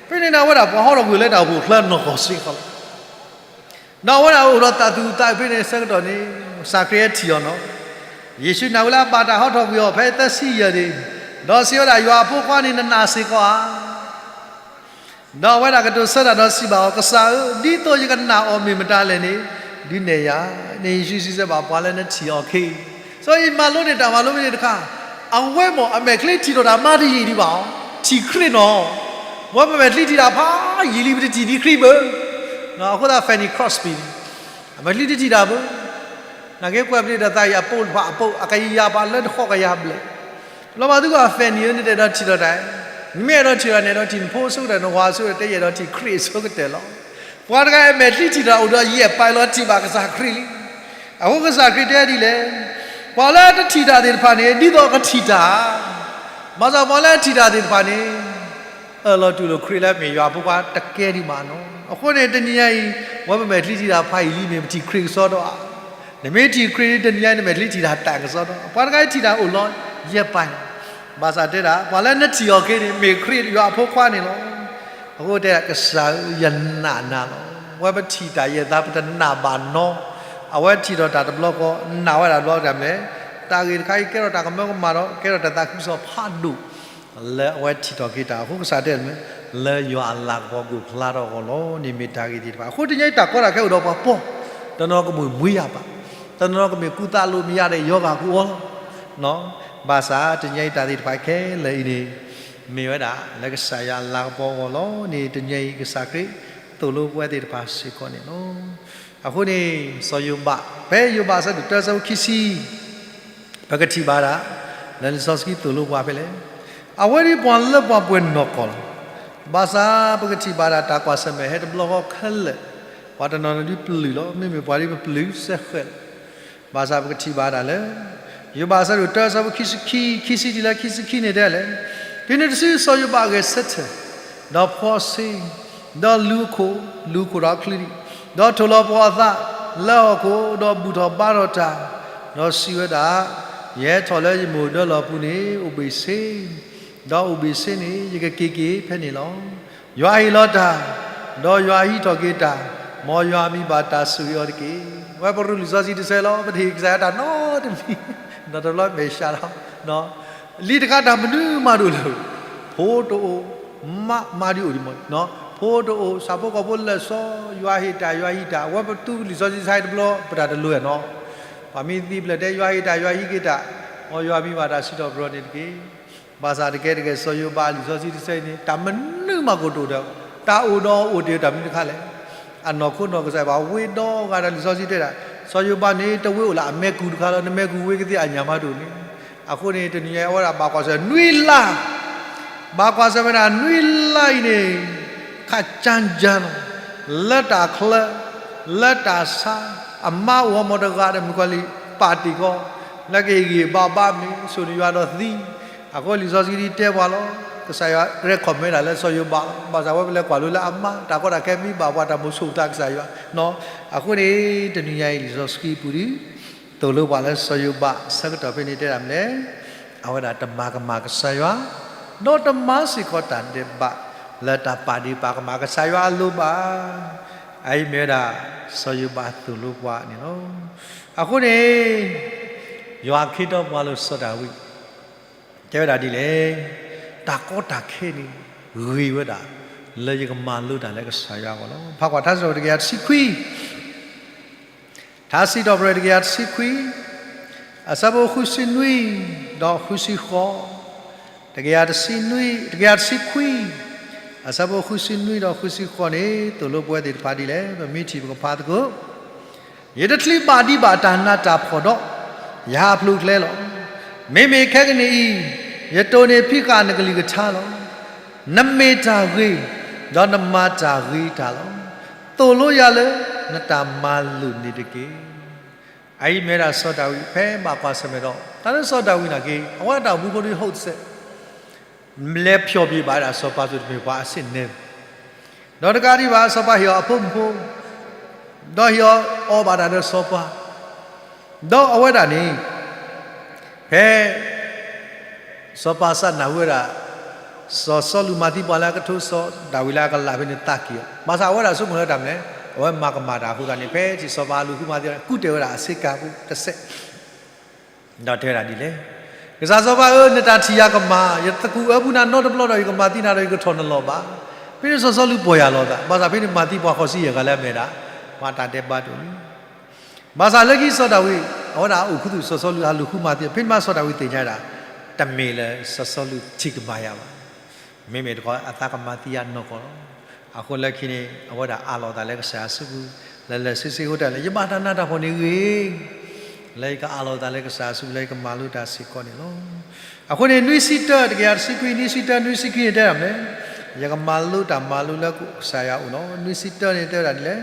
ဖဲန့ၣ်န့ၣ် အဝဲဒၣ်ပှၤဟီထီၣ်ကွံာ်လၢတၢ်အိၣ်ဖှိၣ်ချၢနီၢ်ကီၢ်စ့ၢ်ကီးလီၤ. ဒီးအဝဲဒၣ်အိၣ်ဒီးသးသူၣ်သးအုးဖဲန့ၣ်ဆၢကတီၢ်န့ၣ်, ကစၢ်ခရံာ်ထံၣ်အီၤနီၤ, ယ့ၣ်ၡူးနာ်ဝဲလၢအဘၣ်တၢ်ဟီထီၣ်ကွံာ်အီၤဖဲသၢဆံယဲၢ်န့ၣ်, ဒီးစံးဝဲဒၣ် ယွၤအဖိခွါန့ၣ်နနာ်စ့ၢ်ကီးဧါ. ဒီးအဝဲဒၣ်ကတိၤဆၢတၢ်ဒီးစံးဘၣ်အီၤ, ကစၢ်ဧၢ, ဒ်သိးယကနာ်အီၤမ့ၢ်မတၤလဲၣ်န့ၣ်, ဒုးနဲၣ်ယၤ, န့ၣ်ယ့ၣ်ၡူးစံးဆၢဘၣ်ပှၤလၢနထံၣ်အီၤခ့, စီၤအံၤမၤလိန့ၢ်တၢ်မၤလိဖဲန့ၣ်တခါ, အဝဲမ့ၢ်အမဲာ်ချံထံၣ်ထီၣ်တၢ်မါတယံာ်ဒံးဘၣ်အီၤ, ထံၣ်ခရံာ်နီၤ, ပဝဲပမဲာ်ချံထံၣ်တၢ်ဖးယံာ်လံ ပတထံၣ်ဒံးခရံာ်ဘၣ်. အဃိသတး Fanny Crosby န့ၣ်, အမဲာ်ချံတထံၣ်တၢ်ဘၣ် နာ်က့ကွဲးပျ့ၤဒီးသးအံၤအပိာ်တဖၣ်အပိာ် အကယၤပှၤလၢတဃီကယၤဘျဲၣ်, လီၤမၤသုကီၢ် Fanny ဧၢ နတအဲၣ်ဒိးထံၣ်ထီၣ်တၢ်, နမ့ၢ်အဲၣ်ဒိးထံၣ်တၢ်န့ၣ် အဲၣ်ဒိးထံၣ်နဖိအဆိကတၢၢ် နဝၤအဆိကတၢၢ် တအဲၣ်ဒိးထံၣ်ခရံာ်အဆိကတၢၢ်လီၤ. ပှၤတဂၤအမဲာ်ချံထံၣ်တၢ်အိၣ်ဒီးယဲၢ်ပၤလီၤ ထံၣ်ဘၣ်ကစၢ်ခရံာ်လံ. အဃိကစၢ်ခရံာ်တဲဒ်လဲၣ်, ပှၤလၢတထံၣ်တၢ်သ့ၣ်တဖၣ်န့ၣ် ဒ်သိးကထံၣ်တၢ်, ဘၣ်ဆၣ်ပှၤလၢထံၣ်တၢ်သ့ၣ်တဖၣ်န့ၣ် အၢၣ်လီၤတူၢ်လိာ်ခရံာ်လၢမ့ၢ်ယွၤဖိခွါတကဲဒံးဘၣ်နီၤ. အဃိန့ၣ် တနံၤညါအံၤ ဝဲပမဲာ်ချံထံၣ်တၢ်ဖးယံာ်လံန့ၣ် ပထံၣ်ခရံာ်ကစီဒီဧါ. နမ့ၢ်ထံၣ်ခရံာ်န့ၣ် တနံၤညါအံၤ နမဲာ်ချံထံၣ်တၢ်တၢ်ကစီဒီ, ပှၤတဂၤအံၤထံၣ်တၢ်အိၣ်လီၤယဲၢ်ပၤလီၤ. ဘၣ်ဆၣ်တဲဒၣ် ပှၤလၢနထံၣ်အီၤခ့န့ၣ် မ့ၢ်ခရံာ်ယွၤအဖိခွါန့ၣ်လီၤ. အဃိတဲဒၣ် ကစၢ်ဧၢ ယနာ်နၤလီၤ. ဝဲပထံၣ်တၢ်ယဲၢ်သး ပတနာ်ဘၣ်နီၤ. အဝဲထံၣ်ထီၣ်တၢ်တဘျီဃီ နာ်ဝဲဒၣ်တဘျီတၢ်မနုၤလဲၣ်, တၢ်ဂ့ၢ်တခါအံၤကဲထီၣ်တၢ်ကမၢကမၣ်ဒီး ကဲထီၣ်တၢ်သးခုကစီၣ်ဖးဒိၣ် လၢအဝဲထံၣ်ထီၣ်က့ၤတၢ်အဃိ ကစၢ်တဲမ့ၢ် လၢယွၤအလၤကပီၤကအိၣ်ဖျါထီၣ်အဂီၢ်လီၤ. န့ၣ်မ့ၢ်တၢ်ဂ့ၢ်သ့ၣ်တဖၣ်. အဃိတနံၤအံၤတၢ်ကီတၢ်ခဲအိၣ်ဒီးပှၤပှီၢ်, တနီၤကမ့ၢ်မွံယၤဘၣ်, တနီၤကမ့ၢ်ကူသးလိာ်မယၤဒီးယီဂာ်ကူအီလီၤ. ဘၣ်ဆၣ်တနံၤအံၤတၢ်သ့ၣ်တဖၣ်ခဲလၢာ်အံၤန့ၣ် မ့ၢ်ဝဲဒၣ်လၢကစၢ်ယွၤအလၤကပီၤအဂီၢ်လီၤ. န့ၣ်တနံၤအံၤကစၢ်ခရံာ်သိၣ်လိပဝဲသ့ၣ်တဖၣ်စ့ၢ်ကီးန့ၣ်လီၤ. အဃိန့ၣ် စီၤယိၤဘး ဖဲယိၤဘးအဆၢဒိၣ်တၢ အဆၢဖိခံဆံ ပကထံၣ်ဘၣ်ဒၣ် လၢလံာ်စီဆှံသိၣ်လိပှၤဖဲလဲၣ်. အဝဲဒ်ပှၤလၢပှၤပှဲၤနီၢ်ကီၢ်လီၤ. ဘၣ်ဆၣ်ပကထံၣ်ဘၣ်ဒၣ် တၢ်ကွၢ်ဆၢၣ်မဲာ်ဟဲတဘျီဃီခဲလၢာ်, ပှၤတနီၤနီၤဒ်ပျုၢ်လီၤ, မ့မ့ၢ်ပှၤဒ်ပပျုၢ်စဲဃဲးလီၤ. ဘၣ်ဆၣ်ပကထံၣ်ဘၣ်ဒၣ်လၢ ယိၤဘးအဆၢဒိၣ်တၢ အဆၢဖိခံဆံခံ, ခံဆံတုၤလၢခံဆံခံန့ၣ်တဲလဲၣ်. တုၤနုၤတစုစီၤယိၤဘးအဂဲၤဆၢထၢၣ်, ဒီးဖှီၣ်ဆ့, ဒီးလူၤအခိၣ်, လူၤအခိၣ်ဒီးအချံ, ဒီးထိၣ်လီၤပှီၤအသးလၢဟီၣ်ခိၣ်, ဒီးဘူၣ်ထီၣ်ဘါထီၣ်တၢ်, ဒီးစံးဝဲဒၣ်, ယဟဲထီၣ်လၢယမိၢ်ဒၢလီၢ်ပူၤန့ၣ် အိၣ်ဘ့ၣ်ဆ့, ဒီးအိၣ်ဘ့ၣ်ဆ့န့ၣ် ယကက့ၤက့ၤဖဲန့ၣ်လီၤ. ယွၤဟ့ၣ်လီၤတၢ်, ဒီးယွၤဟံးထီၣ်က့ၤတၢ်, မ်ယွၤမံဘၣ်တၢ်ဆိၣ်ဂ့ၤအီၤတက့ၢ်. ဝဲပရူးလံာ်စီဆှံတဆၢလီၤ, ပတဟ့ၣ်ကစၢ်ယွၤတၢ်နီတမံၤ, ဒီးတဘျီမဲာ်ဆှးလီၤ. လံာ်တခါတၢ်မနုၤမးတအိၣ်လၢၤ, ဖိတအိၣ်, မါမါဒံအိၣ်ဒံးမး, ဖိတအိၣ်, ဆၣ်ဖိကီၢ်ဖိလၢာ်စီ, ယွၤဟ့ၣ်တၢ်, ယွၤဟံးတၢ်, အဝဲပတူလံာ်စီဆှံတဆၢတဘျီ ပတၢ်တလိၤနီၤ. ပှၤမ့ၢ်သံဖျၢၣ်တဲ ယွၤဟ့ၣ်တၢ်, ယွၤဟံးက့ၤတၢ်, မ်ယွၤမံဘၣ်တၢ်စံးထီၣ်ပတြၢၤန့ၣ်တက့ၢ်. ဘၣ်ဆၣ်တကဲတဂ့ၤ စီၤယိၤဘးလံာ်စီဆှံတဆၢအံၤန့ၣ် တၢ်မနုၤမးကအိၣ်တအိၣ်ဒီး, တၢ်အိၣ်ဒီးအိၣ်တ့ၢ်တၢ်မနုၤတခါလဲၣ်. အနီၢ်ခိနီၢ်ကစၢ်ဘၣ်ဝ့ဒီဂၤဒီးလံာ်စီဆှံတဲဒၣ်, စီၤယိၤဘးန့ၣ် တဝ့အိၣ်လၢအမဲာ်ကူၣ်တခါလီၤ, နမဲာ်ကူၣ်ဝ့ကသ့ၣ်အညၣ်မးတအိၣ်န့ၣ်. အဃိန့ၣ် တနံၤညါအဝဲဒၣ်ဘၣ်ကွၢ်ဆၢၣ်နွံလါ ဘၣ်ကွၢ်ဆၢၣ်မဲာ်ဒၣ်နွံလါအံၤန့ၣ် ခးကၠၢ်ကၠၢ်လီၤ, လၢတၢ်ချၢ, လၢတၢ်ဆါ, အမါအိၣ်ဟီၣ်မီၢ်တဂၤဒီးမုၣ်ကီၤလံၢ်ပာ်တ့ၢ်ဃီ, လၢကဟ့ၣ်ဂံၢ်ဘါဘါမ့ၢ် ဆိၣ်န့ၢ်ယွၤဒီးသံ. အဃိလံာ်စီဆှံဒ်တဲပှၤလီၤ, ကစၢ်ယွၤ recommend ဒၣ်လၢစီၤယိၤဘးလီၤ. ဘၣ်ဆၣ်ဝဲပလဲၤကွၢ်လိလၢအမါ တၢ်ကီတၢ်ခဲမံဘၣ်ပှၤတၢ်မိၣ်ဆိၣ်သးကစၢ်ယွၤ. အဃိန့ၣ် တနံၤညါအံၤလံာ်စီဆှံပူၤဒုး သိၣ်လိပှၤလၢစီၤယိၤဘးဆၢကတီၢ်ဖဲန့ၣ်တဲဒၣ်မနုၤလဲၣ်, အဝဲဒၣ်တမၤကမၣ်ကစၢ်ယွၤ, ဒီးတမၤစ့ၢ်ကီးတၢ်ဒဲးဘး လၢတၢ်ပာ်ဒ့ၣ်ပာ်ကမၣ်ကစၢ်ယွၤအလိၤဘၣ်. အအံၤမ့ၢ်ဝဲဒၣ် စီၤယိၤဘးသိၣ်လိပှၤန့ၣ်လီၤ. အဃိန့ၣ် ယွၤခ့ထီၣ်ပှၤလၢစီၤဒၤဝံး တဲဝဲဒၣ်ဒ်လဲၣ်, တၢ်ကီတၢ်ခဲန့ၣ် ဂ့ၤဝဲဒၣ် လၢယကမၤလိတၢ်လၢကစၢ်ယွၤအဂီၢ်လီၤ. ဖးကွၢ်ထါစံးထီၣ်ပတြၢၤတကယၤတဆံခွံ, ထါစံးထီၣ်ပတြၢၤတကယၤတဆံခွံ, အဆၢဖိဃုဆံနွံ ဒီးဃုဆံဃိး, တကယၤတဆံနွံ, တကယၤတဆံခွံ, အဆၢဖိဃုဆံနွံဒီးဃုဆံဃိးန့ၣ် သိၣ်လိပဝဲသ့ၣ်တဖၣ်ဒ်လဲၣ်, ပမ့ၢ်ထံၣ်ပကဖးသကိး, ယတချံးဘၣ်ဒံးဘၣ်တၢ်နးတၢ်ဖှီၣ်ဒီး ယဟးဖျိးကျဲလီၤ. မ့မ့ၢ်ခဲကနံၣ်အံၤ, ယတိၢ်န့ၢ်ဖံးဃာ်နကလုၢ်ကထါလီၤ. နမ့ၢ်တၢ်ဂ့ၤ, ဒီးနမၤတၢ်ဂ့ၤတၢ်လီၤ. သိၣ်လိယၤလၢနတၢ်မၤလိာ်န့ၣ်တက့ၢ်. အအံၤမ့ၢ်ဝဲဒၣ်စီၤဒၤဝံး ဖဲဘၣ်ကွၢ်ဆၢၣ်မဲာ်ဒီး တၢ်လၢစီၤဒၤဝံးနာ်က့ အဝဲတၢ်အိၣ်မူဖိဒ် ဟိၣ်စဲး လဲၤဖျီၣ်ဘၣ်ဒၣ်စီၤပၤ သိးတမ့ၢ်ပှၤအဆ့ၣ်နဲ, ဒီးတကးဒံးဘၣ် စီၤပၤဟ့ၣ်အီၤအဖိမုၣ်ဖိ, ဒီးဟ့ၣ်အီၤအီၣ်ဘၣ်တၢ်ဒီးစီၤပၤ, ဒီးအဝဲဒၣ်န့ၣ် ဖဲ စီၤပၤစးနၢ်ဟူဝဲဒၣ် စီၤစီလူးမၤသံပှၤလၢအကထိ စီၤဒၤဝံးလၢအကလးဖဲန့ၣ် သးက့ၤအီၤ, ဘၣ်ဆၣ်အဝဲဒၣ်ဆိကမိၣ်လၢတၢ်မနုၤလဲၣ်, အဝဲမၤကမၣ်တၢ်အဃိသတးန့ၣ် ဖဲထံၣ်စီၤပၤအလူၤဃုမၤသံန့ၣ် ကူၣ်တဲာ်ဝဲဒၣ်အဆ့ကၤဖိတစဲး ဒီးတဲဝဲဒၣ်ဒ်လဲၣ်, ကစၢ်စီၤပၤဧၢ, နတၢ်ထံၣ်ယၤကမၣ်, ယသကူးအၢပူၤနၤနီတဘျီဒီး ယကမၤသံနၤဒီး ယကထီၣ်နလီၢ်ဘၣ်. ဖဲန့ၣ်စီၤစီလူးပီၢ်ယၢ်လီၤအသး, ဘၣ်ဆၣ်ဖဲန့ၣ်မၤသံပှၤဃိးဆံယဲၢ်ဂၤလၢအမ့ၢ်ဒၣ် ပှၤတၢ်ဒဲးဘးတအိၣ်လံ. ဘၣ်ဆၣ်လၢခံစီၤဒၤဝံး အဝဲဒၣ်အိၣ်ခူသူၣ်စီၤစီလူးဟးလူၤဃုမၤသံ, ဖဲန့ၣ်မးစီၤဒၤဝံးသ့ၣ်ညါဒၣ် တမ့ၢ်လၢစီၤစီလူးထံၣ်ကမၣ်ယၤဘၣ်. မ့မ့ၢ်တခီအသးကမၤသံယၤနီၢ်ကီၢ်လီၤ. အဃိလၢခံန့ၣ် အဝဲဒၣ်အးလီၤအသးလၢကစၢ်ယွၤစုပူၤ လၢလၢဆ့ဆ့အဃိတၢ်လၢ ယဘၣ်တၢ်နးတၢ်ဖှီၣ်န့ၣ်ဂ့ၤ လၢယကအးလီၤအသးလၢကစၢ်ယွၤစုပူၤ လၢယကမၤလိတၢ်စ့ၢ်ကီးန့ၣ်လီၤ. အဃိန့ၣ် နွံဆံတၢ တကယၤတဆံခွံ, နွံဆံတၢ နွံဆံခွံန့ၣ်တဲဒၣ်မ့ၢ် ယကမၤလိတၢ်မၤလိလၢကစၢ်ယွၤအအိၣ်လီၤ. နွံဆံတၢန့ၣ်တဲဝဲဒၣ်ဒ်လဲၣ်,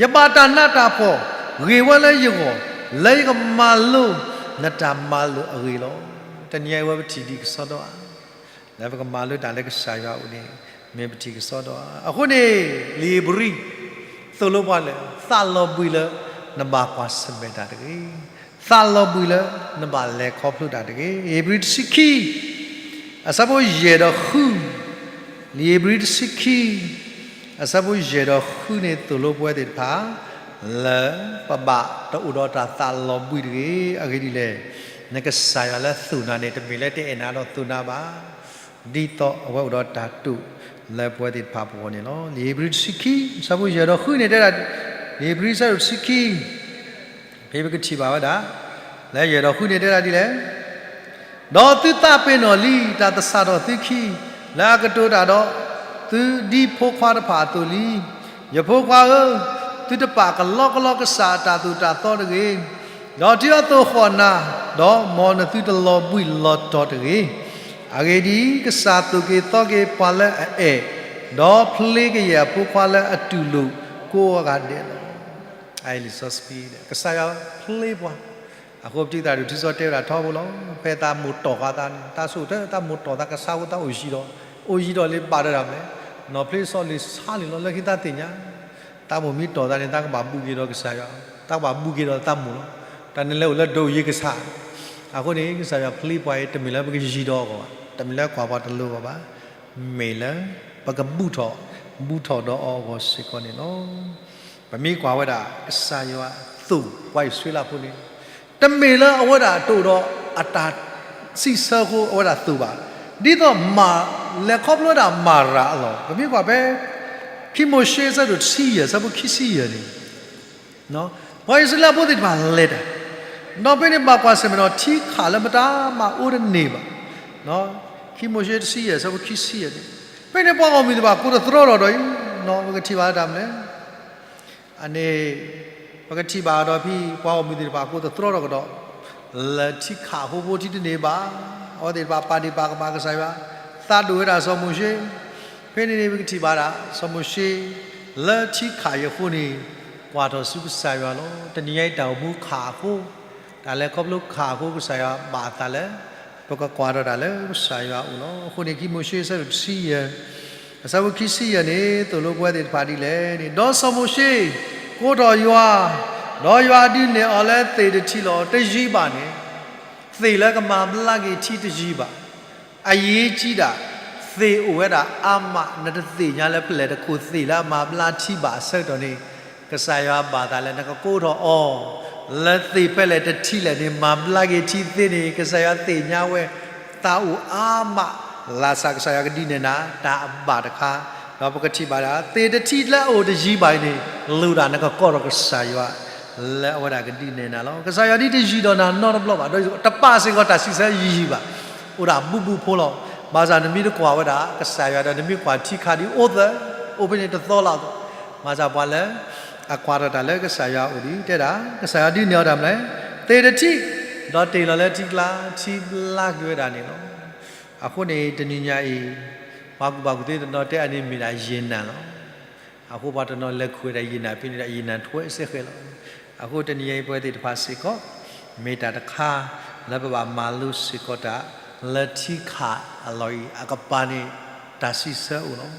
ယဘၣ်တၢ်နးတၢ်ဖှီၣ် ဂ့ၤဝဲလၢယဂီၢ် လၢယကမၤလိ နတၢ်မၤလိာ်အဂ့ၢ်လီၤ. တနံၤအံၤဝဲပထံၣ်ဒံးကစီဒီဧါ လၢပကမၤလိတၢ်လၢကစၢ်ယွၤအအိၣ်န့ၣ် မ့ၢ်ပထံၣ်ကစီဒီဧါ. အဃိန့ၣ် လံာ်ဧ့ၤဘြံၤ သိၣ်လိပှၤလၢ သးလီၤဘှံးလၢနဘၣ်ကွၢ်ဆၢၣ်မဲာ်တၢ်တဂ့ၤ, သးလီၤဘှံးလၢနဘၣ်လဲၤခီဖျိတၢ်တဂ့ၤ. ဧ့ၤဘြံၤတဆံခံ အဆၢဖိယဲၢ်ဒီးဃု, လံာ်ဧ့ၤဘြံၤတဆံခံ အဆၢဖိယဲၢ်ဒီးဃုန့ၣ် သိၣ်လိပဝဲသ့ၣ်တဖၣ် လၢပဘၣ်တအိၣ်ဒီးတၢ်သးလီၤဘှံးတဂ့ၤ. အဂ့ၢ်ဒ်လဲၣ်, နကစၢ်ယွၤလၢသိၣ်နၤန့ၣ် တမ့ၢ်လၢတအဲၣ်နၤဒီးသိၣ်နၤဘၣ်, ဒ်သိးအဝဲအိၣ်ဒီးတၢ်တိာ်လၢပဝဲသ့ၣ်တဖၣ်ပဂီၢ်န့ၣ်လီၤ. လံာ်ဧ့ၤဘြံၤတဆံခံ အဆၢဖိယဲၢ်ဒီးဃုန့ၣ်တဲဒၣ်, လံာ်ဧ့ၤဘြံၤအဆၢဒိၣ်တဆံခံ ဖဲပကထံၣ်ဘၣ်ဝဲဒၣ် လၢယဲၢ်ဒီးဃုန့ၣ်တဲဒၣ်ဒ်လဲၣ်, ဒီးသုသးပ့ၤနီၣ်လံ တၢ်သဆၣ်ထီၣ်သုခံ လၢအကတိၤတၢ်ဒီးသုဒ်ဖိခွါတဖၣ်အသိးလံ. ယဖိခွါဧၢ, သုတပာ်ကလီကလီကစၢ်အတၢ်သိၣ်တၢ်သီတဂ့ၤ, ဒီးတုၤအသိၣ်ဃီၣ်နၤ, ဒီးမ်နသုတလီၤဘှံးလီၤတီၤတဂ့ၤ. အဂ့ၢ်ဒ်အံၤ, ကစၢ်သိၣ်က့ၤသီက့ၤပှၤလၢအအဲၣ်, ဒီးဖျ့ကယဲၢ်အဖိခွါလၢအတူၢ်လိာ်ကိးဂၤဒဲးလီၤ. လံာ်စီဆှံ ကစၢ်ယွၤဖျ့ပှၤ, အဃိပတံၤသရၣ်ဒိၣ်ထူစီၤတဲဝဲဒၣ်ထီဘိလီၤ. ဖဲသးမိၢ်တီၢ်ဃာ်သးန့ၣ် သးဆိၣ်တၢ် သးမိၢ်တီၢ်သးကဆါဖိသးအိၣ်ယံၤဒီး, အိၣ်ယံၤဒီးလၢဘၣ်ဒီးတၢ်မနုၤလဲၣ်, နီၢ်ဖျ့စီၤလ့ၣ်ဆါလံလီၤ. လၢခံသးသ့ၣ်ညါ သးမိၢ်မ့ၢ်တီၢ်သးန့ၣ် သးကဘၣ်ဘူးက့ၤဒီးကစၢ်ယွၤ, သးကဘၣ်ဘူးက့ၤဒီးသးမိၢ်လီၤ. တၢ်န့ၣ်လၢအိၣ်လၢဒိးယံၤကဆါ, အဃိန့ၣ် ကစၢ်ယွၤဖျ့ပှၤအံၤ တမ့ၢ်လၢပကယံၤဒီးအီၤအဂီၢ်ဘၣ်, တမ့ၢ်လၢကွၢ်ပှၤတလိၤအဂီၢ်ဘၣ်, မ့ၢ်လၢပကဘူၣ်ထီၣ်, ဘူၣ်ထီၣ်ဒီးအီၤအဂီၢ်စ့ၢ်ကီးန့ၣ်လီၤ. ပမ့ၢ်ကွၢ်ဝဲဒၣ် ကစၢ်ယွၤသိၣ်ပှၤအံၣ်စရ့လးဖိန့ၣ် တမ့ၢ်လၢအဝဲဒၣ်တအိၣ်ဒီးအတၢ်စံးဆၢအဃိ အဝဲဒၣ်သိၣ်ဘၣ်. ဒ်သိးမၤ လဲၤခီဖျိဝဲဒၣ်မၤရၤအလီၢ်, ပမ့ၢ်ကွၢ်ဖဲ ခံမိၤၡ့အဆၢဒိၣ်တဆံယဲၢ် အဆၢဖိခံဆံယဲၢ်န့ၣ် ပှၤအံၣ်စရ့လးဖိသ့ၣ်တဖၣ်လဲၤတၢ်, ဒီးဖဲန့ၣ်ဘၣ်ကွၢ်ဆၢၣ်မဲာ်ဒီး ထံခးလၢမတၤမးအိၣ်တန့ၢ်ဘၣ်. ခံမိၤၡ့တဆံယဲၢ် အဆၢဖိခံဆံယဲၢ်န့ၣ်, ဖဲန့ၣ်ပှၤဂီၢ်မုၢ်သ့ၣ်တဖၣ်ကိးတသြီထီၣ်ဒီးအံၤ, ပကထံၣ်ဘၣ်တၢ်မနုၤလဲၣ် အန့ၣ် ပကထံၣ်ဘၣ်ဒီးဖဲ ပှၤဂီၢ်မုၢ်သ့ၣ်တဖၣ်ကိးတသြီထီၣ်ကဒီး, လၢထံခးအဃိဖိထံတန့ၢ်ဘၣ်, အဝဲသ့ၣ်တဖၣ်ပာ်ဒ့ၣ်ပာ်ကမၣ်ကစၢ်ယွၤ, သးဒိၣ်ဝဲဒၣ်စီၤမိၤၡ့, ဖဲန့ၣ်န့ၣ် ပကထံၣ်ဘၣ်ဒၣ် စီၤမိၤၡ့ လၢထံခးအံၤအဃိန့ၣ် ကွၢ်ထီၣ်ဆူကစၢ်ယွၤလီၤ. တနံၤညါအံၤတၢ်အိၣ်မူခးအဃိ, တၢ်လဲၤခီဖျိခးအဃိ ကစၢ်ယွၤဘၣ်အသးလၢ ပကကွၢ်ထီၣ်တၢ်လၢကစၢ်ယွၤအအိၣ်လီၤ. အဃိန့ၣ် ခံမိၤၡ့အဆၢဒိၣ်တဆံယဲၢ် အဆၢဖိခံဆံယဲၢ်န့ၣ် သိၣ်လိပဝဲသ့ၣ်တဖၣ်ဒ်လဲၣ်န့ၣ်, ဒီးစီၤမိၤၡ့ ကိးထီၣ်ယွၤ, ဒီးယွၤဒုးနဲၣ်အီၤလၢသ့ၣ်တထံၣ်လီၤ. တယံၤဘၣ်န့ၣ်, သ့ၣ်လၢကမၤဘျါက့ၤထံတယံၤဘၣ်. အရေးကြီးဒၣ် သ့ၣ်အိၣ်ဝဲဒၣ်အါမး နတသ့ၣ်ညါလၢဖဲလဲၣ်တခိၣ်သ့ၣ်လၢအမၤဘျါထံဘၣ်အဆၢကတီၢ်န့ၣ်, ကစၢ်ယွၤဘၣ်သးလၢနကကိးထီၣ်အီၤ လၢသ့ၣ်ဖဲလဲၣ်တထံၣ်လဲၣ်န့ၣ် မၤဘျါက့ၤထံသ့န့ၣ် ကစၢ်ယွၤသ့ၣ်ညါဝဲ, သးအိၣ်အါမး, လၢ်စၢ်ကစၢ်ယွၤကဒုးနဲၣ်နၤ တၢ်အဘၣ်တခါ, ဒီးပကထံၣ်ဘၣ်ဒၣ် သ့ၣ်တထံၣ်လၢအအိၣ်တယံၤဘၣ်အံၤန့ၣ် လိၣ်ဒၣ်နကကိးထီၣ်ကစၢ်ယွၤ လၢအဝဲဒၣ်ကဒုးနဲၣ်နၤလီၤ. ကစၢ်ယွၤဒ်တယံၤဒီးနၤနီတဘျီဘၣ်, ဒီးတပာ်စ့ၢ်ကီးတၢ်စံးဆၢယံၤယံၤဘၣ်, အိၣ်ဒၣ်ဘူးဘူးဖိလီၤ. ဘၣ်ဆၣ်နမ့ၢ်တကွၢ်ဝဲဒၣ်ကစၢ်ယွၤဒီး နမ့ၢ်ကွၢ်ထံခးဒ်အိၣ်သၢ, အိၣ်ဖဲန့ၣ်တသီလီၤ. ဘၣ်ဆၣ်ပှၤလၢအကွၢ်ထီၣ်တၢ်လၢကစၢ်ယွၤအအိၣ်ဒီး တဲဒၣ် ကစၢ်ယွၤဒုးနဲၣ်အီၤတၢ်မနုၤလဲၣ်, သ့ၣ်တထံၣ်, ဒီးတ့ၢ်လီၤလၢထံကျါ ထံဘျါက့ၤဝဲဒၣ်န့ၣ်လီၤ. အဃိန့ၣ် တနံၤညါအံၤ ပှၤကူၣ်ဘၣ်ကူၣ်သ့တနီၤတဲအန့ၣ်မ့ၢ်ဒၣ်ယ့ၢ်နၢ်လီၤ. အဃိပှၤတနီၤလဲၤခူၣ်ဝဲဒၣ်ယ့ၢ်နၢ်ဖဲန့ၣ်ဒီး ယ့ၢ်နၢ်ထွဲစ့ၢ်ကီးလီၤ. အဃိတနံၤညါအံၤပဝဲသ့ၣ်တဖၣ်စ့ၢ်ကီး မ့ၢ်တၢ်တခါလၢပဘၣ်မၤလိစ့ၢ်ကီးတၢ် လၢထံခးအလီၢ်အံၤ အကပၤန့ၣ် တၢ်စံးဆၢအိၣ်လီၤ.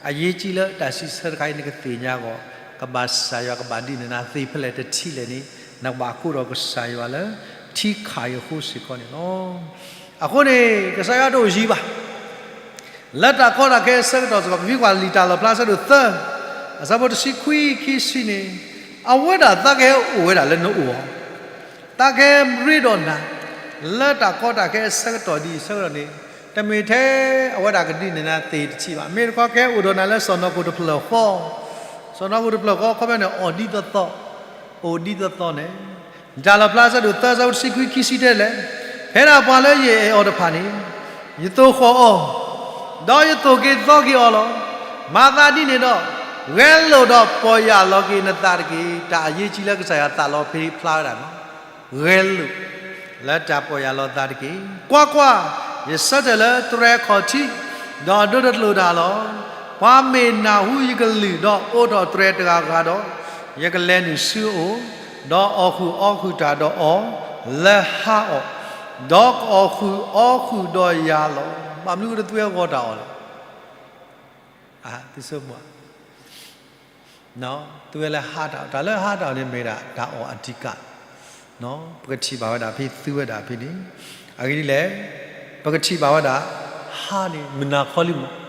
အရေးကြီးလၢတၢ်စံးဆၢတခါအံၤ နကသ့ၣ်ညါအဂီၢ် ကဘၣ်ကစၢ်ယွၤကဘၣ်ဒုးနဲၣ်နၤသ့ဖဲလဲၣ်တထံၣ်လဲၣ်န့ၣ် နကဘၣ်ကိးထီၣ်ကစၢ်ယွၤလၢထံခးအံၤအဃိစ့ၢ်ကီးန့ၣ်လီၤ. အဃိန့ၣ် ကစၢ်ယွၤတအိၣ်ယံၤဘၣ် လၢတၢ်ကီတၢ်ခဲအဆၢကတီၢ်စ့ၢ်ကီး ပမ့ၢ်ကွၢ်လံာ်တၢ်လီၣ်ဖျါအဆၢဒိၣ်သၢ အဆၢဖိတဆံခွံ ခံဆံန့ၣ်, အဝဲဒၣ်သးကဟဲအိၣ်ဝဲဒၣ်လၢနအိၣ်ဧါ, သးကဟဲရ့ဒီးနၤ လၢတၢ်ကီတၢ်ခဲအဆၢကတီၢ်ဒ်အံၤအဆၢကတီၢ်န့ၣ်, တမ့ၢ်ထဲအဝဲဒၣ်ကဒုးနဲၣ်နၤသ့ၣ်တထံၣ်ဘၣ်. မ့ၢ်တခီကဟဲအိၣ်ဒီးနၤလၢစီၢ်နီၤခိၣ်တဖျၢၣ်ဃီ, စီၢ်နီၤခိၣ်တဖျၢၣ်ဃီ ခီပညီန့ၣ် အီၣ်ဒ်သိးသိး, အိၣ်ဒ်သိးသိးန့ၣ် တၢ်လီၣ်ဖျါအဆၢဒိၣ်သၢ အဆၢဖိတဆံခွံ ခံဆံတဲလဲၣ်, ဖဲဒၣ်ပှၤလၢယအဲၣ်အီၤတဖၣ်န့ၣ်, ယသိၣ်ဃီၣ်အီၤ, ဒီးယသိၣ်က့ၤသီက့ၤအီၤလီၤ. မၤသးဒ်န့ၣ်ဒီး, ဂဲၤလိာ်ဒီးပီၢ်ယၢ်လီၤက့ၤနသးတက့ၢ်. တၢ်အရေးကြီးလၢကစၢ်ယွၤသးလီဖျါဝဲဒၣ်န့ၣ်, ဂဲၤလိာ် လၢတၢ်ပီၢ်ယၢ်လီၤသးတက့ၢ်. ကွၢ်ကွၢ်, ယဆၢထၢၣ်လၢတြဲၤခီၣ်ထံး, ဒီးဒိးတကျိာ်တၢ်လီၤ. ပှၤမ့ၢ်နၢ်ဟူယကလုၢ်ဒီးအိးထီၣ်တြဲၤတဂၤဂၤဒီး, ယကလဲၤနုာ်ဆူအအိၣ်, ဒီးအီၣ်ဃုာ်အီဃုာ်တၢ်ဒီးအီၤ, လၢဟါအီၤ, ဒီးကအီၣ်ဃုာ်အီဃုာ်ဒီးယၤလီၤ. ဘၣ်မနုၤကတၢ်သုဝဲဂီၤတၢ်အီၣ်လဲၣ်. သုဆိကမိၣ် သုဝဲလၢဟါတၢ်အီၣ်, တၢ်လၢဟါတၢ်အီၣ်န့ၣ်မ့ၢ်ဒၣ်တၢ်အီၣ်အဓိက, ပကထံၣ်ဘၣ်ဝဲဒၣ်ဖဲသုဝဲဒၣ်ဖဲန့ၣ်, အဂ့ၢ်ဒ်လဲၣ်, ပကထံၣ်ဘၣ်ဝဲဒၣ်, ဟါန့ၣ် မုၢ်နၤခီလံမး,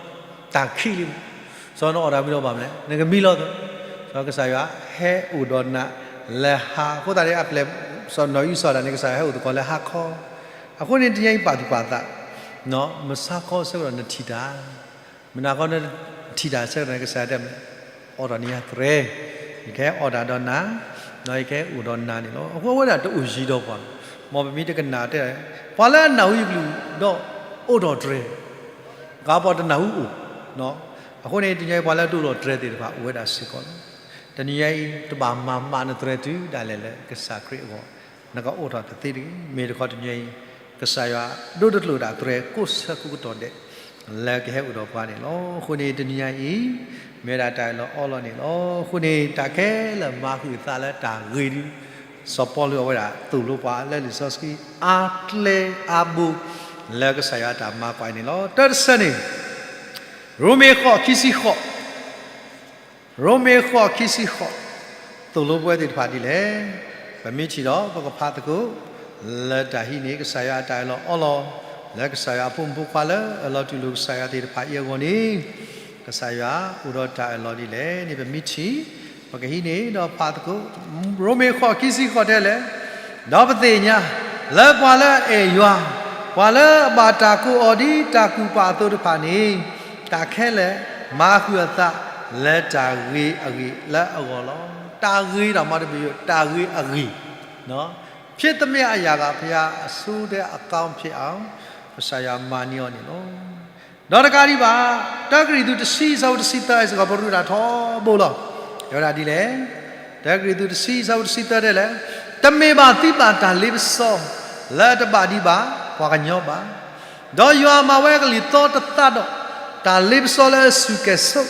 တၢ်ခံးလံမး, စီၤနအီၣ်တၢ်ဝံၤဒီးဘၣ်မနုၤလဲၣ် နကမံလီၤသး, စီၤကစၢ်ယွၤဟဲအိၣ်ဒီးနၤလၢဟါ, အဃိသတးန့ၣ် အပျဲၢ်, စီၤနီၢ်အံၣ်စီၤဒၣ်န့ၣ် ကစၢ်ယွၤဟဲအိၣ်သကိးလၢဟါခီ, အဃိန့ၣ်တနံၤအံၤပာ်သူၣ်ပာ်သး, မုၢ်ဆါခီအဆၢကတီၢ်နထံၣ်တၢ် မုၢ်နၤခီနထံၣ်တၢ်အဆၢကတီၢ်န့ၣ် ကစၢ်ယွၤတဲမ့ၢ်, အိးထီၣ်န့ၢ်ယၤတြဲၤ, ယကဟဲအီၣ်တၢ်ဒီးနၤ, ဒီးယကဟဲအိၣ်ဒီးနၤန့ၣ်လီၤ. အဃိအဝဲဒၣ်တအိၣ်ယံၤဒီးပှၤ, မ်ပမ့ၢ်တကနၣ်တဲ, ပှၤလၢအနၢ်ဟူယကလုၢ်ဒီးအိးထီၣ်တြဲၤ, ကပီၤတနၢ်ဟူအိၣ်, အဃိန့ၣ် တနံၤအံၤပှၤလၢတအိးထီၣ်တြဲၤသ့ၣ်တဖၣ်အိၣ်ဝဲဒၣ်စ့ၢ်ကီးလီၤ. တနံၤအံၤတဘၣ်မၤမးနတြဲၤတုၤဒၣ်လဲာ်လၢကစၢ်ခရံာ်အဂီၢ်, နကအိးထီၣ်တသ့တဂ့ၤ. မ့ၢ်တခီတနံၤအံၤ, ကစၢ်ယွၤဒိတကျိာ်ဒၣ်တြဲၤကိးဆၢကိးကတီၢ်ဒဲး လၢကဟဲအိၣ်ဒီးပှၤန့ၣ်လီၤ. အဃိန့ၣ်တနံၤညါအံၤ, မ့ၢ်ဝဲဒၣ်တၢ်အၢၣ်လီၤအီလီၤန့ၣ်လီၤ. အဃိန့ၣ် တၢ်ခဲလၢာ်မၤဃုာ်အသးလၢတၢ်ဂ့ၤဒုး, စီၤပီလူးအဝဲဒၣ်သိၣ်လိပှၤလၢလံာ်စီဆှံ အါကျဲအါဘိ လၢကစၢ်ယွၤအတၢ်မၤကွၢ်အံၤန့ၣ်လီၤ. တၢတဆၢန့ၣ်, ရိမ့ၤဃိးခံဆံဃိး ရိမ့ၤဃိးခံဆံဃိး, သိၣ်လိပဝဲသ့ၣ်တဖၣ်ဒ်လဲၣ်. ပမ့ၢ်ထံၣ်ဒီးပကဖးသကိး, လၢတၢ်ဟံးန့ၢ်ကစၢ်ယွၤအတၢ်အၢၣ်လီၤအီလီၤ, လၢကစၢ်ယွၤအဖိမုၣ်ဖိခွါလၢအၢၣ်လီၤတူၢ်လိာ်ကစၢ်ယွၤသ့ၣ်တဖၣ်အံၤအဂီၢ်န့ၣ်, ကစၢ်ယွၤအိၣ်ဒီးတၢ်အၢၣ်လီၤဒ်လဲၣ်န့ၣ် ပမ့ၢ်ထံၣ်, ပကဟံးန့ၢ်ဒီးဖးသကိး, ရိမ့ၤဃိးခံဆံဃိးတဲလဲၣ်, ဒီးပသ့ၣ်ညါ, လၢပှၤလၢအအဲၣ်ယွၤ, ပှၤလၢအဘၣ်တၢ်ကိးအီၤဒ်တၢ်ကူၣ်ပာ်အသိးတဖၣ်န့ၣ်, တၢ်ခဲလၢာ်မၤဃုာ်အသးလၢတၢ်ဂ့ၤအဂ့ၢ်လၢအဂီၢ်လီၤ. တၢ်ဂ့ၤတၢ်မၤတဘ့ၣ်ယိၣ် တၢ်ဂ့ၤအဂ့ၢ်, ဖြစ်သမျှအရာက ဘုရားအဆိုထဲအကောင်းဖြစ်အောင် ကစၢ်ယွၤမၤန့ၢ်အီၤန့ၣ်လီၤ. ဒီးတကးဒံးဘၣ်, တၢကရံၣ်သူးတဆံ အဆၢဖိတဆံသၢစ့ၢ်ကီး ပရူးတၢ်ထီဘိလီၤ. တဲဝဲဒၣ်ဒ်လဲၣ်, တၢကရံၣ်သူးတဆံ အဆၢဖိတဆံသၢတဲလဲၣ်, တမ့ၢ်ဘၣ်သုဘၣ်တၢ်လ့ပစီ လၢတဘၣ်ဒံးဘၣ်ပှၤကညီဘၣ်. ဒီးယွၤမၤဝဲအကလံၤသီတသးဒီး တၢ်လ့ပစီလၢအစူၢ်ကဲၤဆိး,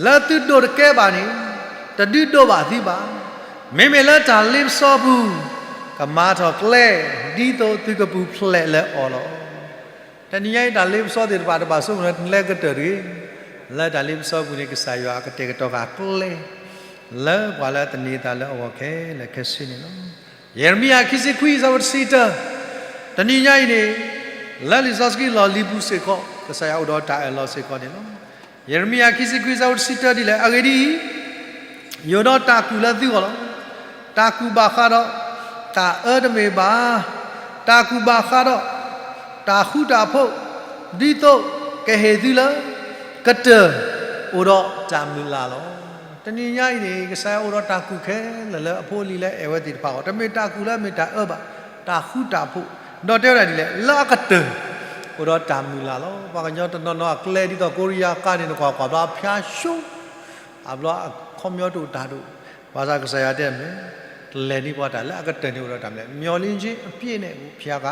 လၢသုဒိးတကဲဘၣ်န့ၣ်, တဒုးဒိးဘၣ်သုဘၣ်. မ့မ့ၢ်လၢတၢ်လ့ပစီအပူၤ, ကမၤထီၣ်ကျဲ, ဒ်သိးသုကပူၤဖျဲးလၢအီၤလီၤ. တနံၤညါအံၤတၢ်လ့ပစီသ့ၣ်တဖၣ်တဘၣ်ဆိကမိၣ်လၢကျဲကတၢၢ်တဂ့ၤ. လၢတၢ်လ့ပစီအပူၤန့ၣ် ကစၢ်ယွၤကတဲာ်ကတီၤဃာ်ကျဲ လၢပှၤလၢသန့ၤသးလၢအဂီၢ်ခဲလၢာ်ခဲဆ့န့ၣ်လီၤ. ယရမံယၤခံဆံခွံ အဆၢဖိတဆံတၢ, တနံၤညါအံၤန့ၣ်, လၢလံာ်စီဆှံလီၢ်လံၤပူၤစ့ၢ်ကီး ကစၢ်ယွၤအိၣ်ဒီးတၢ်အၢၣ်လီၤစ့ၢ်ကီးန့ၣ်လီၤ. ယရမံယၤခံဆံခွံ အဆၢဖိတဆံတၢဒ်လဲၣ်, အဂ့ၢ်ဒ်အံၤ, ယအိၣ်ဒီးတၢ်ကူၣ်လၢသုဂီၢ်လီၤ. တၢ်ကူၣ်ဘၣ်ဃးဒီး တၢ်အၢတမ့ၢ်ဘၣ်, တၢ်ကူၣ်ဘၣ်ဃးဒီး တၢ်ဃူတၢ်ဖိး, ဒ်သိးကဟ့ၣ်သုလၢ ကတၢၢ်အိၣ်ဒီးတၢ်မုၢ်လၢ်လီၤ. တနံၤညါအံၤန့ၣ် ကစၢ်ယွၤအိၣ်ဒီးတၢ်ကူၣ်ခဲလၢာ်လၢအဖိအလံၤလၢအဲၣ်ဝဲသ့ၣ်တဖၣ်အဂီၢ်, တမ့ၢ်တၢ်ကူၣ်လၢအမ့ၢ်တၢ်အၢဘၣ်, တၢ်ဃူတၢ်ဖိး, ဒီးတဲဝဲဒၣ်ဒ်လဲၣ်, လၢအကတၢၢ် အိၣ်ဒီးတၢ်မုၢ်လၢ်လီၤ. ပှၤကညီတနီၤနီၤအကျဲဒ်သိးကိရံယါကါန့ၣ် နကွၢ်ကွၢ်ဘျီအဖျါရှူ, အဘျီအခီပညီတအိၣ်တၢ်ဒိၣ်, ဘၣ်ဆၣ်ကစၢ်ယွၤတဲမ့ၢ် လဲၤန့ၢ်ပှၤတၢ်လၢအကတၢၢ်န့ၣ်အိၣ်ဒီးတၢ်မနုၤလဲၣ်, မျှော်လင့်ခြင်းအပြည့်နဲ့ကို ဘုရားက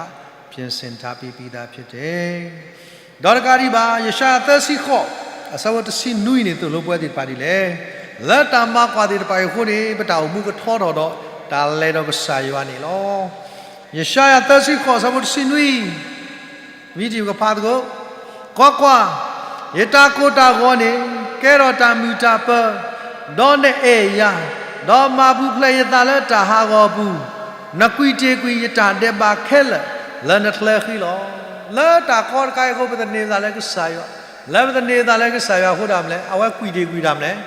ပြင်ဆင်ထားပေးပြီးသားဖြစ်တယ်. ဒီးတကးဒံးဘၣ် ယၡါယၤသၢဆံဃိး အဆၢဖိတဆံနွံန့ၣ် သိၣ်လိပဝဲသ့ၣ်တဖၣ်ဒ်လဲၣ်, လၢတၢ်မၤကွၢ်သ့ၣ်တဖၣ်အံၤအဃိန့ၣ် ပတၢ်အိၣ်မူကထီထီၣ်ဒီး တၢ်လဲၤဒီးကစၢ်ယွၤန့ၣ်လီၤ. ယၡါယၤသၢဆံဃိး အဆၢဖိတဆံနွံ မ့ၢ်ထံၣ်ကဖးသကိး, ကွၢ်ကွၢ်, ယတၢ်ကိၢ်တၢ်ဂီၤန့ၣ် ကဲထီၣ်တၢ်မုာ်တၢ်ပၢၤ, ဒီးနအဲၣ်ယၤ, ဒီးမၤပူၤဖျဲးယသးလၢတၢ်ဟးဂီၤအပူၤ, နကွံာ်တ့ၢ်ကွံာ်ယတၢ်ဒဲးဘးခဲလၢာ် လၢနချၢဃံလီၤ. လၢတၢ်ကီတခါအံၤအဃိ ပသန့ၤသးလၢကစၢ်ယွၤ, လၢပသန့ၤသးလၢကစၢ်ယွၤအဃိတၢ်မနုၤလဲၣ်, အဝဲကွံာ်တ့ၢ်ကွံာ်တၢ်မနုၤလဲၣ်,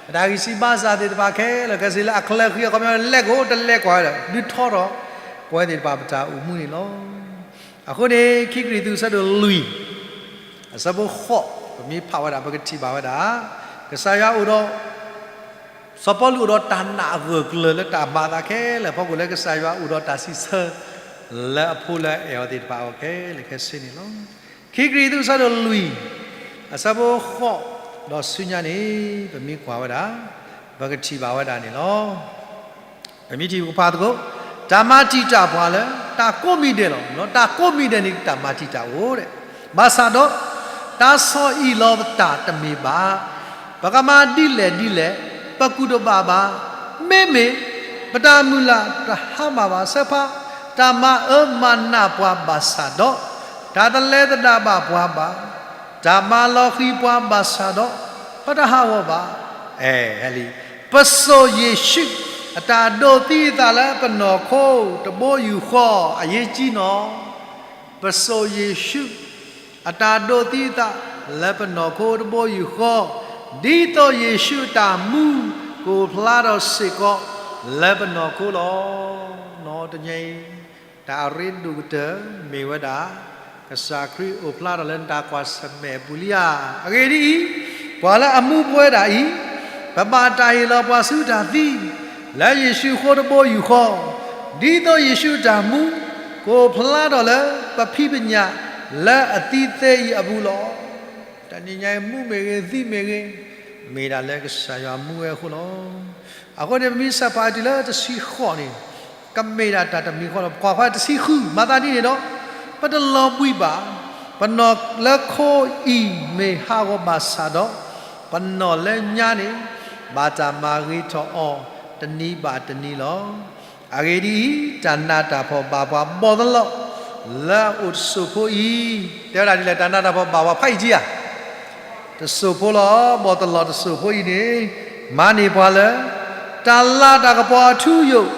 ပတၢ်ဂံၢ်စၢ်ဘါစၢ်သ့ၣ်တဖၣ်ခဲလၢာ် ခဲစ့လၢအချၢဃံအခီပညီ လဲၤကိးတလဲၤကွၢ်ဝဲဒီး ဒုးထီထီၣ် ပဝဲသ့ၣ်တဖၣ်ပတၢ်အိၣ်မူန့ၣ်လီၤ. အဃိန့ၣ် ခံကရံၣ်သူး အဆၢဒိၣ်လွံၢ် အဆၢဖိဃိး ပမ့ၢ်ဖးဝဲဒၣ် ပကထံၣ်ဘၣ်ဝဲဒၣ် ကစၢ်ယွၤအိၣ်ဒီး စီၤပီလူးအိၣ်ဒီးတၢ်နာ်အဂၢၢ်ကျၢၤလၢတၢ်မၤအသးခဲလၢာ်အဖီခိၣ်လၢကစၢ်ယွၤအိၣ်ဒီးတၢ်စံးဆၢ လၢအဖိလၢအအဲၣ်အီၤသ့ၣ်တဖၣ်အဂီၢ်ခဲလၢာ်ခဲဆ့န့ၣ်လီၤ. ခံကရံၣ်သူး အဆၢဒိၣ်လွံၢ် အဆၢဖိဃိး ဒီးဆူညါန့ၣ် ပမ့ၢ်ကွၢ်ဝဲဒၣ် ပကထံၣ်ဘၣ်ဝဲဒၣ်န့ၣ်လီၤ. ပမ့ၢ်ထံၣ်ကဖးသကိး, တၢ်မၤတံာ်တာ်ပှၤလၢ တၢ်ကိးမံၤဒဲးလီၤ. တၢ်ကိးမံၤဒဲးန့ၣ် တၢ်မၤတံာ်တာ်အိၣ်ဒဲး, ဘၣ်ဆၣ်ဒီး တၢ်ဆီၣ်အံၣ်လီၤပတၢ်တမ့ၢ်ဘၣ်. ပကမၤဒ်လဲၣ်ဒ်လဲၣ် ပကူၣ်တဘၣ်ဘၣ်. မ့မ့ၢ် ပတၢ်မုၢ်လၢ်တဟါမၢ်ဘၣ်. သၢဖး, တၢ်မၤအၢမၤနးပှၤဘၣ်ဆၣ်ဒီး, တၢ်တလဲၤသဒၣ်ဘၣ်ပှၤဘၣ်. တၢ်မၤလီၤဃံၤပှၤဘၣ်ဆၣ်ဒီး, ပတဟးဂီၤဘၣ်. အဲ, ပစိာ်ယ့ၣ်ၡူးအတၢ်ဒိးသံအသးလၢပနီၢ်ခိတဘိယူၢ်ဃီ အရေးကြီးနီၢ်. ပစိာ်ယ့ၣ်ၡူးအတၢ်ဒိးသံအသးလၢပနီၢ်ခိတဘိယူၢ်ဃီ, ဒ်သိးယ့ၣ်ၡူးအတၢ်မူ ကအိၣ်ဖျါထီၣ်စ့ၢ်ကီး လၢပနီၢ်ခိလီၤ. နီၢ်တနံၤအံၤ တၢ်အရ့ဒိၣ်ကတၢၢ်မ့ၢ်ဝဲဒၣ် ကစၢ်ခရံာ်အိၣ်ဖျါထီၣ်လၢနတၢ်ကွၢ်ဆၢၣ်မဲာ်အပူၤလံဧါ. အဂ့ၢ်ဒ်အံၤ, ပှၤလၢအမူပဝဲဒၣ်အံၤ, ပဘၣ်တၢ်ဟ့ၣ်လီၤပှၤဆူတၢ်သံ လၢယ့ၣ်ၡူးအဃိတဘိယူၢ်ဃီ, ဒ်သိးယ့ၣ်ၡူးအတၢ်မူ ကအိၣ်ဖျါထီၣ်လၢပဖံးပညၣ်လၢအသံသ့အံၤအပူၤလီၤ. တနံၤညါအံၤမူမ့ၢ်ဂ့ၤ သံမ့ၢ်ဂ့ၤ, မ့ၢ်ဒၣ်လၢကစၢ်ယွၤမူဝဲအဃိလီၤ. အဃိန့ၣ် ပမ့ၢ်ဆၢဖးတုၤလၢတဆံဃိးန့ၣ် ကမ့ၢ်ဒၣ်တၢ်တမံၤဃီလီၤ. ပကွၢ်ဖဲတဆံဃု မၤသးဒ်န့ၣ်ဒီး, ပတလီၤဘှံးဘၣ်. ပနီၢ်လၢခိအံၤမ့ၢ်ဟးဂီၤဘၣ်ဆၣ်ဒီး, ပနီၢ်လၢညါန့ၣ် ဘၣ်တၢ်မၤဂ့ၤထီၣ်အီၤ တနံၤဘၣ်တနံၤလီၤ. အဂ့ၢ်ဒ်အံၤ, တၢ်နးတၢ်ဖှီၣ်ဘၣ်ပှၤဘီၣ်သလီၣ် လၢအအိၣ်တစိၢ်ဖိအံၤ, တဲဝဲဒၣ်ဒ်လဲၣ်, တၢ်နးတၢ်ဖှီၣ်ဘၣ်ပှၤဖးအံၤကံဧါ တစိၢ်ဖိလီၤ. ဘီၣ်သလီၣ်တစိၢ်ဖိအံၤန့ၣ် မၤန့ၢ်ပှၤလၢ တၢ်လၤတၢ်ကပီၤအထူအယိာ်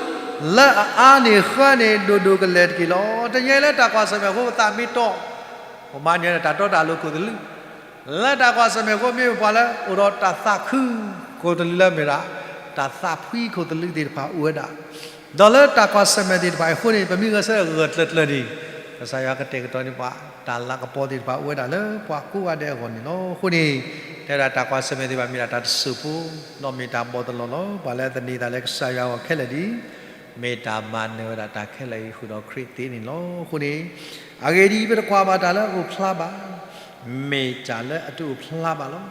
လၢအအါန့ၢ်ဃၢန့ၢ်ဒိၣ်ဒိၣ်ကလဲာ်တက့ၢ်လီၤ. တနံၤညါအံၤလၢတၢ်ကွၢ်ဆၢၣ်မဲာ်အဃိ ပသးမ့ၢ်တီ, ပမၤန့ၢ်တၢ်တီတၢ်လိၤခိၣ်သလုး, လၢတၢ်ကွၢ်ဆၢၣ်မဲာ်အဃိ မ့ၢ်ပှၤလၢအိၣ်ဒီးတၢ်သးခုခိၣ်သလုးလၢမ့ၢ်ဒၣ် တၢ်သးဖှံခိၣ်သလုးသ့ၣ်တဖၣ်အိၣ်ဝဲဒၣ် ဒီးလၢတၢ်ကွၢ်ဆၢၣ်မဲာ်သ့ၣ်တဖၣ်အံၤအဃိန့ၣ် ပမ့ၢ်ဂဲၤဆၢထၢၣ်ဂၢၢ်ကျၢၤကျၢၤန့ၣ် ကစၢ်ယွၤကတဲာ်ကတီၤန့ၢ်ပှၤ တၢ်လၤကပီၤသ့ၣ်တဖၣ်အိၣ်ဝဲဒၣ်လၢပှၤကိးဂၤဒဲးအဂီၢ်န့ၣ်လီၤ. အဃိန့ၣ် တဲဝဲဒၣ်တၢ်ကွၢ်ဆၢၣ်မဲာ်သ့ၣ်တဖၣ်မ့ၢ်ဒၣ်တၢ်တစိၢ်ဖိ, ဒီးမ့ၢ်တၢ်ဘီၣ်သလီၣ်လီၤ. ပှၤလၢအသန့ၤသးလၢကစၢ်ယွၤအဂီၢ်ခဲလၢာ်ဒ်အံၤ, မ့ၢ်တၢ်မၤနၢၤဝဲဒၣ်တၢ်ခဲလၢာ်အံၤဃုာ်ဒီးခရံာ်သ့န့ၣ်လီၤ. အဃိန့ၣ် အဂ့ၢ်ဒ်အံၤ, ပတကွၢ်ဘၣ်တၢ်လၢအအိၣ်ဖျါဘၣ်, မ့ၢ်တၢ်လၢအတအိၣ်ဖျါဘၣ်လီၤ.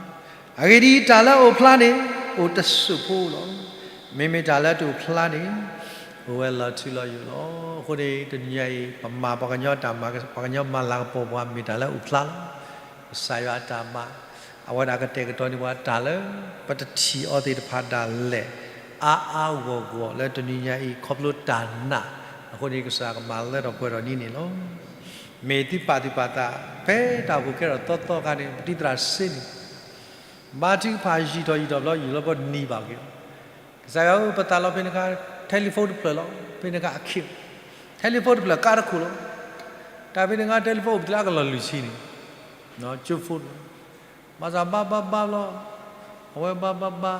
အဂ့ၢ်ဒ်အံၤ, တၢ်လၢအအိၣ်ဖျါန့ၣ် အိၣ်တစိၢ်ဖိလီၤ. မ့မ့ၢ်တၢ်လၢအတအိၣ်ဖျါန့ၣ် အိၣ်ဝဲလီၤထူလီၤယိာ်လီၤ. အဃိန့ၣ် တနံၤညါအံၤ ပမၤပှၤကညီတၢ်မၤ, ပှၤကညီမၤလၤကပီၤပှၤ မ့ၢ်တၢ်လၢအအိၣ်ဖျါလီၤ. ကစၢ်ယွၤအတၢ်မၤ အဝဲဒၣ်ကတဲာ်ကတီၤန့ၢ်ပှၤတၢ်လၢ ပတထံၣ်အီၤသ့ၣ်တဖၣ်ဒၣ်လဲာ် အါအါဂီၢ်ဂီၢ်လၢတနံၤညါအံၤ ခီဖျိတၢ်နာ်, အဃိန့ၣ် ကစၢ်ကမၤလၢထီၣ်ပှဲၤထီၣ်န့ၣ်န့ၣ်လီၤ. မ့ၢ်သုပာ်သူၣ်ပာ်သး ဖဲတၢ်အိၣ်ဖှိၣ်ကဲထီၣ်သီသီအခါန့ၣ် ပတံၤသရၣ်စ့န့ၣ် ဘါထုကဖၣ်ယံာ်ထီၣ်ယံာ်ထီၣ်ဘျီ ယံာ်လီၤပနံၤဘၣ်က့ၤလီၤ. ကစၢ်ယွၤဧၢ, ပသးလီဖဲန့ၣ်အခါ telephone တဖျၢၣ်လီၤ. ဖဲန့ၣ်အခါအခ့ telephone တဖျၢၣ်ကးတခိၣ်လီၤ. တၢ်ဖဲန့ၣ်အခါ telephone အိၣ်ပတလၢအကလီၢ်လွံၢ်ဆံန့ၣ် ကၠိဖိ ဘၣ်ဆၣ်ဘါဘါဘါလီၤ. အဝဲဘါဘါဘါ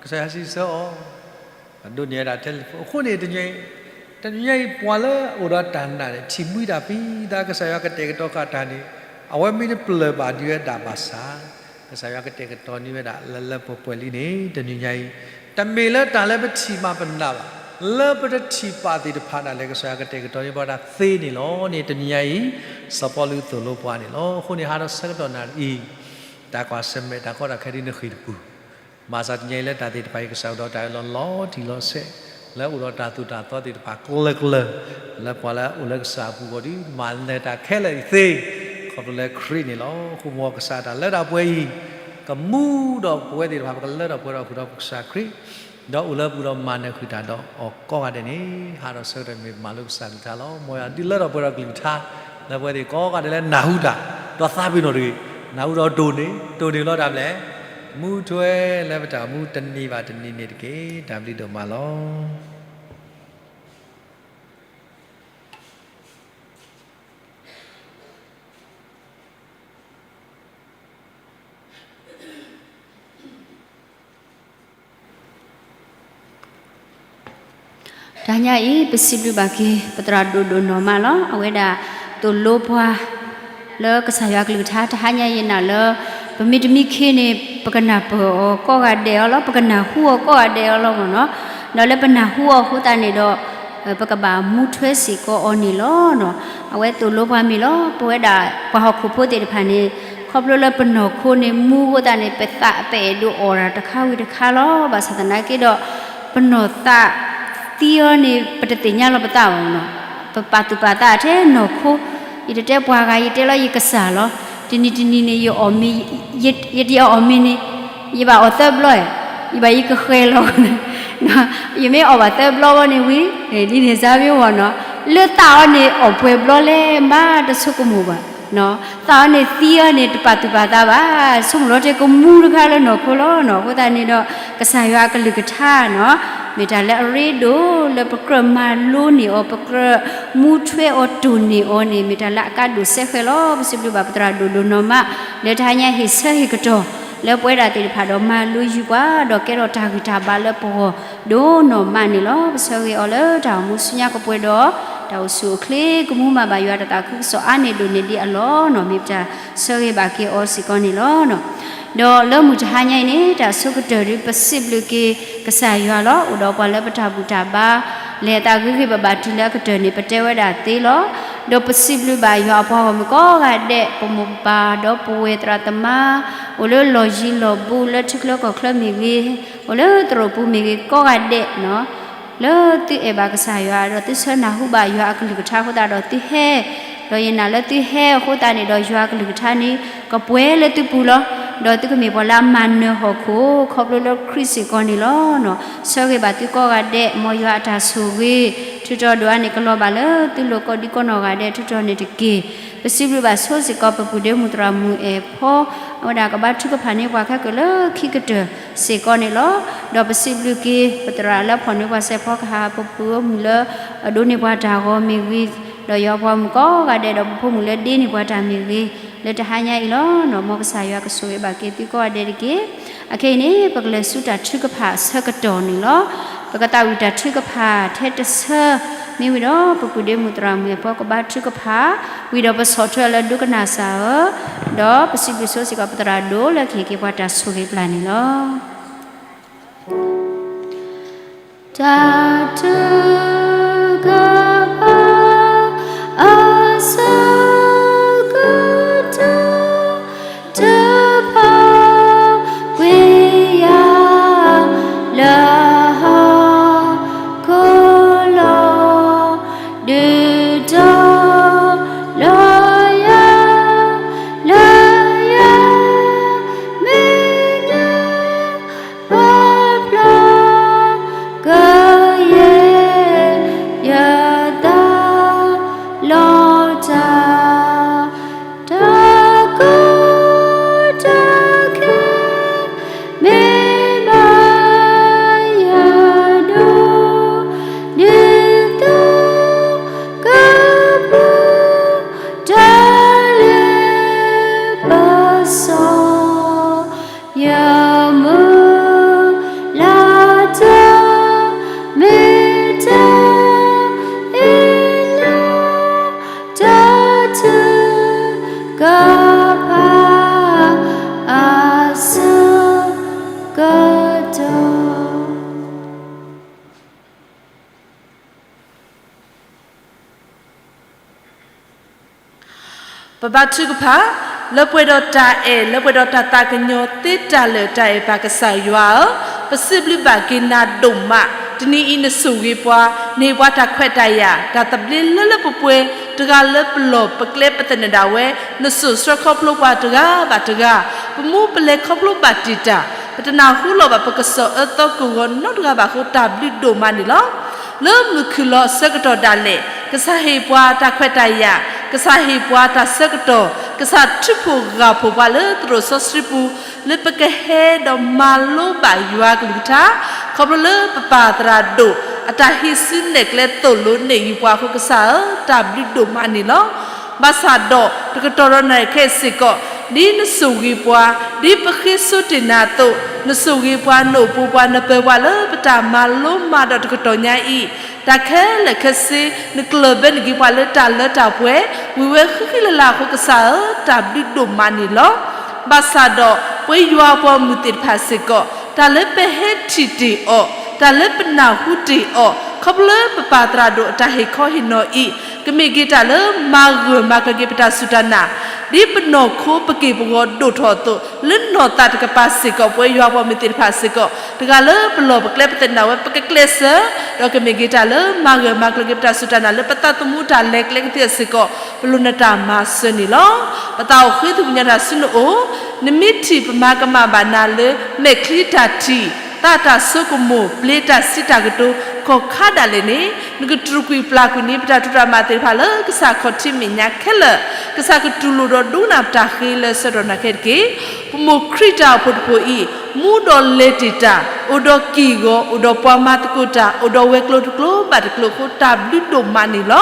ကစၢ်ယွၤစံးဆၢအီၤ အဒိးန့ၢ်ဝဲဒၣ် telephone အဃိန့ၣ် တနံၤအံၤ တနံၤအံၤပှၤလၢအအိၣ်ဒီးတၢ်နာ်န့ၣ် ထံၣ်မှံတၢ်ဖံးသး ကစၢ်ယွၤကတဲာ်ကတီၤဃာ်တၢ်န့ၣ် အဝဲမ့ၢ်တပျၢၢ်ဘၣ်ဒံးဝဲဒၣ်ဘၣ်ဆၣ် ကစၢ်ယွၤကတဲာ်ကတီၤန့ၢ်ဝဲဒၣ်လၢလၢပှဲၤပှဲၤလံန့ၣ် တနံၤညါအံၤ တမ့ၢ်လၢတၢ်လၢပထံၣ်မးပနာ်ဘၣ်. လၢပတထံၣ်ပာ်သ့ၣ်တဖၣ်ဒၣ်လဲာ် ကစၢ်ယွၤကတဲာ်ကတီၤန့ၢ်ပှၤတၢ်သ့န့ၣ်လီၤန့ၣ် တနံၤညါအံၤ စီၤပီလူးသိၣ်လိပှၤန့ၣ်လီၤ. အဃိန့ၣ် ဟါဒီးဆၢကတီၢ်နၣ်ရံၣ်အံၤ တၢ်ကွၢ်ဆၢၣ်မဲာ် တၢ်ကီတၢ်ခဲဒ်နဃ့ၢ်တပူၤ မၤစၢၤတနံၤညါအံၤလၢတၢ်သ့ၣ်တဖၣ်အံၤ ကစၢ်အိၣ်ဒီးတၢ်အၢၣ်လီၤလီၤတံၢ်လီၤဆဲး လၢအိၣ်ဒီးတၢ်သိၣ်တၢ်သီသ့ၣ်တဖၣ်ကျၢၤကျၢၤ လၢပှၤလၢအအိၣ်လၢကစၢ်အပူၤအဂီၢ်ဒီး မၤနၢၤတၢ်ခဲလၢာ်အံၤသ့ ခီဖျိလၢခရံာ်န့ၣ်လီၤ. အဃိမ်ကစၢ်တၢ်လၢတၢ်ပှဲၤအံၤ ကမူဒီးပဝဲသ့ၣ်တဖၣ် ပကလၢထီၣ်ပှဲၤထီၣ်ဃုာ်ဒီးပကစၢ်ခရံာ် ဒီးအိၣ်လၢပူၤဒီးမၤနၢၤဃုာ်တၢ်ဒီးအီၤကိးဂၤဒဲးန့ၣ် ဟါဒီးဆၢကတီၢ်မ့ၢ်မၤလိကစၢ်ကလုၢ်ကထါလီၤ. မ်ယွၤဒုးလၢထီၣ်ပှဲၤထီၣ်ကလုၢ်ကထါ လၢပဝဲသ့ၣ်ကိးဂၤဒဲးလၢနၢ်ဟူတၢ် ဒီးသးပ့ၤနီၣ်တဂ့ၤ, နၢ်ဟူဒီးတိၢ်န့ၢ်, တိၢ်န့ၢ်လီၤတၢ်ဘျဲၣ်, မူထွဲလၢပတၢ်အိၣ်မူတနံၤဘၣ်တနံၤန့ၣ်တက့ၢ်. တၢ်ဘျုးဒိၣ်မးလီၤ. တဟါညါအံၤ ပစံးဘျုးဘၣ်က့ၤ ပသရၣ်ဒိၣ်ဒိၣ်နီၢ်မးလီၤ. အဝဲဒၣ်သိၣ်လိပှၤ လၢကစၢ်ယွၤကလုၢ်ကထါ တဟါညါယနာ်လၢ ပမ့ၢ်တမံခ့န့ၣ် ပကနၢ်ပၢၢ်အီၤကိးဂၤဒဲးအီၤလီၤ, ပကနၢ်ဟူအီၤကိးဂၤဒဲးအီၤလီၤမ့ၢ်နီၤ. ဒီးလၢပနၢ်ဟူအီၤအဃိသတးန့ၣ်ဒီး ပကဘၣ်မူထွဲစ့ၢ်ကီးအီၤန့ၣ်လီၤ. အဝဲသိၣ်လိပှၤမ့ၢ်လီၤ. ပဝဲဒၣ်ပှၤဟီၣ်ခိၣ်ဖိသ့ၣ်တဖၣ်န့ၣ် ခီဖျိလၢပနီၢ်ခိန့ၣ်မူအဃိသတးန့ၣ် ပသးပအဲၣ်ဒိးအီၣ်တၢ်တခါဝံၤတခါလီၤ. ဘၣ်ဆၣ်သနာ်က့ဒီး ပနီၢ်သးသံအီၤန့ၣ် ပတသ့ၣ်ညါလီၤပသးဘၣ်နီၤ. ပပာ်သူၣ်ပာ်သးထဲနီၢ်ခိ, ယတတဲပှၤဂၤ ယတဲလီၤယကစၢ်လီၤ. တနံၤတနံၤန့ၣ် ယအီၣ်မ့ၤ, ယ, ယတအီၣ်မ့ၤန့ၣ် ယဘၣ်အီၣ်သၢဘျီ, ယဘၣ်ယကဃဲၤလီၤ, ယမ့ၢ်အီၣ်ဘၣ်သၢဘျီဝဲန့ၣ်ဝံၤ ဒ်န့ၣ်စါမ့ၢ်ဝီနီၤ, လၢသးအီၤန့ၣ် အီၣ်ပှဲၤဘျီလဲၣ် မးတဆိကမိၣ်ဘၣ်. သးအီၤန့ၣ်သံအီၤန့ၣ် တပာ်သူၣ်ပာ်သးဘၣ်, ဆိကမိၣ်လီၤတဲာ်ကမူတခါလၢနီၢ်ခိလီၤနီၤ. အဃိသတးန့ၣ်ဒီး ကစၢ်ယွၤအကလုၢ်ကထါနီၤ မ့ၢ်တၢ်လၢအရ့ဒိၣ်လၢပကြၢးမၤလိန့ၢ်အီၤ, ပကြၢးမူထွဲအီၤတိၢ်န့ၢ်အီၤန့ၣ် မ့ၢ်တၢ်လၢအကါဒိၣ်စဲဃဲးလီၤ. ပစံးဘျုးဘၣ်ပသရၣ်ဒိၣ်ဒိၣ်နီၢ်မး လၢတဟါညါဟ့ၣ်ဆၢဟ့ၣ်ကတီၢ် လၢပဝဲဒၣ်သ့ၣ်တဖၣ်ဒီးမၤလိယုၢ်ပှၤ ဒီးကဲထီၣ်တၢ်ဂံၢ်တၢ်ဘါလၢပဂီၢ်ဒိၣ်နီၢ်မးန့ၣ်လီၤ. ပဆၢဂ့ၤအီၤလၢတၢ်အိၣ်မူဆူညါကပှဲၤဒီး တၢ်အိၣ်ဆူၣ်အိၣ်ချ့ ကမူမၤဘၣ်ယွၤတၢ်သးခုကစီၣ်အါန့ၢ်ဒိၣ်န့ၢ်ဒံးအလီၢ်နီၤ မ့ၢ်ပတၢ်ဆၢဂ့ၤဘၣ်က့ၤအီၤစ့ၢ်ကီးန့ၣ်လီၤ. ဒီးလၢမုၢ်တဟါညါအံၤန့ၣ် တၢ်ဆိကတၢၢ်ဒုးပစံးဘျုးက့ၤကစၢ်ယွၤလီၤ. အိၣ်ဒီးပှၤလၢပတၢ်ဘူၣ်တၢ်ဘါ လဲၤအသးဂ့ၤဂ့ၤဘၣ်ဘၣ်တုၤလၢအကတၢၢ်န့ၣ် ပတဲဝဲဒၣ်သ့လီၤ. ဒီးပစံးဘျုးဘၣ်ယွၤအပှၤဂီၢ်မုၢ်ကိးဂၤဒဲး ပမိၢ်ပပၢ်ဒီးပဝဲသရၣ်သမါ အိၣ်လၢလီၢ်ယံၤလီၢ်ဘူး လၢထံချၢကီၢ်ချၢမ့ၢ်ဂ့ၤ, အိၣ်လၢသရိာ်ပူၤမ့ၢ်ဂ့ၤ ကိးဂၤဒဲးနီၤ လၢသုအဲၣ်ဘၣ်ကစၢ်ယွၤ ဒီးသုဆၢနၢ်ဟူဘၣ်ယွၤအကလုၢ်ကထါအဃိသတးဒီးသုဟဲ, ဒီးယနာ်လၢသုဟဲအဃိသတးန့ၣ်ဒီး ယွၤအကလုၢ်ကထါန့ၣ် ကပှဲၤလၢသုပူၤလီၤ. ဒီးသုကမ့ၢ်ပှၤလၢအမၤနၢၤဟီၣ်ခိၣ် ခီဖျိလၢခရံာ်စ့ၢ်ကီးန့ၣ်လီၤ. ဆၢဂ့ၤဘၣ်သုကိးဂၤဒဲး မ်ယွၤအတၢ်ဆိၣ်ဂ့ၤ ထုးထီၣ်ဒိၣ်အါန့ၣ် ကလီၤဘၣ်လၢသုလိၤကိးဒံကိးနီၢ်ဂၤဒဲး ထုးထီၣ်န့ၣ်တက့ၢ်. ပစံးဘျုးဘၣ်ဆိစ့ၢ်ကီး ပပုၢ်ဒ့မုၣ်သရၣ်မုၣ်အဲၣ်ဖီ အဝဲဒၣ်ကဘါထုကဖၣ်န့ၢ်ပှၤခဲကၢၢ်လၢခံကတၢၢ်စ့ၢ်ကီးန့ၣ်လီၤ. ဒီးပစံးဘျုးက့ၤ ပသရၣ်လၢဖီၣ်န့ၢ်ပှၤစဲးဖီကဟၣ် ပပုၢ်မုၣ်လၢအဒိးန့ၢ်ပှၤတၢ်ဂီၤမ့ၢ်ဂ့ၤ, ဒီးယွၤပှၤမုၣ်ကိးဂၤဒဲး ဒီးပဖိမုၣ်လၢဒ့န့ၢ်ပှၤတၢ်မ့ၢ်ဂ့ၤ, လၢတဟါညါအံၤလီၤ. မ်ကစၢ်ယွၤကဆိၣ်ဂ့ၤဘၣ်က့ၤသုကိးဂၤဒဲးတက့ၢ်. အခဲအံၤန့ၣ် ပကလဲၤဆူတၢ်ထုကဖၣ်အဆၢကတီၢ်န့ၣ်လီၤ. ပကသးဝံၣ်တၢ်ထုကဖၣ်ထဲတဆၢ မ့ၢ်ဝံၤဒီး ပပုၢ်ဒ့မုၣ်သရၣ်မုၣ်အဲၣ်ဖီကဘါထုကဖၣ်, ဝံၤဒီးပဆီၣ်ထွဲအီၤလၢဒိကနၣ်စၢ်ဧၢ, ဒီးပစံးဘျုးဆိစ့ၢ်ကီးပသရၣ်ဒိၣ်လၢကဟ့ၣ်က့ၤပှၤတၢ်ဆိၣ်ဂ့ၤပျၢ်န့ၣ်လီၤ. တၢ်ထုကဖၣ် အဆၢကတီၢ် တဖၣ်ကွံာ်ယၤ လၢဟီၣ်ခိၣ်လီၤ, ဒုးတီၤလီၤယၤ လၢယၤ မ့ၢ်ညါ ပာ်ဖျါကယဲၢ် ပဘါထုကဖၣ်, လၢပှဲၤဒီးတၢ်အဲၣ် လၢပှဲၤဒီးတၢ်သးကညီၤသ့တၢ်လၢာ် တၢ်အဲၣ်ပၢ်ကစၢ်ယွၤဧၢ, ပစံးဘျုးဘၣ်က့ၤနၤဒိၣ်မး, တနံၤအံၤနဆိၣ်ဂ့ၤပှၤ, နဟ့ၣ်ပှၤတၢ်ခွဲးတၢ်ယာ်, တၢ်သဘျ့လၢလၢပှဲၤပှဲၤ, တဂၤလၢပလီၢ်ပကျဲပသနၢၣ်ဒၣ်ဝဲ, နစိာ်ဆှၢခီဖျိပှၤတဂၤဘၣ်တဂၤ, ပမူပလဲၤခီဖျိဘၣ်တံာ်တာ်, ပတနၢ်ဟူလီၤဘၣ်ပကစီၣ်အၢသီကဝီၤနီတဂၤဘၣ်အဃိ တၢ်ဘျုးဒိၣ်မးန့ၣ်လီၤ. လၢမုၢ်ခုၣ်လီၤအဆၢကတီၢ်ဒၣ်လဲာ်, ကစၢ်ဟ့ၣ်ပှၤတၢ်ခွဲးတၢ်ယာ်, ကစၢ်ဟ့ၣ်ပှၤတၢ်ဆၢကတီၢ်, ကစၢ်ထုးဖှိၣ်ဂၢ်ဖှိၣ်ပှၤလၢသရိာ်စီဆှံပူၤ, လၢပကဟဲဒီးမၤလိဘၣ်ယွၤကလုၢ်ကထါ, ခီဖျိလၢပပၢ်သရၣ်ဒိၣ် အတၢ်ဟံးစုနဲၣ်ကျဲသိၣ်လိနဲၣ်ယုာ်ပှၤအဃိ ကစၢ်ဧၢ, တၢ်ဘျုးဒိၣ်မးန့ၣ်လီၤ. ဘၣ်ဆၣ်ဒီးတကတီၢ်ဒီးနၣ်ရံၣ်ခဲအံၤစ့ၢ်ကီး, ဒ်နဆိၣ်ဂ့ၤပှၤ, ဒ်ပဃ့စိတ့ၢ်နၤအသိး, နဆိၣ်ဂ့ၤပှၤ, နအိၣ်ပိာ်ပှၤ, နပၢၤပှၤလၢပတၢ်မၤလိမၤဒိးတကတီၢ်ညါအံၤ, တၢ်ခဲလၢာ်ခဲဆ့, နကျၢၢ်ဘၢနက့ၤပှၤလၢတၢ်လၢတၢ်ပှဲၤ, ဝံၤဝဲဃံဃံလၤလၤအဃိ ကစၢ်ဧၢ, တၢ်ဘျုးဒိၣ်မးန့ၣ်လီၤ. ဘၣ်ဆၣ်ဒီးပဝဲယွၤအပှၤဂီၢ်မုၢ်သ့ၣ်တဖၣ်စ့ၢ်ကီး, တၢ်လၢပဟဲထံၣ်တ့ၢ်အီၤ, တၢ်လၢပနၢ်ဟူတ့ၢ်အီၤ, ခီဖျိလၢပပၢ်သရၣ်ဒိၣ်အတၢ်ဟ့ၣ်ခီဟ့ၣ်နီၤအံၤ, ကမ့ၢ်က့ၤတၢ်လၢမၤဂၢၢ်မၤကျၢၤက့ၤပတၢ်စူၢ်တၢ်နာ်, ဒ်ပနီၢ်ခိပက့ၢ်ပဂီၤဒိၣ်ထီၣ်အသိး, လၢနီၢ်သးတကပၤစ့ၢ်ကီး ပဝဲယွၤအပှၤဂီၢ်မုၢ်သ့ၣ်တဖၣ်စ့ၢ်ကီး, တဂၤလၢပလီၢ်ပကျဲပသနၢၣ်ဝဲ ပကကျဲးစၢး, ဒီးကမ့ၢ်က့ၤတၢ်လၢမၤဂၢၢ်မၤကျၢၤက့ၤပတၢ်စူၢ်တၢ်နာ်လၢပသးသမူတၢ်လဲၤကျဲကသ့စ့ၢ်ကီး, ပလိၣ်နတၢ်မၤစၢၤန့ၣ်လီၤ. ပသးအိၣ်ဃ့သကွံာ်ညါတၢ်ဆူနအိၣ်, နမ့ၢ်ထံၣ်ပမၤကမၣ်ဘၣ်နၤလၢ မဲာ်ချံတၢ်ထံၣ်, သးတၢ်ဆိကမိၣ်, ပျ့တၢ်စံးတၢ်ကတိၤ, ကီၢ်ခါဒၣ်လဲာ်န့ၣ်, နကတြူာ်ကွံာ်ပျၢ်ကွံာ်န့ၢ် ပတၢ်ထူးတၢ်မၤသ့ၣ်တဖၣ်လၢကစၢ်ခီၣ်ထံးမဲာ်ညါခဲလၢာ်, ကစၢ်ကတူၢ်လိာ်ဒီးဒိကနၣ်ပတၢ်ဃ့လၢဆၢကတီၢ်နၢ်ခဲတက့ၢ်. ပမိၢ်ခရံာ်တၢ်အိၣ်ဖှိၣ်တဖှိၣ်အံၤ, မူဒီးလဲၤတ့ၢ်တၢ်, အိၣ်ဒီးက့ၢ်ဂီၤ, အိၣ်ဒီးပှၤမၤသကိးတၢ်, အိၣ်ဒီးဝဲၤကျိၤတကျိၤဘၣ်တကျိၤအဃိ တၢ်ဘျုးဒိၣ်မးန့ၣ်လီၤ.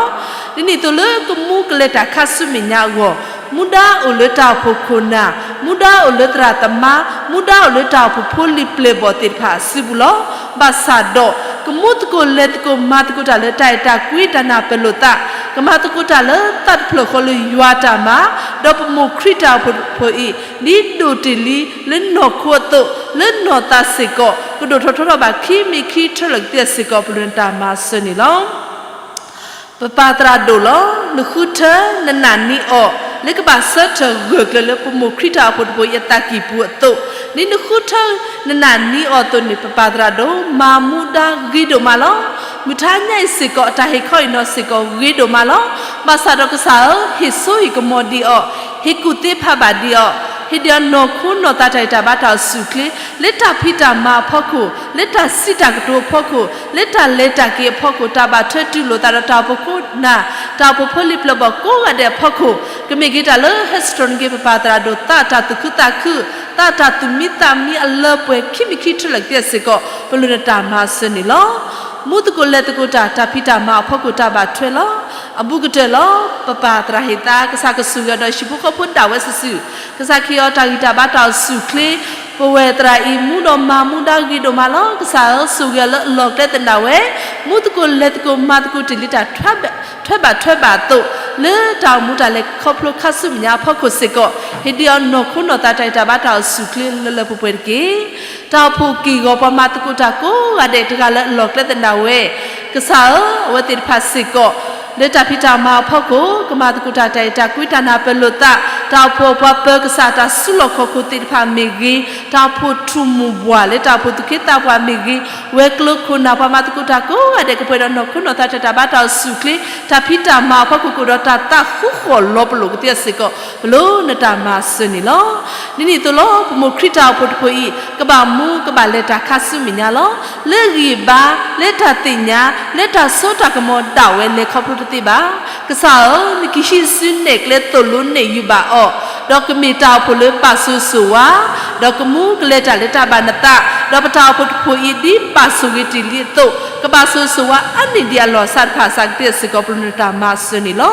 ဒ်န့ၣ်အသိးလၢကမူကလဲၤတၢ်ခါဆူမဲာ်ညါအဂီၢ်, မူဒါအိၣ်လၢတၢ်အိၣ်ဖှိၣ်ခိၣ်နၢ်, မူဒါအိၣ်လၢသရၣ်သမါ, မူဒါအိၣ်လၢတၢ်အိၣ်ဖှိၣ်ဖိလံၤပျဲၢ်ဘီၣ်သ့ၣ်တဖၣ်အစုပူၤလီၤ. ဘၣ်ဆၣ်ဒီး, ကမူသကိးလဲၤသကိးမၤသကိးတၢ်လၢတၢ်အဲၣ်တၢ်ကွံ တၢ်နၢ်ပၢၢ်လိာ်သး, ကမၤသကိးတၢ်လၢသးတဖျၢၣ်ဃီလၢယွၤတၢ်မၤ, ဒီးပမိၢ်ခရံာ်တၢ်အိၣ်ဖှိၣ်တဖှိၣ်အံၤ, ဒ်ဒိၣ်တ့ၢ်လံလၢနီၢ်ခိအသိး, လၢနီၢ်သးစ့ၢ်ကီး, ကဒိၣ်ထီၣ်ထီထီၣ်ဘၣ်ခံမံၤခံထၢလၢာ်ကသ့စ့ၢ်ကီး ပလိၣ်နတၢ်မၤစၢၤန့ၣ်လီၤ. ပပၢ်သရၣ်ဒိၣ်လီၤ. နဃုထၢ, နနာ်န့ၢ်အီၤ, လၢကဘၣ်ဆၢထၢၣ်ဂၢၢ်ကျၢၤလၢပမိၢ်ခရံာ်တၢ်အိၣ်ဖှိၣ်တဖှိၣ်အံၤအသးကံၢ်ပူၤအသိး, ဒ်နဃုထၢ, နနာ်န့ၢ်အီၤအသိးန့ၣ် ပပၢ်သရၣ်ဒိၣ် မၤမူဒါဂ့ၤဒိၣ်မးလီၤ. မုၢ်ထါညါအံၤစ့ၢ်ကီး အတၢ်ဟ့ၣ်ခီဟ့ၣ်နီၤစ့ၢ်ကီးဂ့ၤဒိၣ်မးလီၤ. ဘၣ်ဆၣ်ဒီးကစၢ်ဧၢ, ဟ့ၣ်စိဟ့ၣ်ကမီၤဒံးအီၤ, ဟ့ၣ်ကူၣ်သ့ဖးဘၣ်ဒံးအီၤ, ဟ့ၣ်ဒံးအီၤနီၢ်ခိနီၢ်သးတၢ်ဂံၢ်တၢ်ဘါတၢ်အိၣ်ဆူၣ်အိၣ်ချ့, လၢတၢ်ဖံးတၢ်မၤအဖီခိၣ်, လၢတၢ်စံးတၢ်ကတိၤအဖီခိၣ်, လၢတၢ်လဲၤတၢ်က့ၤအဖီခိၣ်, တၢ်ဘၣ်ထွဲတူၢ်လိာ်သးဒီးတၢ်အိၣ်ဖှိၣ်ခိၣ်နၢ်, တၢ်အိၣ်ဖှိၣ်ဖိလံၤပျဲၢ်ဘီၣ်ကိးဂၤဒဲးအဖီခိၣ်, ကမ့ၢ်က့ၤတၢ်လၢဟဲစံးထီၣ်န့ၢ်က့ၤပပၢ်သရၣ်ဒိၣ် သးတၢ်သူၣ်ခုသးခု, သးတၢ်သူၣ်မံသးမံအလၢပှဲၤခံမံၤခံထၢလၢာ်ကသ့စ့ၢ်ကီး ပလိၣ်နတၢ်မၤစၢၤန့ၣ်လီၤ. မူသကိးလဲၤသကိးတၢ် တၢ်ဖံးတၢ်မၤအဖီခိၣ်တၢ်ဘၣ်ထွဲလီၤ. အဘူးကတၢၢ်လီၤ. ပပၢ်သရၣ်ဟ့ၣ်သါ ကစၢ်ကဆိၣ်ဂ့ၤအီၤဒီးဟံၣ်ဖိဃီဖိဒၣ်ဝဲစုာ်စုာ်, ကစၢ်ကဟ့ၣ်အီၤတၢ်ဂံၢ်တၢ်ဘါတၢ်အိၣ်ဆူၣ်အိၣ်ချ့, ပဝဲၢ်သရၣ်အံၤ မူဒီးမၤမူဒါဂ့ၤဒိၣ်မးလီၤ. ကစၢ်ဧၢ, ဆိၣ်ဂ့ၤအီၤလၢအလီၢ်ကျဲသနၢၣ်ဝဲ, မူသကိးလဲၤသကိးမၤသကိးတ့ၢ်လံတၢ် ထွဲဘၣ်ထွဲဘၣ်အသိး, လၢတၢ်အိၣ်မူတၢ်လဲၤခီဖျိခါဆူမဲာ်ညါအဖီခိၣ်စ့ၢ်ကီး, ဟ့ၣ်ဒံးအီၤနီၢ်ခိနီၢ်သးတၢ်ဂံၢ်တၢ်ဘါတၢ်အိၣ်ဆူၣ်အိၣ်ချ့လၢလၢပှဲၤပှဲၤတက့ၢ်. တၢ်အိၣ်ဖှိၣ်က့ၢ်ဂီၤပှၤမၤသကိးတၢ်ကိးဂၤဒဲးတဂၤလၢအလီၢ်ကျဲသနၢၣ်ဝဲ, ကစၢ်ဧၢ, အဝဲသ့ၣ်တဖၣ်စ့ၢ်ကီး လၢတၢ်ဖံးတၢ်မၤအဖီခိၣ်, ကမၤသကိးတၢ်တၢ်အဲၣ်တၢ်ကွံ တၢ်နၢ်ပၢၢ်လိာ်သး, တၢ်အိၣ်ဖှိၣ်ပှၤပၢၤကစၢ်တၢ်စုလီၢ်ခီၣ်ခိၣ်သ့ၣ်တဖၣ်မ့ၢ်ဂ့ၤ, တၢ်အိၣ်ဖှိၣ်ထူၣ်မုၢ်ဘှၣ်လၢတၢ်အိၣ်ဖှိၣ်သူၣ်က့သးပှၢ်မ့ၢ်ဂ့ၤ, ဝဲၤကျိၤခိၣ်နၢ်ပှၤမၤသကိးတၢ်ကိးဂၤဒဲး ကပှဲၤဒီးနီၢ်ခိနီၢ်သးတၢ်ဂံၢ်တၢ်ဘါတၢ်အိၣ်ဆူၣ်အိၣ်ချ့, တၢ်ဖံးတၢ်မၤအဖီခိၣ်ကအိၣ်ဒီးတၢ်သးဃူဃီၣ်လီၤပလိာ်ကသ့စ့ၢ်ကီး, ပလိၣ်နတၢ်မၤစၢၤန့ၣ်လီၤ. ဒ်န့ၣ်အသိးလီၤ. ပမိၢ်ခရံာ်တၢ်အိၣ်ဖှိၣ်တဖှိၣ်အံၤ ကဘၣ်မူကဘၣ်လဲၤတၢ်ခါဆူမဲာ်ညါလီၤ. လၢဂံၢ်ဘါ, လၢတၢ်သ့ၣ်ညါ, လၢတၢ်စိတၢ်ကမီၤဒၣ်ဝဲလဲၤခီဖျိတသ့ဘၣ်. ကစၢ်ဧၢ, နကဟံးစုနဲၣ်ကျဲသိၣ်လိနဲၣ်ယုာ်ဘၣ်အီၤ, ဒီးကမ့ၢ်တၢ်အိၣ်ဖှိၣ်လၢပာ်စိၤစိၤဝါ, ဒီးကမူကလဲၤတၢ်လၢတၢ်ဘၣ်နသး, ဒီးပတၢ်အိၣ်ဖှိၣ်တဖှိၣ်အံၤ ဒ်ပာ်ဆိၣ်ဂ့ၤတ့ၢ်လံအသိး, ကဘၣ်စိၤစိၤဝါအါန့ၢ်ဒံးအလီၢ်အစးတဖၣ်အစးကသ့စ့ၢ်ကီး ပလိၣ်နတၢ်မၤစၢၤန့ၣ်လီၤ.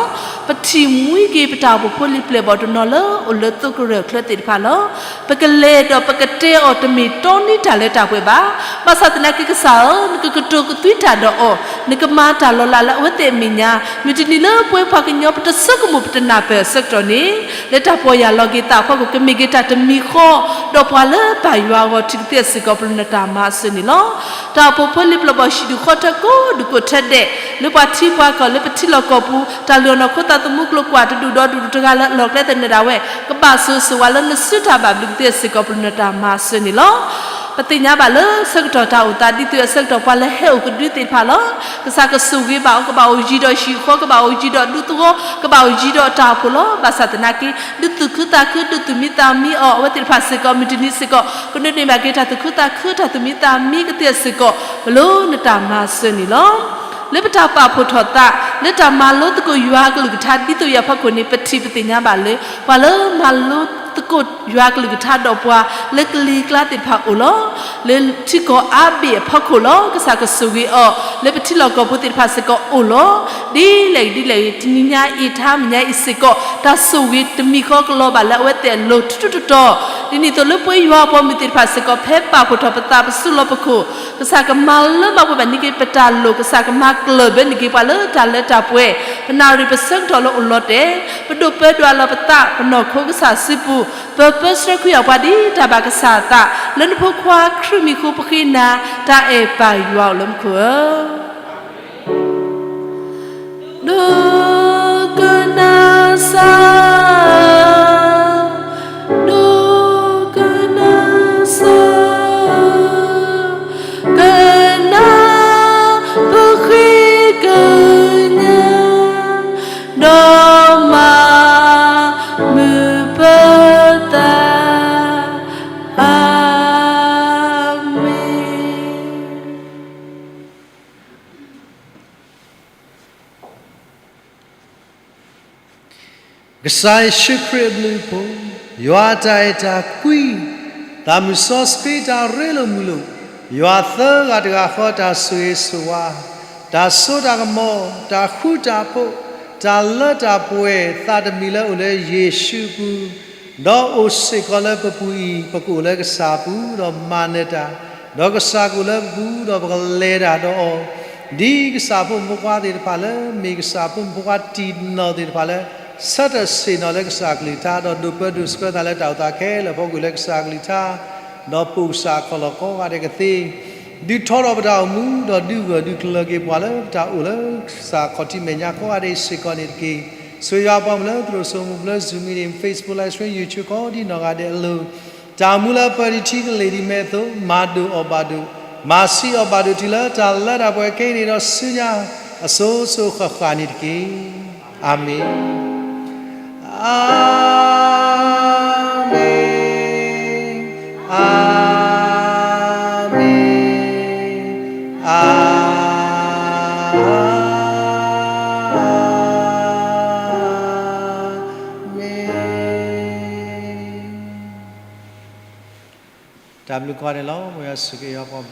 ပထံၣ်မှံက့ၤပတၢ်အိၣ်ဖှိၣ်ဖိလံၤပျဲၢ်ဘီၣ်တနီၤလၢအိၣ်လၢသိကရၢၢ်ချၢသ့ၣ်တဖၣ်လီၤ. ပကလဲၤဒီးပကတဲအီၤတမ့ၢ်တီနံၤတၢ်လၢတၢ်ပှဲၤဘၣ်. ဘၣ်ဆၣ်သနာ်က့ကစၢ်ဧၢ, နကကတိၤကသွံတၢ်ဒီးအီၤ, နကမၤတၢ်လီၤလးလၢအဝဲသ့ၣ်အမဲာ်ညါ, မုၢ်တနံၤလၢပဝဲပှၤကညီပတဆိကမိၣ်ပတနၢ်ပၢၢ်အဆၢကတီၢ်န့ၣ်, လၢတၢ်ပီၢ်ယၢ်လီၤက့ၤသးအဖီခိၣ် ကမ့ၢ်က့ၤတၢ်တမံၤဃီ, ဒီးပှၤလၢပၢ်ယွၤအဂီၢ် ထုးကသ့စ့ၢ်ကီး ပလိၣ်နတၢ်မၤစၢၤန့ၣ်လီၤ. တၢ်အိၣ်ဖှိၣ်ဖိလံၤပျီၢ်ဘီၣ် ဟံၣ်ဒူၣ်ဃီထၢကိးဒူၣ်ကိးထဲဒဲး လၢပှၤထံပှၤကီၢ် လၢပထံလီၢ်ကီၢ်ပူၤ တၢ်လုၢ်အီၣ်နီၢ်ခိသးသမူ ကျိၤကွၢ်တဒူၣ်ဒီးဒူၣ်တဂၤလၢအလီၢ်ကျဲသနၢၣ်ဒၣ်ဝဲ ကဘၣ်ဆိၣ်ဂ့ၤဆိၣ်ဝါလၢနစုတၢ်ဘၣ်ဘျုးကသ့စ့ၢ်ကီး ပလိၣ်နတၢ်မၤစၢၤန့ၣ်လီၤ. ပသ့ၣ်ညါဘၣ်လၢဆၢကတီၢ်တၢ်အိၣ်သး ဒ်သိးအဆၢကတီၢ်ပှၤလၢဟဲအိၣ်ကဒုသ့ၣ်တဖၣ်လီၤ. ကစၢ်ကဆိၣ်ဂ့ၤဘၣ်အီၤ ကဘၣ်အိၣ်ယံၤဒီးဟံၣ်ဃီ ကဘၣ်အိၣ်ယံၤဒီးဒူသဝီ ကဘၣ်အိၣ်ယံၤဒီးတၢ်အိၣ်ဖှိၣ်လီၤ. ဘၣ်ဆၣ်သနာ်က့ ဒုးသူၣ်ခုသးခု ဒုးသူၣ်မံသးမံအီၤ အဝဲသ့ၣ်တဖၣ်စ့ၢ်ကီး မုၢ်တနံၤစ့ၢ်ကီး ကဒိးန့ၢ်ဘၣ်က့ၤတၢ်သူၣ်ခုသးခု တၢ်သူၣ်မံသးမံကသ့စ့ၢ်ကီး ပလိၣ်နတၢ်မၤစၢၤန့ၣ်လီၤ. လၢပတၢ်ပာ်ဖှိၣ်ထီၣ်သး လၢတၢ်မၤလိသကိးယွၤအကလုၢ်ကထါ ဒ်သိးယၤအဖီခိၣ်န့ၣ် ပထံၣ်ပသ့ၣ်ညါဘၣ်လၢ ပှၤလၢမၤလိသကိးယွၤအကလုၢ်ကထါဒီးပှၤ လၢကလံၤကျါသ့ၣ်တဖၣ်အိၣ်လီၤ. လၢထံကီၢ်အါဘ့ၣ်အဖီခိၣ်လီၤ. ကစၢ်ကဆိၣ်ဂ့ၤအီၤ လၢပထံလီၢ်ကီၢ်ပူၤသ့ၣ်တဖၣ်စ့ၢ်ကီးအိၣ်လီၤ. ဒ်လဲၣ်ဂ့ၤဒ်လဲၣ်ဂ့ၤ တနံၤညါအံၤ တဟါမုၢ်ညါအံၤစ့ၢ်ကီး တၢ်ဆိၣ်ဂ့ၤတမံၤဃီကလီၤဘၣ်လၢအဝဲသ့ၣ်အလိၤထူထူတီတီ ဒ်န့ၣ်အသိးလၢပဝဲယွၤအပှၤမုၢ်သ့ၣ်တဖၣ်စ့ၢ်ကီး ဖဲပာ်ဖှိၣ်ထီၣ်ပသး ပစုလီၢ်ပခိၣ် ကစၢ်ကမၤလၢမၤပှဲၤဘၣ်န့ၢ်က့ၤပတၢ်လိၣ် ကစၢ်ကမၤကျၢၢ်ဘၢန့ၢ်က့ၤပှၤလၢတၢ်လၢတၢ်ပှဲၤ ပနၣ်ရံၣ်ပဆၢကတီၢ်လၢအိၣ်လီၤတဲာ် ပဒိၣ်ပၢဒိၣ်အလီၢ်ပသး ပနီၢ်ခိကစၢ်စုပူၤ ပပၢဆှၢခွံအပှၤဒ်တၢ်ဘၣ်ကစၢ်အသး လၢနဖိခွါခရံာ်မံၤအဃိ ပဃ့နၤ တၢ်အဲၣ်ပၢ်ယွၤအိၣ်လၢမူခိၣ်ဧၢ ဒိကနၣ်စၢ်, ဒိကနၣ်စၢ်, ကနၣ်ပဃ့ကညး, ဒီးမၤမုာ်ပသး, အၤမ့ၣ်. ကစၢ်ယ့ၣ်ၡူးခရံာ်အဘျုးအဖှိၣ်, ယွၤအတၢ်အဲၣ်တၢ်ကွံ, သးမုၢ်စီဆှံတၢ်ရ့လိာ်မုာ်လိာ်, ယွၤသၢဂၤတဂၤဃီတၢ်ဆိၣ်ဂ့ၤဆိၣ်ဝါ, တၢ်စိတၢ်ကမီၤ, တၢ်ဃူတၢ်ဖိး, တၢ်လၢတၢ်ပှဲၤ သးတမံၤလၢအိၣ်လၢယ့ၣ်ၡူးအပူၤ ဒီးအိၣ်စ့ၢ်ကီးလၢပပူၤအံၤ ပကအိၣ်လၢကစၢ်အပူၤ ဒီးမၤနၢၤတၢ်, ဒီးကစၢ်ကအိၣ်လၢပပူၤ ဒီးပကလဲၤတၢ်ဒီးအီၤ, ဒ်ကစၢ်ဖိမုၣ်ဖိခွါသ့ၣ်တဖၣ်လၢ မ့ၢ်ကစၢ်ဖိမုၣ်ဖိခွါတံၢ်နီၢ်သ့ၣ်တဖၣ်လၢ ဆၢထၢၣ်ဆ့ၣ်နီၤလၢကစၢ်အကလုၢ်ကထါ ဒီးဒိၣ်ပၢဒိၣ်ဆှၢသးလၢတၢ်အိၣ်သးခဲလၢာ်အဖီခိၣ်လၢကစၢ်အကလုၢ်ကထါ, ဒီးပိာ်ကစၢ်အခီၣ်လီၢ်ကိးဂၤဒဲးကသ့, ဒုးထီထီၣ်ပတၢ်အိၣ်မူ ဒီးဒုးဂၢၢ်ဒုးကျၢၤက့ၤပှၤလၢပတၢ်အိၣ်လၢကစၢ်ခီၣ်ထံးမဲာ်ညါကိးဂၤဒဲးစ့ၢ်ကီးန့ၣ်တက့ၢ်. ဆိၣ်ဂ့ၤယွၤပှၤမုၣ်လၢသရိာ်စိမိၤလၢ Zoom meeting, Facebook live stream, YouTube ကိးဒ်နီၢ်ဂၤဒဲးအလိၤ, တၢ်အိၣ်မူလၢပၢၤတံၢ်ထံကလ့ၢ်ဒ်မဲအသိး မၤဒိၣ်အီၣ်ဘၣ်ဒိၣ်, မၤဆံးအီၣ်ဘၣ်ဒိၣ်တုၤလၢတၢ်လၢတၢ်ပှဲၤခဲအံၤန့ၣ်ဒီးဆူညါ အစိၤစိၤဃၣ်ဃၣ်န့ၣ်တက့ၢ်. အၤမ့ၣ်, အၤမ့ၣ်, အၤမ့ၣ်, အၤမ့ၣ်. တၢ်ဘျုးကိးဂၤဒဲးလီၤ. မ်ယွၤဆိၣ်ဂ့ၤယွၤပှၤ